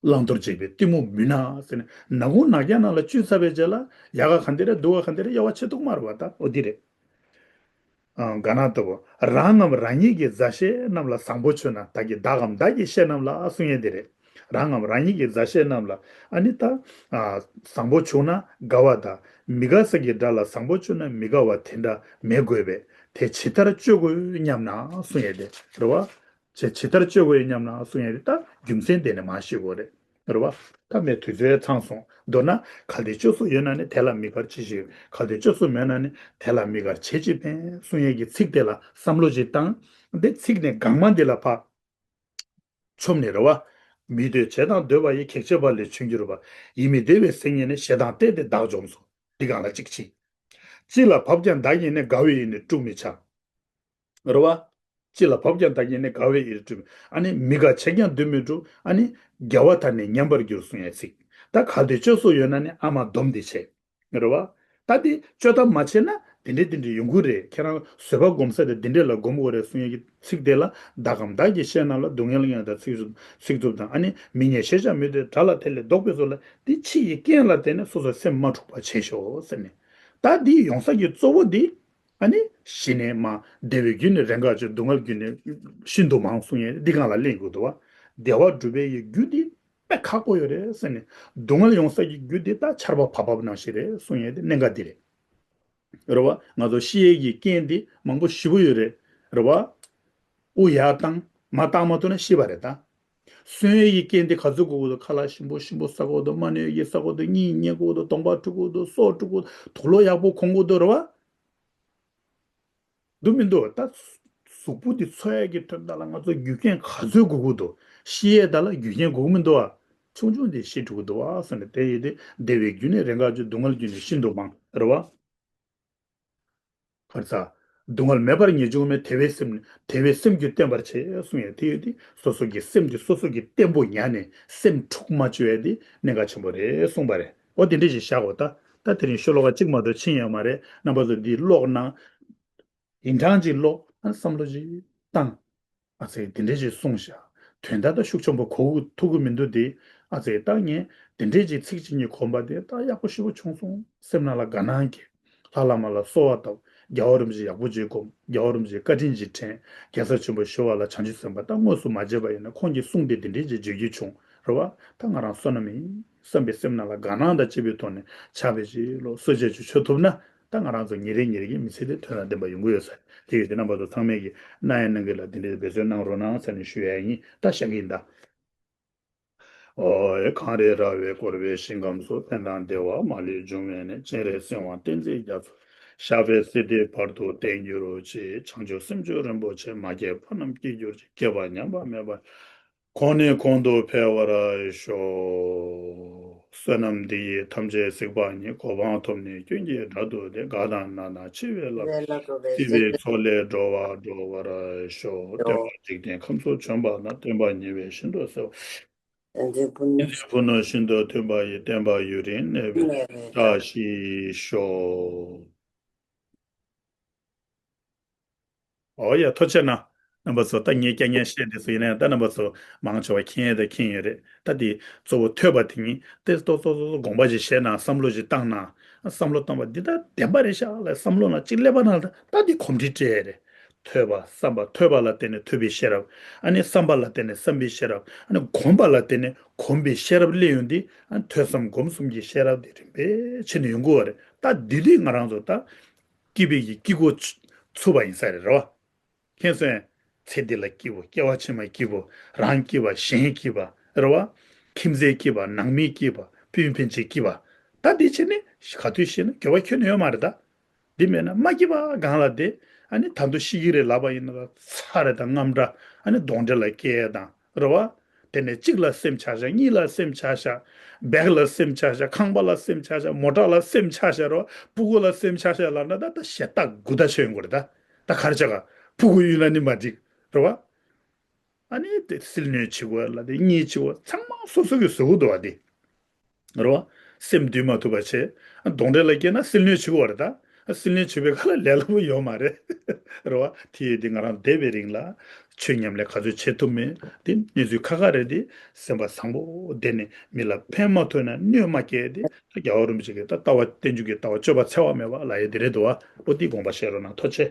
བླང་དོར་བྱེད་པའི་གཏི་མུག་མུན་ནག་ཟེར་ནས་ནག་ཁུང་ནག་རྐྱང་ནང་ལ་བཅུག་ཚར་བའི་རྗེས་ལ་ཡག་ག་ག་འདི་རེད་སྡུག་ག་ག་འདི་རེད་དབྱེ་བ་ཕྱེ་ཐུབ་མ་རེད་བ། ད་འོ་འདི་རེད། ཨ། ག་ན་ལྟ་བུ། རང་ངམ་རང་ཉིད་ཀྱི་མཛའ་བཤེས་རྣམས་ལ་བཟང་པོ་བྱུང་ན། བདག་གི་བདག་གམ་བདག་གི་བཤེས་རྣམས་ལ་གསུང་ཡས་འདི་རེད། རང་ངམ་རང་ཉིད་ཀྱི་མཛའ་བཤེས་རྣམས་ལ་ཨ་ནི་ད། ཨ། བཟང་པོ་བྱུང་ན་དགའ་བ་དང་མི་དགའ་ས་གི་དགྲ་ལ་བཟང་པོ་བྱུང་ན་མི་དགའ་བ་དེ་འདྲ་མེད་དགོས་པས་དེ་ཇི་ལྟར་སྤྱོད་དགོས་སྙམ་ན་གསུང་ཡས་དེ་རེད་བ། ཇི་ཇི་ལྟར་སྤྱོད་དགོས་སྙམ་ན་གསུང་ཡས་དེ་ད་རྒྱུ་མཚན་དེ་ནས་མར་ཤེས་དགོས་རེད། རེད་བ། ད་མེད་དུས་ཚོད་ཚང་སོང་། མདོར་ན་གལ་ཏེ་སྤྱོད་གཟུགས་ཡོད་ན་ནི་དེ་ལ་མི་དགར་ཅི་ཞིག་ཡོད། གལ་ཏེ་སྤྱོད་གཟུགས་མེད་ན་ནི་དེ་ལ་མི་དགར་བྱས་ཅི་ཕན་གསུང་ཡས་ཀྱི་ཚིག་དེ་ལ་བསམ་བློ་ཅིག་བཏང་། འདི་ཚིག་ནས་གང་མ་འདི་ལ་ཕར་མཆོངས་ནས་རེད་བ། མི་འདོད་བྱས་དང་འདོད་པ་ཡི། གེགས་བྱེད་པ་ལས་བྱུང་གྱུར་པ། ཡིད་མི་བདེ་བའི་ཟེར་མཁན་ནི་ཞེ་སྡང་བརྟས་ཏེ་བདག་འཇོམས་སོ། འདི་གང་ལ་གཅིག་ཕྱིན། ཅི་ལ་བབ་ཀྱང་བདག་ཉིད་ནི། དགའ་བའི་ཡིད་ནི་དཀྲུག་མི་བྱ། རེད་བ། ཅི་ལ་བབ་ཀྱང་བདག་ཉིད་ནི། དགའ་བའི་ཡིད་དཀྲུག་མི། ཨ་ནི་མི་དགའ་བྱས་ཀྱང་སྡུག་མི་འགྲོ། ཨ་ནི་དགེ་བ་དག་ནི་ཉམས་པར་འགྱུར་གསུང་ཡས་ཚིག་ད་གལ་ཏེ་སྤྱོད་གཟུགས་ཡོད་ན་ནི་ཨ་མ་སྡོམ་འདི་བྱེད། རེད་བ། ད་འདི་སྤྱོད་ཐབས་མ་བྱས་ན་འདི་འདྲས་འདི་འདྲས་ཡོང་གི་རེད། ཁྱེད་རང་བཟོད་པ་སྒོམ་ས་དེ་འདི་འདྲས་ལ་སྒོམ་དགོས་རེད་གསུང་ཡས་ཀྱི་ཚིག་དེ་ལ་བདག་གམ་བདག་གི་བཤེས་རྣམས་ལ། སྡུག་བསྔལ་ཡང་དག་ཚིག་རྩུབ་ཚིག་རྩུབ་དང་། ཨ་ནི་མི་སྙན་ཞེས་བྱ་མི་འདོད་དགྲ་ལ་དེ་ལས་ལྡོག་པས་སོ་ལ། འདི་ཕྱི་ཡི་རྐྱེན་ལ་བརྟེན་ནས་སོ་སོའི་སེམས་མ་འཁྲུགས་པ་བྱེད་ཤོག་ཟེར་ནས། ད་འདི་ཡོང་ས་ཀྱི་གཙོ་བོ་འདི། ཨ་ནི་ཞི་གནས་མ་བདེ་བའི་རྒྱུ་ནི་རེས་འགའ་ཅིག་སྡུག་བསྔལ་རྒྱུ་ནི་ཤིན་ཏུ་མང་གསུང་ཡས་འདི་སྒང་ལ་གླེང་དགོས་འདུག་བ། བདེ་བ་སྒྲུབ་པའི་ཡི་རྒྱུ་འདི་དཔེ་ཁག་པོ་ཡོད་རེད་ཟེར་ནས། སྡུག་བསྔལ་ཡོང་ས་ཀྱི་རྒྱུ་འདི་ད་ཆར་པ་བབས་བབས་ནང་བཞིན་རེད་གསུང་ཡས་དེ་གནད་འགག་འདི་རེད། རེད་བ། ང་ཚོ་ཤི་ཡས་ཀྱི་རྐྱེན་འདི་མང་པོ་ཞེ་པོ་ཡོད་རེད། རེད་བ། དབུགས་ཡར་བཏང་མར་བཏང་མ་ཐུབ་ན་ཤི་བ་རེད་ད། གསོན་ཡས་ཀྱི་རྐྱེན་འདི་ག་ཚོད་དགོས་ཀྱི་འདུག་ཁ་ལག་ཞིམ་པོ་ཞིམ་པོ་ཟ་དགོས་འདུག་མ་ནོར་ཡས་ཟ་དགོས་འདུག་གཉིད་ཉལ་དགོས་འདུག་གདོང་པ་བཀྲུ་དགོས་འདུག་སོ་བཀྲུ་དགོས་འདུག་དུག་ལོག་ཡག་པོ་གོན་དགོས་འདུག་རེད་བ། འདུག་མི་འདུག་ད་གཟུགས་པོ་འདི་འཚོ་ཡས་ཀྱི་དོན་དག་ལ་ང་ཚོ་རྒྱུ་རྐྱེན་ག་ཚོད་དགོས་ཀྱི་འདུག་ཤི་ཡས་དག་ལ་རྒྱུ་རྐྱེན་དགོས་ཀྱི་མི་འདུག་ཨ། ཆུང་ཆུང་དེ་ཤི་འགྲོ་གི་འདུག་ཨ་ཟེར་ནས་དེ་ཡོད་དེ། བདེ་བའི་རྒྱུ་ནི་རེས་འགའ་ཅིག་སྡུག་བསྔལ་རྒྱུ་ནི་ཤིན་ཏུ་མང་རེད་བ། གར་ཚ། སྡུག་བསྔལ་མེད་པར་ངེས་འབྱུང་མེད། དེ་བས་སེམས་དེ་བས་སེམས་རྒྱུད་བརྟན་པར་བྱེད་གསུང་ཡས་དེ་ཡོད་དེ། སོ་སོ་གི་སེམས་དེ་སོ་སོ་གིས་བརྟན་པོ་ཉར་ནས་སེམས་འཁྲུག་མ་བཅུག་ཡས་དེ་གནད་འགག་ཆེན་པོ་རེད་གསུངས་པ་རེད། འོ་དེ་འདྲ་ཞིག་བཞག་གོ་ད། ད་དེ་རིང་ཤོ་ལོ་ཀ་གཅིག་མ་གཏོགས་ཕྱིན་ཡོད་མ་རེད། རྣམ་པ་ཚོ་འདི་ཀློག་ན། ཡིན་གྲངས་ཅིག་ཀློག་ཨ་བསམ་བློ་ཅིག་བཏང་། ཨ་ཙི་དེ་འདྲས་ཅིག་གསུངས་ཤག་དོན་དག་ད་ཤུགས་ཆེན་པོ་གོ་ཐུབ་ཀྱི་མི་འདུག་དེ། ཨ་ཙི་ད་ངས་དེ་འདྲས་ཅིག་ཚིག་གཅིག་གཉིས་གོམས་པ་དེ་ད་ཡག་པོ་ཞེ་པོ་བྱུང་སོང་། སེམས་ནང་ལ་དགའ་སྣང་སྐྱེས། ལྷ་བླ་མ་ལ་གསོལ་བ་བཏབ། རྒྱལ་བ་རིན་པོ་ཆེ་ཡག་པོ་ཅིག་སྒོམ། རྒྱལ་བ་རིན་པོ་ཆེ་བཀའ་དྲིན་ཅིག་དྲན། རྒྱལ་ཚབ་ཆེན་པོ་ཞི་བ་ལྷ་བྱང་ཆུབ་སེམས་དཔའ་ད་དངོས་སུ་མ་མཇལ་བ་ཡིན་ན་ཁོང་གིས་གསུངས་ཏེ་དེ་འདྲས་ཅིག་བརྗོད་རྒྱུ་བྱུང་རེད་བ། ད་ང་རང་བསོད་ནམས་ཡིན་བསམ་པའི་སེམས་ནང་ལ་དགའ་སྣང་དང་བཅས་པའི་ཐོག་ནས་ཕྱག་དཔེ་ཅིག་ཀློག་གསོལ་ཇ་ཅིག་མཆོད་ཐུབ་ན། ད་ང་རང་ཚོ་ཉིན་རེ་ཉིན་རེ་གི་མི་ཚེ་དེ་དོན་དང་ལྡན་པ་ཡོང་གི་ཡོད་ས་རེད། དེ་ཡོད་དེ་རྣམ་པ་ཚོ་ཚང་མས་ཀྱི་གནང་ཡ་གནང་གི་ལ་དེ་འདྲའི་འབད་བརྩོན་གནང་རོགས་གནང་ཟེར་ནས་ཞུ་ཡ་ཡིན། ད་བཤད་ཀྱི་ཡིན་ད། ཨོ་ཡེ་གངས་རི་ར་བས་བསྐོར་བའི་ཞིང་ཁམས་སུ། ཕན་དང་བདེ་བ་མ་ལུས་འབྱུང་བའི་གནས། སྤྱན་རས་གཟིགས་དབང་བསྟན་འཛིན་རྒྱ་མཚོ། ཞབས་པད་སྲིད་མཐའི་བར་དུ་བརྟན་གྱུར་ཅིག་བྱང་ཆུབ་སེམས་མཆོག་རིན་པོ་ཆེ། མ་སྐྱེས་པ་རྣམས་སྐྱེ་གྱུར་ཅིག་སྐྱེས་པ་ཉམས་པ་མེད་པར། གོང་ནས་གོང་དུ་འཕེལ་བར་ཤོག་བསོད་ནམས་འདི་ཡིས་ཐམས་ཅད་གཟིགས་པ་ཉིད། གོ་འཕང་ཐོབ་ནས་ཀུན་གྱི་བདག་ཏུ་སྟེ། དགའ་དང་ན་དང་འཆི་བའི་རླབས། སྲིད་པའི་མཚོ་ལས་སྒྲོལ་བ་སྒྲོལ་བར་ཤོག་སྟོན་པ་འཇིག་རྟེན་ཁམས་སུ་བྱོན་པ་ན། སྟོན་པ་ཉེ་བའི་ཤིན་ཏུ་གསལ་བ། ཕུ་ནུ་ཤིན་ཏུ་མཐུན་པ་ཡི། བསྟན་པ་ཡུན་རིང་གནས་པའི་བཀྲ་ཤིས་ཤོག་ཨོ་ཡ་ཐུགས་རྗེ་གནང་། རྣམ་པ་ཚོ་ད་ངས་སྐྱ་ངན་བཤད་དེ་ཚོ་ཡིན་ན་ད་རྣམ་པ་ཚོ་མང་ཆེ་བ་མཁྱེན་ཡས་ད་མཁྱེན་ཡོད་རེད། ད་དེ་གཙོ་བོ་ཐོས་པ་དེ་ཉིད་དེ་ཏོག་ཏོག་ཏོག་ཏོག་དགོངས་པ་ཞིག་བཞེས་ན་བསམ་བློ་ཞིག་བཏང་ན། བསམ་བློ་བཏང་བ་འདི་ད་བདེན་པ་རེད་ཤག་ལ་བསམ་བློ་ན་གཅིག་སླེབས་པ་ན་ད་ད་དེ་གོམས་འདྲིས་སྤྲད་ཡས་རེད། ཐོས་པ་བསམ་པ། ཐོས་པ་ལ་བརྟེན་ནས་ཐོས་པའི་ཤེས་རབ། ཨ་ནི་བསམ་པ་ལ་བརྟེན་ནས་བསམ་པའི་ཤེས་རབ། ཨ་ནི་གོམས་པ་ལ་བརྟེན་ནས་གོམས་པའི་ཤེས་རབ་སླེབས་ཡོང་དུས། ཨ་ནི་ཐོས་བསམ་སྒོམ་གསུམ་གྱི་ཤེས་རབ་དེ་རིམ་པས་ཕྱིན་ནས་ཡོང་གི་ཡོད་རེད། ད་འདི་དུས་ང་རང་ཚོ་ད་སྐྱིད་པའི་གི་སྐྱིད་གོ་ཚུགས་པ་ཡིན་ས་རེད། རེད་བ། མཁྱེན་སོང་ངས། ཚེ་འདི་ལ་སྐྱིད་པོ། སྐྱེ་བ་ཕྱི་མ་སྐྱིད་པོ། རང་སྐྱིད་པ། གཞན་སྐྱིད་པ། རེད་བ། ཁྱིམ་མཚེས་སྐྱིད་པ། ནང་མི་སྐྱིད་པ། སྤུན་ཕན་ཆད་སྐྱིད་པ། ད་འདི་བྱས་ནས་ག་དུས་ཤི་ན་འགྱོད་པ་ཁྱོན་ནས་ཡོད་མ་རེད་ད། འདི་མེད་ན་མ་སྐྱིད་པ་སྒང་ལ་བསྡད། ཨ་ནི་ད་དུང་ཤི་གི་རེད་ལབ་པ་ཡིན་ན་ཚ་རེད་ད། དངངས་སྐྲག་ཨ་ནི་གདོན་འདྲེ་ལ་སྐྱེ་ཡས་དང་། རེད་བ། དེ་ནས་གཅིག་ལ་སེམས་ཆགས་ཤག་གཉིས་ལ་སེམས་ཆགས་ཤག་བེག་ལ་སེམས་ཆགས་ཤག་ཁང་པ་ལ་སེམས་ཆགས་ཤག་མོ་ཊ་ལ་སེམས་ཆགས་ཤག་རེད་བ། ཕྲུ་གུ་ལ་སེམས་ཆགས་ཤག་ལབ་ན་ད་ད་ཞེ་ད་དགུ་ད་ཆོད་ཡོང་གི་རེད་ད། ད་ག་རེ་བྱ་ག་ཕྲུ་གུ་ཡིན་ན་ནི་མ་འགྲིག་རེད་བ། ཨ་ནི་དེ་སིལ་སྣོད་བྱེད་དགོས་ལ་དེ་གཉིད་བྱེད་དགོས་ཚང་མ་སོ་སོ་གི་བཟོ་གི་འདུག་བ་དེ། རེད་བ། སེམས་འདུལ་མ་ཐུབ་པ་བྱས། གདོན་འདྲེ་ལ་སྐྱེས་ན་སིལ་སྣོད་བྱེད་དགོས་བ་རེད་ད། སིལ་སྣོད་བྱེད་པའི་ཁ་ལ་ལས་སླ་པོ་ཡོད་མ་རེད། རེད་བ། དེ་ཡོད་དེ་ང་རང་བསྡད་པའི་རིང་ལ་ཆོས་ཉམས་ལེན་ག་ཚོད་བྱེད་ཐུབ་མེད་དེ་གནས་ཚུལ་ཁག་ཁག་རེད་དེ། སེམས་པ་བཟང་པོ་བསྡད་ནས་མི་ལ་ཕན་མ་ཐོགས་ན་གནོད་མ་སྐྱེལ་ཏེ། ད་རྒྱལ་བ་རིན་པོ་ཆེ་གིས་ད་ལྟ་བ་བསྟན་འགྱུར་གྱི་ལྟ་བ་སྤྱོད་པ་འཚེ་བ་མེད་པ་ལབ་ཡས་དེ་རེད་འདུག་བ། འོ་དེ་དགོངས་པ་བཞེས་རོགས་གནང་། ཐུགས་རྗེ་ཆེ།